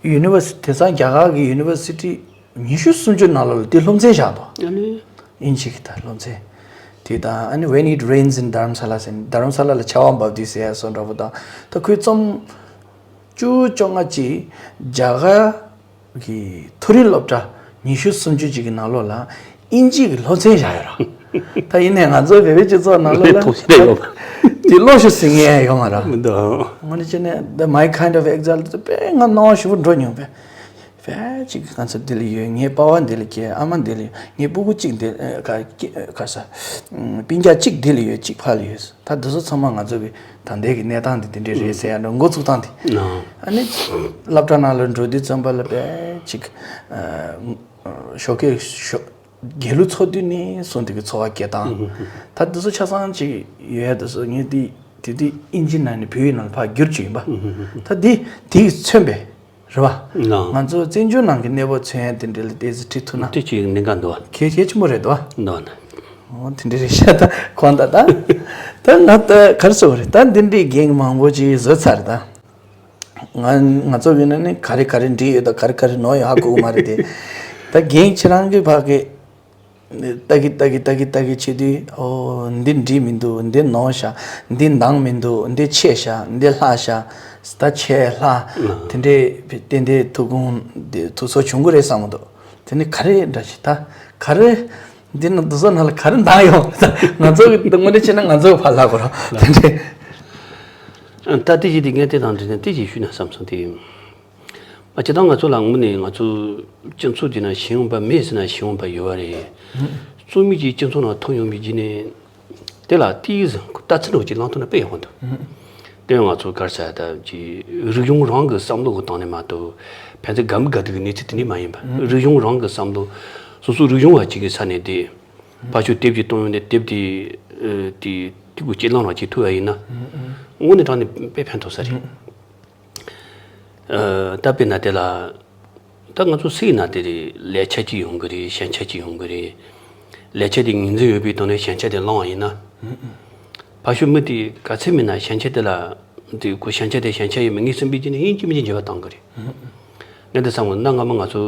ཡུ་ནི་ཝར་སི་དེང་སང་རྒྱ་གར་གྱི་ཡུ་ནི་ཝར་སི་ཊི་ཉི་ཤུ་སུམ་ཅུ་ནང་ལོགས་ལ་དེ་སློབ་ཚན་བཞག་འདུག་ཨ་ནི། དབྱིན་ཇི་གི་ད་སློབ་ཚན་དེ་དང་། ཨ་ནི་When It Rains in Dharamsala ཟེར་ནས་དྷ་རམ་ས་ལ་ལ་ཆར་པ་འབབ་དུས་ཟེར་ཡ་སོགས་འདྲ་པོ་དང་། ད་ཁོའི་རྩོམ་བཅུ་བཅོ་ལྔ་ཅིག་རྒྱ་གར་གི་མཐོ་རིམ་སློབ་གྲྭ་ཉི་ཤུ་སུམ་ཅུ་ཅིག་གི་ནང་ལོགས་ལ་དབྱིན་ཇི་གི་སློབ་ཚན་བཞག་ཡོད་ར། ད་ཡིན་ནའི་ང་ཚོ་བོད་པའི་སྤྱི་ཚོགས་ནང་ལོགས་ལ་མཐོང་ཤེས་ཡོད། དེ་ཀློག་ཤོག་ཟེར་མཁན་ཡང་ཡོད་མ་རེད། མི་འདུག་དངོས་གནས་བྱས་ནས་The My Kind of Exile དེ་དཔེ་ང་སྣང་བ་ཞེ་པོ་འགྲོ་མྱོང་བས། ཕལ་ཆེར་གང་ཚ་འདི་ལ་ཡོད། ངའི་པ་ཕ་འདི་ལ་སྐྱེས། ཨ་མ་འདི་ལ་ཡོད། ངའི་སྤུ་གུ་གཅིག་འདི་ལ་ཡོད། ག་ག་ས། སྤུན་ཀྱག་གཅིག་འདི་ལ་ཡོད། གཅིག་ཕ་ལ་ཡོད། ད་འདི་ཚོ་ཚང་མ་ང་ཚོ་གི་ད་ལྟའི་གི་གནས་སྟངས་འདི་དེ་འདྲས་རེད་ཟེར་ཡ་འདྲ་འགོ་ཚུགས་སྟངས་དེ། ཨ་ནི་སློབ་གྲྭ་ནང་ལ་འགྲོ་དུས་ཙམ་པ་ལ་དཔེ་ཅིག་ཞོགས་ཀས་ཞོགས་དགེ་ལུགས་ཚོགས་དུས་ནས་བཟུང་དེ་གི་འཚོ་བ་སྐྱེལ་སྟངས། ད་འདི་ཚོ་ཆ་ཚང་ཅིག་ཡོད་ཡ། འདི་ཚོ་ངས་དེ་དེ་དུས་དབྱིན་ཇི་ནང་ནས་བོད་ཡིག་ནང་ལ་ཕར་བསྒྱུར་བཅུག་ཡིན་པ། ད་དེ་དེ་གིས་མཚོན་པའི་རེད་བ། ང་ཚོ་བཙན་བྱོལ་ནང་གི་གནས་བབ་མཚོན་ཡ་དེ་འདྲ་ལ་ཏོག་ཙམ་བྲིས་ཐུབ་ན། དེ་ཅིག་གནད་འགག་འདུག་བ། གལ་གལ་ཆེན་པོ་རེད་དོ། འདུག་བ་ན། འོ་དེ་འདྲ་རེད་ཤག་ད་ཁོང་ད་ད། ད་ང་ད་ག་རེ་ཟེར་བ་རེད། ད་འདི་འདྲའི་རྒན་མང་པོ་ཅིག་བཟོས་ཚར་ད། ང་ང་ཚོ་ཡིན་ན་ནི་ག་རེ་ག་རེ་འབྲི་ཡོད་དང་ག་རེ་ག་རེ་ནོར་ཡོད་ཧ་གོ་གི་མ་རེད་དེ། ད་རྒན་ཁྱེད་རང་གི་ཕ་གི་ལྟ་གི་ལྟ་གི་ལྟ་གི་ལྟ་གི་བྱེད་དུས། ཨོ་འདི་འགྲིག་མི་འདུག་འདི་ནོར་ཤག་འདི་འདང་མི་འདུག་འདི་ཆད་ཤག་འདི་ལྷག་ཤག་ད་ཆད་ལྷག་དེ་འདྲའི་ཏན་ཏན་ཐུགས་དགོངས་འདི་ཐུགས་ཚོར་བྱུང་གི་རེད་བསམ་གི་འདུག་དེ་ནི་ག་རེ་འདྲ་ཞིག་ད་ག་རེ། འདི་ནི་འདི་ཚོ་ནང་ལ་ག་རེ་འདང་ཡོང་། ང་ཚོ་གི་དངོས་གནས་བྱས་ན་ང་ཚོ་གི་ཕར་ལྷག་གོ་ར་དེ་འདྲའི། ད་ལྟ་ཞིག་དེ་ངས་དེ་དང་འབྲེལ་ནས་དེ་ཞིག་ཞུས་ན་བསམ་སོང་དེ། ཨ་སྤྱིར་བཏང་ང་ཚོ་ལ་དངོས་གནས་ང་ཚོ་སྤྱི་ཚོགས་འདི་ན་ཤེས་ཡོན་པ་མེད་ཟེར་ན་ཤེས་ཡོན་པ་ཡོད་པ་རེད། རྩོམ་ཡིག་ཅིག་སྤྱི་ཚོགས་ནང་ཐོན་ཡོང་བའི་རྗེས་ནས་དེ་ལ་ཏིས་ལྟ་ཚུལ་འདྲ་བོ་ཅིག་བླངས་ཐུབ་ན་དཔེ་ཡག་པོ་འདུག་དེ་ཡང་ང་ཚོ་ག་རེ་ཟེར་ད་ཅིག་རིག་གཞུང་རང་གི་བསམ་བློ་གི་སྟེང་ནས་མ་གཏོགས་ཕན་ཚུན་དགའ་མི་དགའ་སྡུག་གི་གནས་ཚུལ་དེ་འདྲ་མ་ཡིན་པ། རིག་གཞུང་རང་གི་བསམ་བློ། སོ་སོ་རིག་གཞུང་བ་ཅིག་གི་ས་ནས་དེ་ཕར་ཕྱོགས་དེབ་ཅིག་གཏོང་ཡོང་དེ་དེབ་དེ་དེ་དེ་གུ་སྤྱི་བླང་རང་ཅིག་ཐུབ་པ་ཡིན་ན་དངོས་གནས་དྲང་ནས་དཔེ་ཕན་ཐོགས་ས་རེད། ད་དཔེར་ན་དེ་ལ་ད་ང་ཚོ་སུ་ཡིན་ན་དེ་རེད། ལས་བྱེད་ཅིག་ཡོང་གི་རེད། ཞན་ཆ་ཅིག་ཡོང་གི་རེད། ལས་བྱེད་དེ་ངོས་འཛིན་ཡོད་པའི་ཐོག་ནས་ཞན་ཆ་དེ་བླངས་པ་ཡིན་ན། ཕར་ཕྱོགས་མི་དེ་ག་ཚད་མིན་ན་ཞན་ཆ་དེ་ལ་དེ་ཁོ་ཞན་ཆ་དེ་ཞན་ཆ་ཡིན་མིན་ངེས་ཟིན་པའི་རྗེས་ནས་ཡིན་གཅིག་མིན་གཅིག་འགྱུར་བ་གཏང་གི་རེད། ངས་འདི་བསམ་གི་གནའ་སྔ་མོ་ང་ཚོ་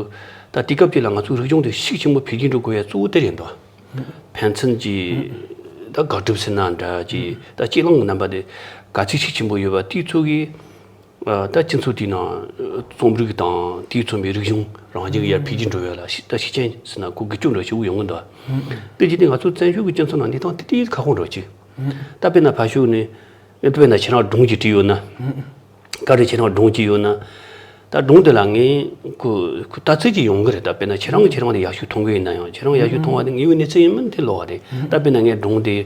ད་དུས་སྐབས་དེ་ལ་ང་ཚོའི་རིག་གཞུང་དེ་ཤུགས་ཆེན་པོ་འཕེལ་རྒྱས་འགྲོ་དགོས་ཡ་གཙོ་བོ་དེ་རེད་འདུག་ཕན་ཚུན་གྱི་ད་དགག་སྒྲུབ་ཟེར་ན་འདྲ་གྱི་ད་གཅེས་ལོང་གི་རྣམ་པ་དེ་ག་ཚད་ཤུགས་ཆེན་པོ་ཡོད་པ་དེ་ཚོ་གིས། ད་སྤྱི་ཚོགས་དེའི་ནང་རྩོམ་རིག་དང་དེས་མཚོན་པའི་རིག་གཞུང་རང་བཞིན་གྱི་ཡར་འཕེལ་རྒྱས་འགྲོ་ཡ་ལ་ཤི་ད་ཤུགས་རྐྱེན་ཟེར་ན་གོ་གི་ཅུང་འདྲ་ཞིག་ཡོང་གི་འདུག་དེ་བྱས་ཏེ་ང་ཚོ་བཙན་བྱོལ་གྱི་སྤྱི་ཚོགས་ནང་གནས་སྟངས་དེ་དེ་ཁ་ཁོང་འགྲོ་ཅིག་ད་དཔེར་ན་ཕར་ཕྱོགས་ནས་ངས་དཔེར་ན་ཁྱེད་རང་སྒྲུང་ཅིག་བྲིས་ཡོད་ན། བཀའ་དྲིན་ཁྱེད་རང་སྒྲུང་ཅིག་ཡོད་ན། ད་སྒྲུང་དེ་ལ་ངས་ཁོ་ཁོ་ལྟ་ཚུལ་ཅིག་ཡོང་གི་རེད། ད་དཔེར་ན་ཁྱེད་རང་གིས་ཁྱེད་རང་དེ་ཡག་ཤོས་མཐོང་གི་ཡིན་ན་ཡང་། ཁྱེད་རང་ཡག་ཤོས་མཐོང་བ་དེ་ངའི་གནས་ཚུལ་ཡིན་མིན་དེ་ལོགས་པ་རེད། ད་དཔེར་ན་ངས་སྒྲུང་དེ།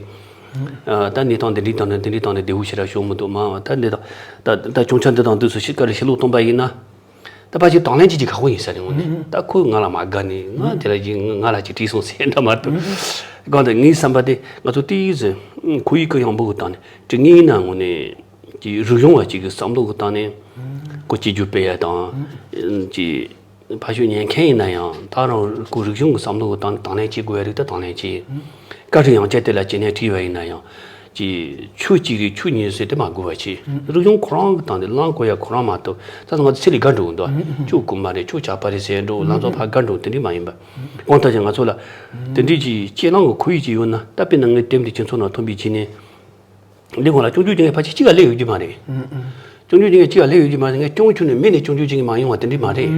ད་གནས་སྟངས་དེ་འདྲའི་སྟེང་ནས་དེ་འདྲའི་སྟེང་ནས་བདེ་བོ་ཞེ་དྲག་བྱུང་མི་འདུག་མ་ད་འདི་དང་། ད་ད་སྐྱོན་ཆ་འདི་དང་འདི་ཚོ་ཞིག་ག་རེ་ཞིག་ལོག་སྟོན་པ་ཡིན་ན། ད་ཕལ་ཆེར་དང་ལེན་བྱེད་ཀྱི་ཁག་པོ་ཡིན་ས་རེད། དངོས་གནས་ད་ཁོས་ང་ལ་མ་དགའ་ནས་ང་དེ་ལ་ཅིག་ང་ལ་ཅིག་བྲིས་སོང་ཟེར་འདྲ་མ་གཏོགས། གང་ལྟར་ངའི་བསམ་པ་དེ་ང་ཚོ་ཏིས་ཁོར་ཡུག་གི་ཡང་འབོར་གི་སྟེང་ནས་བྲིས་ངེས་ཡིན་ན་དངོས་གནས་ཀྱི་རིག་གཞུང་བ་ཅིག་གི་བསམ་བློ་གི་སྟེང་ནས་ཁོ་གཅེས་འཛུགས་སྤེལ་ཡ་དང་། ཅིག་ཕ་ཤུལ་ཉན་མཁན་ཡིན་ན་ཡང་ད་རང་ཁོ་རིག་གཞུང་གི་བསམ་བློ་གི་སྟེང་ནས་དང་ལེན་བྱེད་དགོས་ཡ་རེད། ད་དང་ལེན་བྱེད། བཀའ་དྲིན་ཡང་བསྐྱར་དེ་ལ་ཅི་ནས་བྲིས་པ་ཡིན་ན་ཡང་། ཅིག་ཆོས་གཅིག་གིས་ཆོས་གཉིས་ཟེར་དེ་མ་དགོས་པ་བྱེད། རིག་གཞུང་ཁོ་རང་གི་སྟེང་ནས་བླང་དགོས་ཡ་ཁོ་རང་མ་གཏོགས་ད་ང་ཚོ་ཚེ་ལས་འགལ་འགྲོ་གི་འདུག་ཁྱོད་རྐུན་མ་རེད། ཁྱོད་ཇག་པ་རེད་ཟེར་འགྲོ་ལང་ཚོ་ཕར་འགལ་འགྲོ་དེ་འདྲས་མ་ཡིན་པ། གང་ལྟར་ཀྱང་ང་ཚོ་ལ་དེ་འདྲས་ཀྱི་སྤྱི་བླང་གི་ཁོར་ཡུག་ཅིག་ཡོད་ན། ད་དཔེར་ན་ངའི་དེབ་འདི་སྤྱི་ཚོགས་ནང་ཐོན་པའི་རྗེས་ནས། འདི་སྒང་ལ་སྐྱོན་བརྗོད་བྱེད་མཁན་ཕལ་ཆེར་གཅིག་ལ་སླེབས་ཡོད་རྒྱུ་མ་རེད། སྐྱོན་བརྗོད་བྱེད་མཁན་གཅིག་ལ་སླེབས་ཡོད་རྒྱུ་མ་རེད། ངས་སྐྱོན་ཁྱོན་ནས་མེད་ནས་སྐྱོན་བརྗོད་བྱེད་མཁན་མ་ཡོང་བ་དེ་འདྲས་མ་རེད།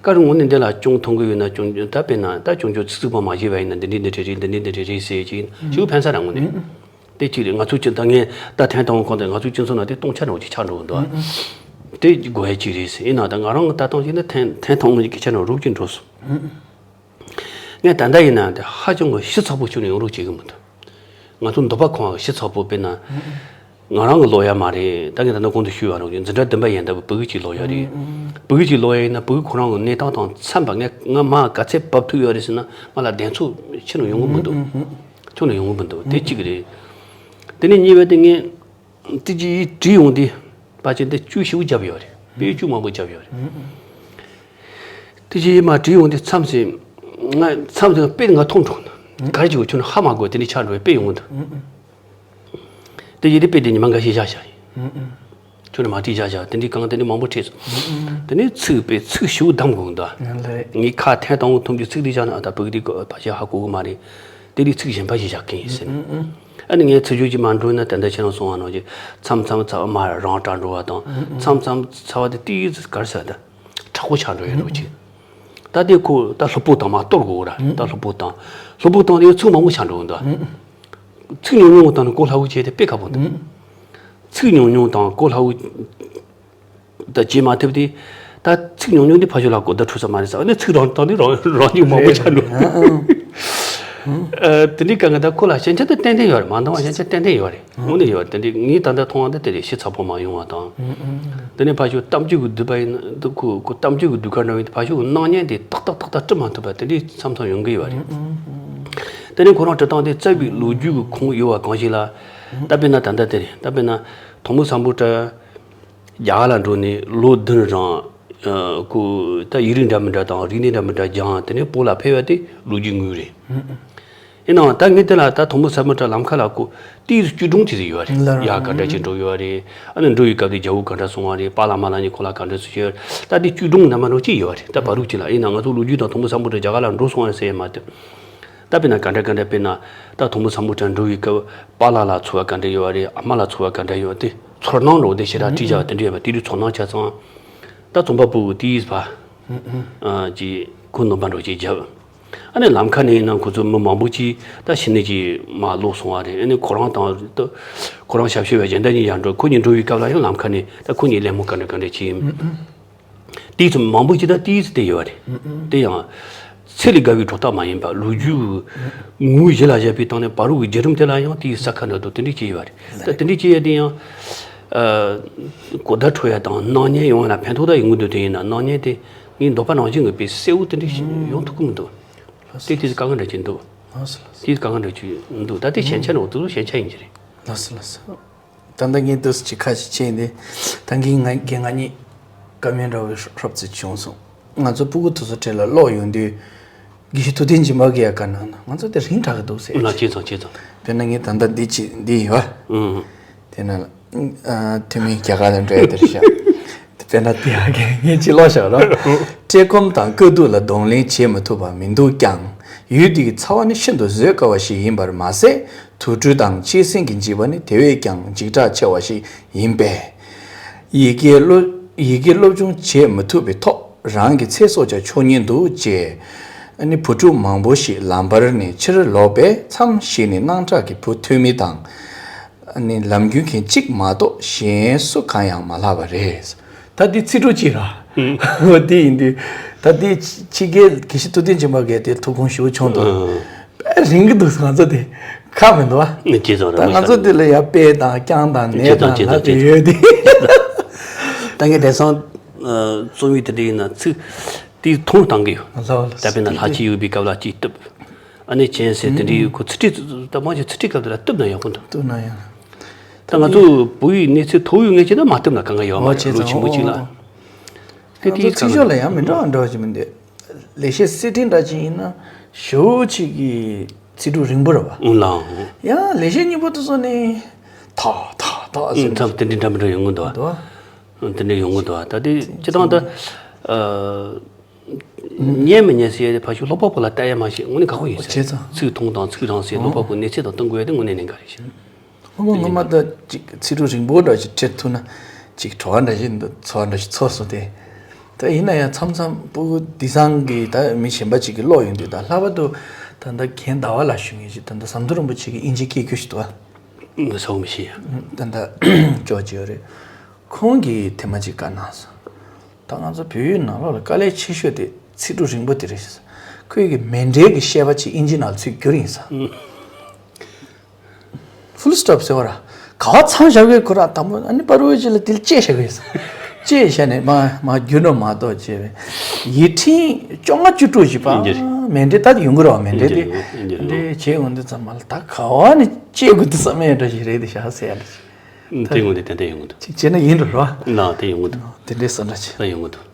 བཀའ་དྲིན་དངོས་གནས་འདི་ལ་སྐྱོན་མཐོང་གི་ཡོད་ན་སྐྱོན་ད་དཔེར་ན་ད་སྐྱོན་བརྗོད་ཚིག་རྩུབ་པོ་མ་བྱས་པ་ཡིན་ན་འདི་འདྲས་འདི་འདྲས་རེད། འདི་འདྲས་འདི་འདྲས་རེད་ཟེར་གྱིན་ཞུ་ཕན་ས་ར་དངོས་གནས། དེ་གཅིག་རེད། ང་ཚོ་ཅི་ད་ངས་ད་ཐེངས་དང་པོ་གོང་དུ་ང་ཚོའི་སྤྱི་ཚོགས་ནང་དེ་སྟོང་ཆ་འདྲ་བོ་ཅིག་ཆགས་འགྲོ་གི་འདུག་དེ་དགོས་ཡ་གཅིག་རེད་ཟེར། ཡིན་ན་ད་ང་རང་གི་ལྟ་སྟངས་ཅིག་ནི་ཐེངས་ཐེངས་དང་པོ་གི་ཁྱེད་རང་རོགས་ཀྱིས་འགྲོ་སོང་། ངས་ད་ལྟ་ཡིན་ན་དེ་ཧ་ཅང་གི་ཞིབ་ཚགས་པོ་བྱུང་ནས་ཡོང་རོགས་བྱེད་གི་མི་འདུག་ང་ཚོ་འདོད་པ་ཁོང་ཞིབ་ཚགས་པོ་དཔེར་ན། ང་རང་གི་ལོ་ཡ་མ་རེད། ད་ངས་ད་ནི་གོང་དུ་ཞུས་པ་རང་བཞིན་འཛིན་གྲྭ་བདུན་པ་ཡན་ལྟ་བུ་ཕྲུ་གུ་གཅིག་ལོ་ཡ་རེད། ཕྲུ་གུ་གཅིག་ལོ་ཡ་ཡིན་ན་ཕྲུ་གུ་ཁོ་རང་གི་གནས་སྟངས་དང་འཚམས་པ། ངས་ང་མ་ག་ཚད་བབས་ཐུབ་ཡོད་རེད་ཟེར་ན། ང་ལ་གདེང་ཚོད་ཕྱི་ནས་ཡོང་གི་མི་འདུག་ཁྱོན་ནས་ཡོང་གི་མི་འདུག་དེ་གཅིག་རེད། དེ་ནས་གཉིས་པ་དེ་ངས་དེ་གཅིག་བྲིས་ཡོང་དུས་ཕལ་ཆེར་དེ་བཅུ་ཞེ་པོ་བརྒྱབ་ཡོད་རེད། དཔེ་བཅུ་མང་པོ་བརྒྱབ་ཡོད་རེད། དེ་རྗེས་མ་བྲིས་ཡོང་དུས་མཚམས་སུ་ང་མཚམས་སུ་དཔེ་ང་མཐོང་འགྲོ་གི་འདུག་ག་རེ་བྱེད་དགོས་ཁྱོན་ནས་ཧ་མ་གོ། དེ་ནས་ཆགས་འགྲོ་བའི་དཔེ་ཡོང་གི་འདུག་དེ་རྗེས་དེ་དཔེ་དེ་ཉི་མ་འགའ་ཞིག་བཞག་བཞག་ཡིན། ཁྱོན་ནས་མ་བྲིས་བཞག་བཞག་དེ་འདྲའི་གང་དེ་འདྲའི་མང་པོ་བྲིས་སོང་། དེ་ནས་ཚིག་དཔེ་ཚིག་ཞེ་པོ་བདམས་དགོས་གི་འདུག་ཡང་ལེ། ངས་ཁ་ཐེངས་དང་པོ་ཐུམ་རྒྱུ་ཚིག་དེ་བཞག་ན་ཨ་ད་ཕྲུ་གུ་དེ་ཕལ་ཆེར་ཧ་གོ་གི་མ་རེད། དེ་འདྲའི་ཚིག་གཞན་པ་ཞིག་བཞག་གི་ཡིན་ཟེར་ནས། ཨ་ནི་ངས་ཚིག་སྦྱོར་གྱིས་མ་འགྲོ་ན་ད་ལྟ་ཁྱེད་རང་གསུངས་པ་ནང་བཞིན་མཚམས་མཚམས་ཚ་བ་མར་རང་དྲག་འགྲོ་བ་དང་། མཚམས་མཚམས་ཚ་བ་དེ་ཏིས་ག་རེ་ཟེར། ད་མཁྲེགས་པོ་ཆགས་འགྲོ་ཡོད་འགྲོ་ཅིག་ད་དེ་ཁོ་ད་སློབ་ཕྲུག་དང་མ་གཏོར་དགོས་ར། ད་སློབ་ཕྲུག་དང་། སློབ་ཕྲུག་དང་དེ་ཚིག་མང་པོ་ཆགས་འགྲོ་གི་འདུག་ཚིག་ཉུང་ཉུང་དང་ནི་གོ་སླ་བོ་བྱས་ཏེ་དཔེ་ཁག་པོ་འདུག་ཚིག་ཉུང་ཉུང་དང་གོ་སླ་བོ་ད་བྱེད་མ་ཐུབ་དུས། ད་ཚིག་ཉུང་ཉུང་འདི་ཕ་ཤུལ་ལ་གོ་བརྡ་འཕྲོད་ས་མ་རེད་ཟེར། ཨ་ནི་ཚིག་རང་སྟེང་ནས་རང་རང་ཉིད་མང་པོ་ཆགས་འགྲོ། ཨ། དེ་འདྲའི་སྐབས་ང་ད་ཁོ་ལ་ཞན་ཆ་དེ་ཏན་ཏན་ཡོད་རེད། མ་འདང་བ་ཞན་ཆ་ཏན་ཏན་ཡོད་རེད། དངོས་གནས་ཡོད་རེད། དེ་འདྲའི་ངས་ད་ལྟ་མཐོང་བ་འདི་དེ་རེད། ཞིབ་ཚགས་པོ་མ་ཡོང་བ་དང་། དེ་ནས་ཕ་ཤུལ་གཏམ་རྒྱུད་ཀྱི་བསྡུས་པ་ཡིན་ན་འདི་ཁོ་ཁོ་གཏམ་རྒྱུད་ཀྱི་ཟློས་གར་འདྲ་བོ་ཡིན་དུས་ཕ་ཤུལ་གྱི་སྣང་བརྙན་དེ་ཏག་ཏག་ཏག་ཏག་འབྲི་མ་ཐུབ་པ་དེ་འདྲའི་མཚམས་མཚམས་ཡོང་གི་ཡོད་རེད། དེ་ནས་ཁོ་རང་འབྲི་སྟངས་དེ་རྩ་བའི་ལོ་རྒྱུས་ཀྱི་ཁུངས་ཡོད་པ་གང་ཞིག་ལ། ད་དཔེར་ན་ད་ལྟ་དེ་རེད། ད་དཔེར་ན་དོང་མོ་སམ་བྷོ་ཊ་རྒྱ་གར་ལ་འགྲོ་ནས་ལོ་བདུན་རང་། ཨ། ཁོ་ད་ཡིག་རིགས་འདྲ་མི་འདྲ་དང་རིག་གནས་འདྲ་མི་འདྲ་སྦྱངས། དེ་ནས་བོད་ལ་ཕེབས་པ་དེ་ལོ་རྒྱུས་དངོས་རེད། ཡིན་ནའང་ད་ངས་དེ་ལ་ད་དོང་མོ་སམ་བྷོ་ཊ་ལམ་ཁ་ལ་ཁོ་ཏིས་བཅུད་སྒྲོམ་ཅིག་ཡོད་རེད། ལ་ཡ་ག་འདྲ་ཅིག་འགྲོ་ཡོད་རེད། ཨ་ནི་འགྲོ་བའི་སྐབས་དེ་རྒྱལ་པོ་ག་འདྲ་སོང་བ་རེད། པཱ་ལགས་མ་ལགས་གཉིས་ཁོ་ལ་ག་འདྲ་སུ་བྱས། ད་དེ་བཅུད་སྒྲོམ་རྣམ་པ་འདྲ་ཅིག་ཡོད་རེད། ད་བར་རུག་ཅིག་ལ། ཡིན་ན་ང་ཚོ་ལོ་རྒྱུས་དང་དོང་མོ་སམ་བྷོ་ཊ་རྒྱ་གར་ལ་འགྲོ་སོང་བ་ཟེར་ཡ་མ་གཏོགས། ད་དཔེར་ན་ག་འདྲ་ག་འདྲ། དཔེར་ན་ད་དོང་མོ་སམ་བྷོ་ཊ་འགྲོ་བའི་སྐབས་པཱ་ལགས་ལ་ཚོར་བ་ག་འདྲ་ཡོད་རེད། ཨ་མ་ལ་ཚོར་བ་ག་འདྲ་ཡོད། དེ་ཚོར་སྣང་འདྲ་བོ་དེ་ཞེ་དྲག་བྲིས་བཞག་པ་དེ་འདྲ་ཡོད་པ། དེ་དུས་ཚོར་སྣང་ཆ་ཚང་། ད་རྩོམ་པ་པོ་གིས་ཏིས་ཕར། ཨ། ཅིག་ཁོ་ནོམ་པ་འདྲ་བོ་ཅིག་བརྒྱབ། ཨ་ནི་ལམ་ཁ་ནས་ཡིན་ན་ཁོ་ཚོ་མི་མང་པོ་ཅིག་ད་ཕྱི་ནས་ཅིག་མར་ལོག་སོང་བ་རེད། ཨ་ནི་ཁོ་རང་དང་ད་ཁོ་རང་ཞབས་ཞུ་བའི་སྦྱིན་བདག་གཉིས་ཡར་འགྲོ། ཁོ་གཉིས་འགྲོ་བའི་སྐབས་ལ་ཡང་ལམ་ཁ་ནས་ད་ཁོ་གཉིས་གླེང་མོལ་ག་འདྲ་ག་འདྲ་བྱས། དེའི་ཚོ་མང་པོ་ཅིག་ད་ཏིས་དེ་ཡོད་རེད། དེ་ཡང་ཚད་ལས་བརྒལ་བའི་སྒྲོ་བཏགས་མ་ཡིན་པ། ལོ་རྒྱུས་ངོ་བོ་གཞི་ལ་བཞག་པའི་སྟེང་ནས་བར་རུག་གི་བརྒྱུད་རིམ་དེ་ལ་ཡང་ཏིས་ས་ཁ་འདྲ་འདུག་དེ་འདྲ་ཅིག་ཡོད་རེད། ད་དེ་འདྲ་ཅིག་ཡོད་དེ་ཡང་། ཨ། གོ་བརྡ་འཕྲོད་ཡ་དང་སྣང་བརྙན་ཡོང་ཡ་ལ་ཕན་ཐོགས་ད་ཡོང་གི་འདུག་དེ་ཡིན་ན་སྣང་བརྙན་དེ་ངས་འདོད་པ་ནང་བཞིན་གྱི་དཔེ་གསལ་བོ་དེ་འདྲ་ཞིག་ཡོང་ཐུབ་ཀྱི་མི་འདུག་དེ་དེ་དཀའ་ངལ་འདྲ་ཅིག་འདུག་ལགས་སོ། ལགས་སོ། དེ་དཀའ་ངལ་འདྲ་ཅིག་འདུག་ད་དེ་ཞན་ཆ་འདྲ་བོ་འདུག་ཞན་ཆ་ཡིན་གྱི་རེད། ལགས་སོ། ལགས་སོ། ད་ལྟ་ངས་འདུག་སེ་ཅིག་ཁ་ཞིག་ཕྱེ་ཡིན་ཏེ། ད་ངས་ང་རྒན་ང་གཉིས་བཀའ་མོལ་འདྲ་བོ་ཧྲོབ་ཙམ་བྱུང་སོང་། ང་ཚོ་སྤུ་གུ་དེ་ཚོ་གྲས་ལ་ཀློག་ཡོང་དུས། དགེ་བཤེས་ཐུབ་བསྟན་སྦྱིན་པ་གིས་ཡ་ག་ན་ན་ང་ཚོ་དེ་རིང་དྲག་གི་འདུག་ཟེར། ལ་ཅི་ཙང་ཅི་ཙང་། དཔེར་ན་ངས་ད་ལྟ་འདི་ཅི་འདི་ཡོད། ཨང་། དེ་ན། ཨ། ཐུ་མི་རྒྱ་གར་ལ་འགྲོ་ཡ་དེར་བཞག་དཔེར་ན་དེ་ཡ་གི་ངས་ཅི་ཀློག་བཞག་རོགས། བཀྲེས་སྐོམ་དང་དཀའ་སྡུག་ལ་གདོང་ལེན་བྱེད་མི་ཐུབ་པ་མི་འདུག་ཀྱང་། ཡུལ་འདི་གི་ཚ་བ་ནི་ཤིན་ཏུ་བཟོད་དཀའ་བ་ཞིག་ཡིན་པར་མ་ཟད། དུར་ཁྲོད་དང་གཅན་གཟན་གྱི་འཇིགས་པ་ནི་དེ་བས་ཀྱང་འཇིགས་སྐྲག་ཆེ་བ་ཞིག་ཡིན་པས། ཡི་གེ་སློབ་ཡི་གེ་སློབ་སྦྱོང་བྱེད་མི་ཐུབ་པའི་ཐོག་རང་གི་ཚེ་སྲོག་ཀྱང་འཕྱོག་ཉེན་འདུག་ཅེས། ཨ་ནི་བུ་ཕྲུག་མང་པོ་ཞིག་ལམ་བར་ནས་ཕྱིར་ལོག་པས། མཚམས་ཤིག་ནས་སྣང་གྲགས་ཀྱི་བུ་ཐོན་མི་དང་། ཨ་ནི་ལམ་རྒྱུན་མཁན་གཅིག་མ་གཏོགས་གཞན་སུ་གང་ཡང་མ་ལྷག་པ་རེད། ད་འདི་ཚིག་གྲོགས་གཅིག་ར། འོ་དེ་ཡིན་དུས། ད་འདི་ཕྱི་རྒྱལ་དགེ་བཤེས་ཐུབ་བསྟན་སྦྱིན་པ་གིས་དེ་ཐུགས་དགོངས་ཞེ་པོ་བྱུང་འདུག་དཔེ་རིང་གི་འདུག་ང་ཚོ་དེ་ཁག་མི་འདུག་བ། ནི་ཅི་ཙང་རེད། ད་ང་ཚོ་དེ་ལ་ཡ་དཔེ་དང་རྐྱང་དང་ནས་ཅི་ཙང་དང་ཅི་ལ་ཙང་དེ་ཅི་ཡོད་དེ། ད་ངས་དེང་སང་། ཨ། རྩོམ་ཡིག་དེ་འདྲ་ཡིན་ན་ཚིག་དེ་མཐོང་བཏང་གི་ཡོད། ལགས་ལགས། ད་དཔེར་ན་ལྷ་ཆོས་ཡོད་པའི་སྐབས་ལ་ཅིག་བཏུབ། ཨ་ནི་གཅན་གཟན་དེ་འདྲའི་ཁོ་ཚིག་ཁྲིད་ད་མང་ཆེ་ཚིག་ཁྲིད་སྐབས་དེ་ལ་བཏུབ་ན་ཡག་པོ་འདུག་བཏུབ་ན་ཡང་། ད་ང་ཚོ་བོད་ཡིག་གནས་ཚད་མཐོ་བོའི་ངེས་ཅན་ད་མ་བཏུབ་ན་གང་ག་ཡོད་མ་རེད། ལོ་ཆེན་པོ་ཅིག་ལ། དེ་ང་ཚོ་དེའི་ཚིག་སྦྱོར་ལ་ཡང་མི་འདྲ་བ་འདྲ་བ་ཅིག་མི་འདུག་ལེགས་བཤད་གསེར་ཕྲེང་འདྲ་ཅིག་ཡིན་ན་ཞེ་པོ་ཅིག་གི་ཚིག་གྲོགས་རིང་པོ་རེད་བ། ཨུ་ལའང་། ཡང་ལེགས་བཤད་སྙིང་པོ་དེ་ཚོ་ནི་ཐག་ཐག་ཐག་ཟེར་ནས། མཚམས་དེ་འདྲའི་འདྲ་མི་འདྲ་ཡོང་གི་འདུག་བ། འདུག་བ། དེ་འདྲ་ཡོང་གི་འདུག་བ། ད་དེ་སྤྱིར་བཏང་ད། ཨ། ཉན་མི་ཉན་ཟེར་ཡ་དེ་ཕལ་ཆེར་ཀློག་པ་པོ་ལ་ལྟ་ཡ་མ་ཤེས། དངོས་གནས་ཁག་པོ་ཡིན་ཟེར། བྱས་ཙང་། ཚིག་མཐོང་དང་ཚིག་རང་ཟེར། ཀློག་པ་པོ་གནས་ཚད་དང་བསྟུན་དགོས་ཡ་དེ་དངོས་གནས་གནད་འགག་རེད་ཤག་སྔོན་མ་སྔོན་མ་ད་ཅིག་ཚིག་གྲོགས་རིང་པོ་འདྲ་ཞིག་ཁྲིད་ཐུབ་ན་ཅིག་བྲོ་བ་འདྲ་ཞིག་འདུག་ཚོར་བ་འདྲ་ཞིག་ཚོར་སོང་སྟེ། ད་ཡིན་ན་ཡང་མཚམས་མཚམས་སྤུ་གུ་དེང་སང་གི་ད་མི་གཞན་པ་ཅིག་གིས་ཀློག་ཡོང་དུས། ད་ལྷག་པར་དུ་ད་ལྟ་རྒན་ཟླ་བ་ལགས་ཞུ་མཁན་ཞིག་ད་ལྟ་ཟམ་གདོང་རིན་པོ་ཆེ་གི་དབྱིན་ཇིའི་སྐད་སྒྱུར་ཞིག་འདུག་བ། ཟ་བོ་མི་ཤེས་ཡ། ད་ལྟ་ཅོག་ཅིག་ཡོད་རེད། ཁོང་གིས་ཐེངས་མ་ཅིག་བཀའ་གནང་སོང་། ད་ང་ཚོ་བོད་ཡིག་ནང་ལོགས་ལ་དཀའ་ལས་ཆེ་ཤོས་དེ་ཚིག་གྲོགས་རིང་པོ་དེ་རེད་ཟེར། ཁོས་གི་མཎྜལ་གྱི་བཤད་པ་ཅིག་དབྱིན་ཇི་ནང་ཚུར་བསྒྱུར་ཡིན་ས། ཧྥུལ་སི་ཊོབ་ཟེར་བ་ར། ག་བ་ཚང་བཞག་གི་ཁོ་ར་དང་པོ་ཨ་ནི་པ་རུ་ཅི་ལ་དེ་ལ་བཅད་བཞག་གི་ཡོད་ས། བཅད་བཞག་ནས་མ་མ་རྒྱུ་ནོ་མ་གཏོགས་བཅད་པས་ཡིག་ཕྲེང་བཅོ་ལྔ་བཅུ་དྲུག་ཞིག་པ་ཡིན་གྱི་རེད། མེ་འདྲེ་ད་ཡོང་གི་རེད་བ། མེ་འདྲེ་དེ་ཡིན་གྱི་རེད། འདྲེ་བྱས་ཡོང་དུས་ཙམ་མ་ལ་ད་ག་བ་ནས་བཅད་དགོས་དུས་ཙམ་མེད་འདྲ་ཞིག་རེད་དེ་ཤ་ཟེར་ཡ་འདྲ་ཞིག་དེ་ཡོང་དུས་དེ་འདྲ་ཡོང་གི་འདུག་ཅིག་བྱས་ན་ཡིན་འགྲོ་རོ། ན་དེ་ཡོང་གི་འདུག་དེ་འདྲའི་བསམ་འདྲ་ཅིག་ད་ཡོང་གི་འདུག་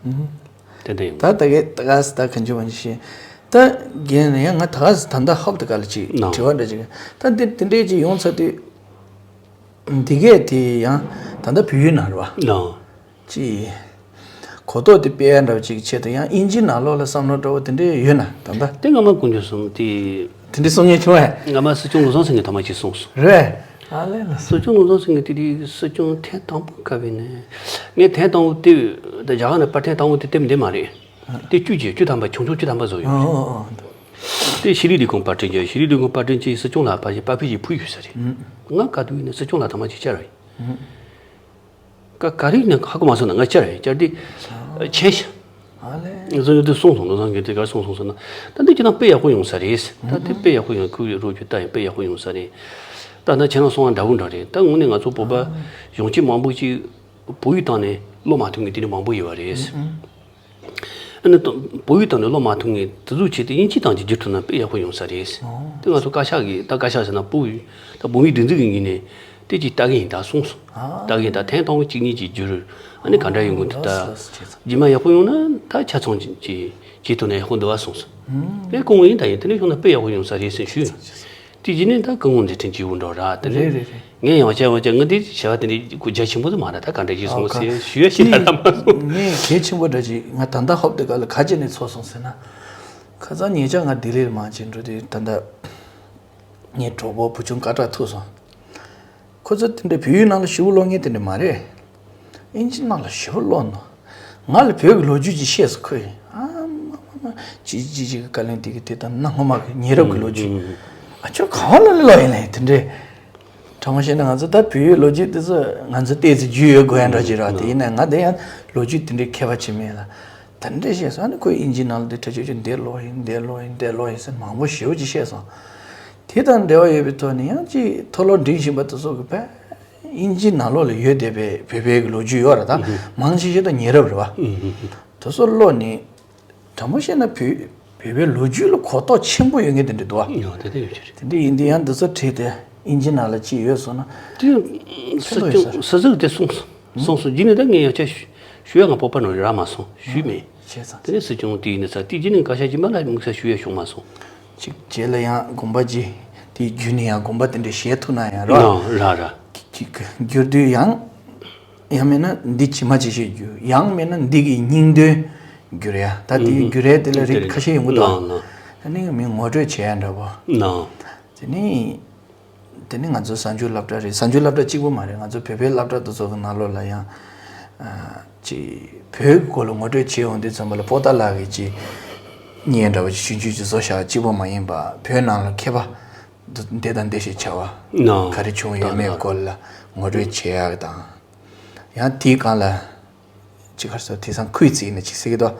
དེ་འདྲ་ཡོང་གི་ད་ད་ག་ད་ག་ས་ད་ག་འཇུ་བ་ཞིག་ད་རྒན་ཡང་ང་ད་ག་ས་ད་ད་ཧོབ་ད་ག་ལ་ཅིག་ན་དྲི་བ་འདྲ་ཅིག་ད་འདི་དེ་འདྲའི་ཅིག་ཡོང་ཚར་དུས། འདི་གས་དེ་ཡང་ད་ལྟ་བོད་ཡིག་ནང་རེད་བ། ལགས། ཅི། གོ་རྟོགས་དེ་སྤེལ་ཡ་འདྲ་བ་ཅིག་ཆེད་དུ་ཡང་དབྱིན་ཇི་ནང་ལོགས་ལ་བསམ་བློ་འདྲ་བོ་དེ་འདྲས་ཡོད་ན་ད་ལྟ། དེ་སྔ་མ་དཀོན་མཆོག་གསུམ་དེ། དེ་འདྲས་གསུང་མཁན་བྱུང་བས། སྔ་མ་སྲིད་སྐྱོང་བློ་བཟང་སེང་གེ་ཐོག་མ་ཅིག་གསུངས་སོང་། རེད། ཨ་ལས་ལ་སོ། སྲིད་སྐྱོང་བློ་བཟང་སེང་གེ་དེ་དུས་སྲིད་སྐྱོང་ཐེངས་དང་པོ་སྐབས་ཡིན་ནས། ངས་ཐེངས་དང་པོ་དེ་རྒྱ་གར་ནས་པར་ཐེངས་དང་པོ་དེ་དེབ་འདི་མ་རེད། དེ་བཅུ་གཅིག་བཅུ་ཐམ་པ་ཆུང་ཆུང་བཅུ་ཐམ་པ་བཟོ་ཡོད་རེད། ཨོ་ཨོ་ཨོ། དེ་ཤེས་རིག་ལས་ཁུངས་པར་སྐྲུན་བྱས། ཤེས་རིག་ལས་ཁུངས་པར་སྐྲུན་བྱས་སྲིད་སྐྱོང་ལ་ཕར་ཕར་ཕུལ་ཡོད་ས་རེད། ང་ག་དུས་ཡིན་ན་སྲིད་སྐྱོང་ལ་ཐོག་མ་ཅིག་བཅར་བ་ཡིན། ཀ་ག་རེ་ནས་ཧ་གོ་མ་སོང་ན་ང་བཅར་བ་ཡིན། བཅར་དུས་ཆེ་ཤ། ཨ་ལས། ང་ཚོ་ཡོད་དུས་གསུངས་སོང་། བློ་བཟང་གིས་དེ་གར་གསུངས་སོང་ཟེར་ན། ད་འདི་ཁྱེད་རང་དཔེ་ཡག་པོ་ཡོང་ས་རེད། ད་དེ་དཔེ་ཡག་པོ་ཡོང་ཁུལ་རོགས་རྒྱུ་ད་ཡང་དཔེ་ཡག་པོ་ཡོང་ས་རེད། ད་ན་ཁྱེད་རང་གསུང་བ་འདྲ་བོ་འདྲ་རེད། ད་དངོས་གནས་ང་ཚོ་བོད་པ་གཞོན་སྐྱེས་མང་པོ་ཅིག་བོད་ཡིག་སྟེང་ནས་བློ་མ་ཐུག་མཁན་དེ་འདྲ་མང་པོ་ཡོད་པ་རེད། ཨ་ནི་ཏོ་བོད་ཡིག་སྟེང་ནས་བློ་མ་ཐུག་མཁན་དེ་ཚོ་ཆེད་དུ་དབྱིན་ཇི་དང་གཅིག་བསྒྱུར་ཐུབ་ན་དཔེ་ཡག་པོ་ཡོང་ས་རེད། དེ་ང་ཚོ་བཀའ་ཤག་གིས་ད་བཀའ་ཤག་ཟེར་ན་བོད་ཡིག་ད་བོད་མིའི་སྒྲིག་འཛུགས་ཀྱི་ངོས་ནས་དེ་ཅིག་ལྟ་གི་ཡིན་ད་གསུངས་སོང་། ལྟ་གི་ཡིན་ད་ཐེངས་དང་པོ་གཅིག་གཉིས་ཅིག་བསྒྱུར། ཨ་ནི་ག་འདྲ་ཡོང་གི་འདུག་ད། རྗེས་མ་ཡག་པོ་ཡོང་ན་ད་ཆ་ཚང་ཅིག་བྱེད་ཐུབ་ན་ཡག་པོ་འདུག་བ་གསུངས་སོང་། དེ་སྐུ་ངོ་ཡིན་ད་ཡིན་དེ་འདྲ་བྱུང་ན་དཔེ་ཡག་པོ་ཡོང་ས་རེད་ཟེར་ཞུས། དེ་རྗེས་ནས་ད་སྐུ་ངོ་མཛད་འཕྲིན་སྐྱིད་པོ་འགྲོ་ར་དེ་རེད་རེད་རེད། ངས་ཡང་བྱས་ཡང་བྱས་ང་འདི་བྱ་བ་དེ་འདྲའི་སྐུ་རྒྱ་ཆེན་པོ་དུ་མ་ར་ད་ག་འདྲ་ཞིག་སོང་ཟེར་ཞུ་ཡ་ཞིག་ད་ལྟ་མ་སོང་། ངས་གལ་ཆེན་པོ་འདྲ་ཅིག་ང་ད་ལྟ་ཧོབ་དེ་ག་ལ་ག་ཅི་ནས་ཚོར་སོང་ཟེར་ན། ཁ་སང་ཉེ་ཆར་ང་ལྡི་ལིར་མ་ཅིག་འགྲོ་དུས་ད་ལྟ་ངའི་གྲོགས་པོ་བུ་ཆུང་སྐད་གྲགས་ཐུག་སོང་། ཁོ་ཚོ་དེ་འདྲ་བོད་ཡིག་ནང་ལ་ཞིབ་ཀློག་མཁན་དེ་འདྲ་མ་རེད། ཨིན་ཇི་ནང་ལ་ཞིབ་ཀློག་ནོ། ང་ལ་བོད་ཀྱི་ལོ་རྒྱུས་ཅིག་བཤད་སོང་ཁོས། ཨ་མ་མ་མ། ཅི་ཅི་ཅི་གི་བཀའ་ལན་དེ་གི་དེ་ལྟར་ན་སྔོན་མ་གི་ཉེ་རབས་ཀྱི་ལོ་རྒྱུས། ཨ་ཁྱོད་གང་ལ་ཀློག་ཡིན་ལེ་དེ་འདྲས། དྲང་མོ་བཤད་ན་ང་ཚོ་ད་བོད་ཡིག་ལོ་རྒྱུས་དེ་ཚོ་ང་ཚོ་ཏོག་ཙམ་རྒྱུས་ཡོད་དགོས་ཡ་འདྲ་ཅིག་རེད་བ། དེ་ཡིན་ན་ང་དེ་ཡང་ལོ་རྒྱུས་དེ་འདྲའི་མཁས་པ་ཅིག་མེད་ལ། དེ་འདྲས་བཤད་སོང་། ཨ་ནི་ཁོས་ཨིན་ཇི་ནང་ལ་དེ་ཁྲ་ཆོས་ཆོས་འདི་ཀློག་ཡིན་འདི་ཀློག་ཡིན་འདི་ཀློག་ཡིན་ཟེར་མང་པོ་ཞེ་པོ་ཅིག་བཤད་སོང་། དེ་དང་འབྲེལ་བ་ཡོད་པའི་ཐོག་ནས་ཡང་ཅིག་མཐོ་སློབ་འགྲིམ་བཞིན་པ་དེ་ཚོ་གི་བས་ཨིན་ཇི་ནང་ལོགས་ལ་ཡོད་བསྡད་པའི་བོད་པའི་གི་ལོ་རྒྱུས་ཡོད་རེད་ད། མང་ཆེ་ཤོས་ད་ཉེ་རབས་རེད་བ། དེ་ཚོ་ཀློག་ནས། དྲང་པོ་བཤད་ན་བོད་བོད་པའི་ལོ་རྒྱུས་ལ་གོ་རྟོགས་ཆེན་པོ་ཡོད་མཁན་དེ་འདྲ་འདུག་བ། ཡང་དེ་འདྲ་ཡོད་ཀྱི་རེད། དེ་འདྲ་ཡིན་དུས་ཡང་འདི་ཚོ་བྲིས་ཏེ་ཨིན་ཇི་ནང་ལ་ཅིག་ཡོད་སོང་ན། དེ་ཕན་ཐོགས་ཡོད་ས་རེད། སྲིད་སྐྱོང་སྲིད་ཟུར་དེ་གསུངས་སོང་། གསུངས་སོང་། རྗེས་ནས་ད་ངས་ཡང་བསྐྱར་ཞུ་ཞུ་ཡ་ང་སྤོབས་པ་ནོར་རག་མ་སོང་། ཞུས་མེད། བྱས་ཙང་། དེ་ནས་སྲིད་སྐྱོང་དེ་ཡིན་ན་ཚ་དེ་རྗེས་ནས་བཀའ་ཤག་སྦྱིན་པ་ལ་དམིགས་བསལ་ཞུ་ཡ་བྱུང་མ་སོང་། ཅིག་རྗེས་ལ་ཡང་དགོངས་པ་ཅིག་དེའི་བརྒྱུད་ནས་ཡང་དགོངས་པ་དེ་འདྲ་བཞེས་ཐུབ་ན་ཡང་རོགས། ལགས་ར། ཅིག་བསྒྱུར་དུས་ཡང་། ཡང་མིན་ན་འདི་ཇི་མ་ཇི་བཞིན་བསྒྱུར། ཡང་མིན་ན་འདི་གི་སྙིང་དོན་བསྒྱུར་ཡ། ད་དེའི་ཨུ་ཧུ། བསྒྱུར་ཡ་དེ་ལ་རིགས་ཁ་ཤས་ཡོང་གི་འདུག་ལགས་ལགས། ཨ་ནི་མི་ངོ་སྤྲོད་བྱེད་ཡ་འདྲ་པོ། ལགས། དེ་ནི། དེ་ནི་ང་ཚོའི་གཟའ་མཇུག་སློབ་གྲྭ་རེད། གཟའ་མཇུག་སློབ་གྲྭ་གཅིག་པུ་མ་རེད། ང་ཚོ་བོད་པའི་སློབ་གྲྭ་དེ་ཚོ་གི་ནང་ལོགས་ལ་ཡང་། ཨ། ཅིག་བོད་ཀྱི་སྐོར་ལ་ངོ་སྤྲོད་བྱེད་འོང་དུས་ཙམ་པ་ལ་པོ་ཏཱ་ལ་གིས་ཅིག་བརྙན་འདྲ་པོ་ཅིག་ཆུང་ཆུང་ཅིག་བཟོ་བཞག་གཅིག་པུ་མ་ཡིན་པ་བོད་ནང་ལ་མཁས་པ་འདི་འདི་དང་འདི་ཞེས་བྱ་བ། ལགས། ག་རེ་བྱུང་ཡོད་མེད་སྐོར་ལ་ངོ་སྤྲོད་བྱེད་ཡག་དང་། ཡང་དེའི་སྒང་ལ་ཅིག་ག་རེ་ཟེར། དེང་སང་ཁུལ་བརྩིས་ནས་ཅིག་ཟེར་གི་འདུག་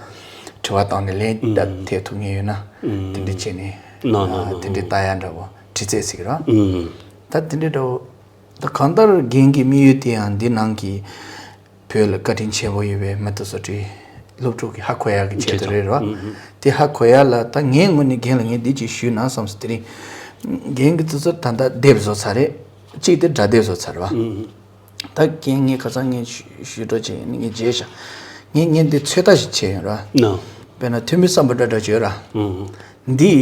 དྲི་བ་བཏང་ནས་ལན་ཨུམ། ད་ཐེབས་ཐུབ་མཁན་ཡོད་ན་ཨུམ། དེ་འདྲ་བྱས་ནས། ལགས་ལགས་ལགས། དེ་འདྲའི་ལྟ་ཡ་འདྲ་པོ་དྲི་རྩད་ཟེར་གི་རེད། ཨུམ། ད་དེ་འདྲའི་འདྲ་པོ། ད་གང་ལྟར་རྒན་གྱི་དམིགས་ཡུལ་དེ་ཡང་འདི་ནང་གི་བོད་ལ་བཀའ་དྲིན་ཆེན་པོ་ཡོད་པའི་མི་དེ་ཚོ་དེ་སློབ་ཕྲུག་གི་ཧ་གོ་ཡག་གི་ཆེད་དུ་རེད་རོ། ཨུམ་ཨུམ། དེ་ཧ་གོ་ཡག་ལ་ད་ངའི་ངོས་ནས་རྒན་ལ་ངས་འདི་ཅིག་ཞུས་ན་བསམ་སོང་། དེ་རིང་རྒན་གྱིས་དེ་ཚོ་ད་ལྟ་དེབ་བཟོ་ཚར་རེད། གཅིག་དེ་སྒྲ་དེབ་བཟོ་ཚར་བ། ཨུམ་ཨུམ། ད་རྒན་ངས་ཁ་སང་ངས་ཞུ་ཞུ་འགྲོ་བྱས་ངས་བརྗེད་ཤག་ངས་ངས་འདི་ཚོད་ལྟ་ཞིག་བྱས་ཡོད་ར། ནོ། དཔེར་ན་ཐོན་མི་བསམ་པ་འདྲ་འདྲ་བྱོས་ར། ཨུམ་ཨུམ། འདི།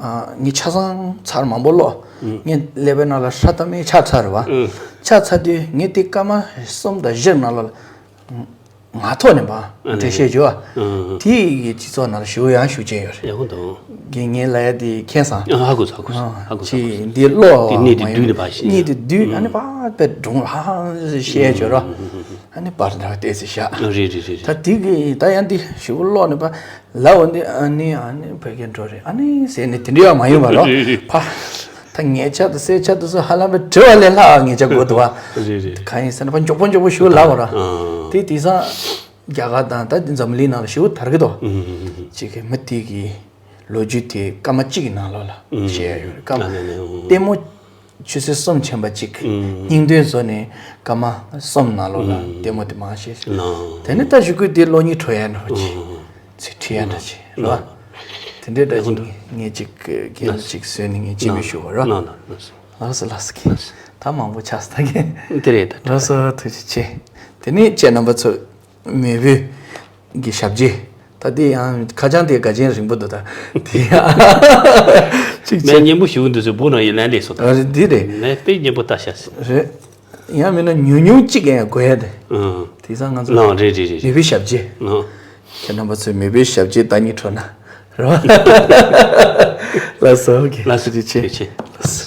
ཨ། ངས་ཆ་ཚང་ཚར་མང་པོ་ཀློག་ཨུམ། ངས་ཀླད་པའི་ནང་ལ་ཧྲ་ཏ་མེ་ཆགས་ཚར་རེད་བ། ཨུམ། ཆགས་ཚར་དུས་ངས་དེ་སྐར་མ་གསུམ་དང་བཞིར་ནང་ལ་ངག་ཐོག་ནས་པ་ཨ་འགྲེལ་བཤད་བྱོས་བ། ཨུམ། དེ་ཡི་སྤྱི་ཚོགས་ནང་ལ་ཞུ་ཡང་ཞུ་བྱས་ཡོད་རེད། ཡག་པོ་འདུག་རྒན་ངས་ལབ་ཡ་དེ་མཁྱེན་སོང་། ཨ་ཧ་གོ་སོང་། ཧ་གོ་སོང་། ཧ་གོ་སོང་། ཅིག་འདི་ཀློག་དེ་གནས་མ་དེ་ཡོང་བསྡུས་ནས་ཕར་བཤད། གནས་དེ་བསྡུས་ཨ་ནི་ཕར་དཔེ་སྒྲུང་ཧ་ཧ་བཤད་བྱོས་རོ། ཨ་ནི་པར་འདྲ་བ་ཏོག་ཙམ་བཞག་རེད་རེད་རེད་རེད། ད་དེ་གི་ད་ཡང་འདི་ཞུ་ཀློག་ནས་པ། ལབ་འོ་འདི་ཨ་ནི་ཨ་ནི་བོད་སྐད་འགྲོ་རེད་ཨ་ནི་ཟེར་ནས་དེ་འདྲ་ཡང་མ་ཡོང་བ་རོ། ཕ། ད་ངེད་ཅག་ཏུ་སེ་ཅག་ཏུ་སུ་ཧ་ལམ་པའི་དྲི་བ་ལས་ལྷག་ངེད་ཅག་དགོས་འདུག་བ། རེད་རེད། གང་ཡིན་ཟེར་ན་ཕ་མགྱོགས་པོ་མགྱོགས་པོ་ཞུ་ལབ་བ་ར། ཨང་། དེ་དེང་སང་རྒྱ་གར་དང་ད་འཛམ་གླིང་ནང་ལ་ཞུ་དར་གི་འདུག་ཨང་། ཅིག་གི་མི་དེ་གི་ལོ་རྒྱུས་དེ་སྐར་མ་གཅིག་གི་ནང་ལོགས་ལ་ཨང་། བཤད་ཡ་ཡོད་རེད། སྐར་མ་ཨ་ནི་ནི་ཨང་། ལྟད་མོ། ཆུ་ཚོད་གསུམ་ཕྱིན་པ་གཅིག་ཨུམ། སྙིང་དོན་བཟོ་ནས་སྐར་མ་གསུམ་ནང་ལོགས་ལ་ཨུམ། ལྟད་མོ་དེ་མང་ཤོས་ལགས། དེ་ནས་ད་གཞུག་གུ་དེ་གློག་བརྙན་འཕྲོ་ཡ་འདྲ་བོ་ཅིག་ཨུམ། ཚིག་ཁྲིད་ཡ་འདྲ་ཅིག་རེད་བ། དེ་འདྲའི་འདྲ་ཅིག་ངས་ངས་ཅིག་གལ་ཅིག་བཟོས་ནས་ངས་ཅིག་མི་ཞུ་བ་རེད་བ། ལགས་སོ་ལགས་སོ། ད་མང་པོ་ཆགས་སོང་ད་གས། དེ་རེད་ད། ལགས་སོ་ཐུགས་རྗེ་ཆེ། དེ་ནས་ཁྱེད་རྣམ་པ་ཚོ། མེས་པོའི་གི་ཞབས་རྗེས། ད་དེ་ཡང་ཁ་བྱང་དེ་དགའ་ཆེན་རིང་པོ་འདུག་ད། དེ་ཡང་ཅིག་མེད་བྱས། སྙན་པོ་ཞུ་གི་འདུག་ཟེར་བུ་ནང་ཡི་ལན་ལས་སོ་ད། ཨ་རེད་འདི་རེད། མེད་དཔེ་སྙན་པོ་ལྟ་ཤག་ཟེར། རེད། ཡང་མིན་ན་ཉུང་ཉུང་ཅིག་ཡང་དགོས་ཡ་དེ། ཨང་། དེང་སང་ང་ཚོ་ལགས་རེད་རེད་རེད་མེས་རེད། པོའི་ཞབས་རྗེས། ལགས། ཁྱེད་རྣམ་པ་ཚོས་མེས་པོའི་ཞབས་རྗེས་ཟླ་གཉིས་འཕྲོ་ན། རེད་བ། ལགས་སོ་ཨོ་ཁེ། ལགས་སོ་ཐུགས་རྗེ་ཆེ། ཐུགས་རྗེ་ཆེ། ལགས་སོ།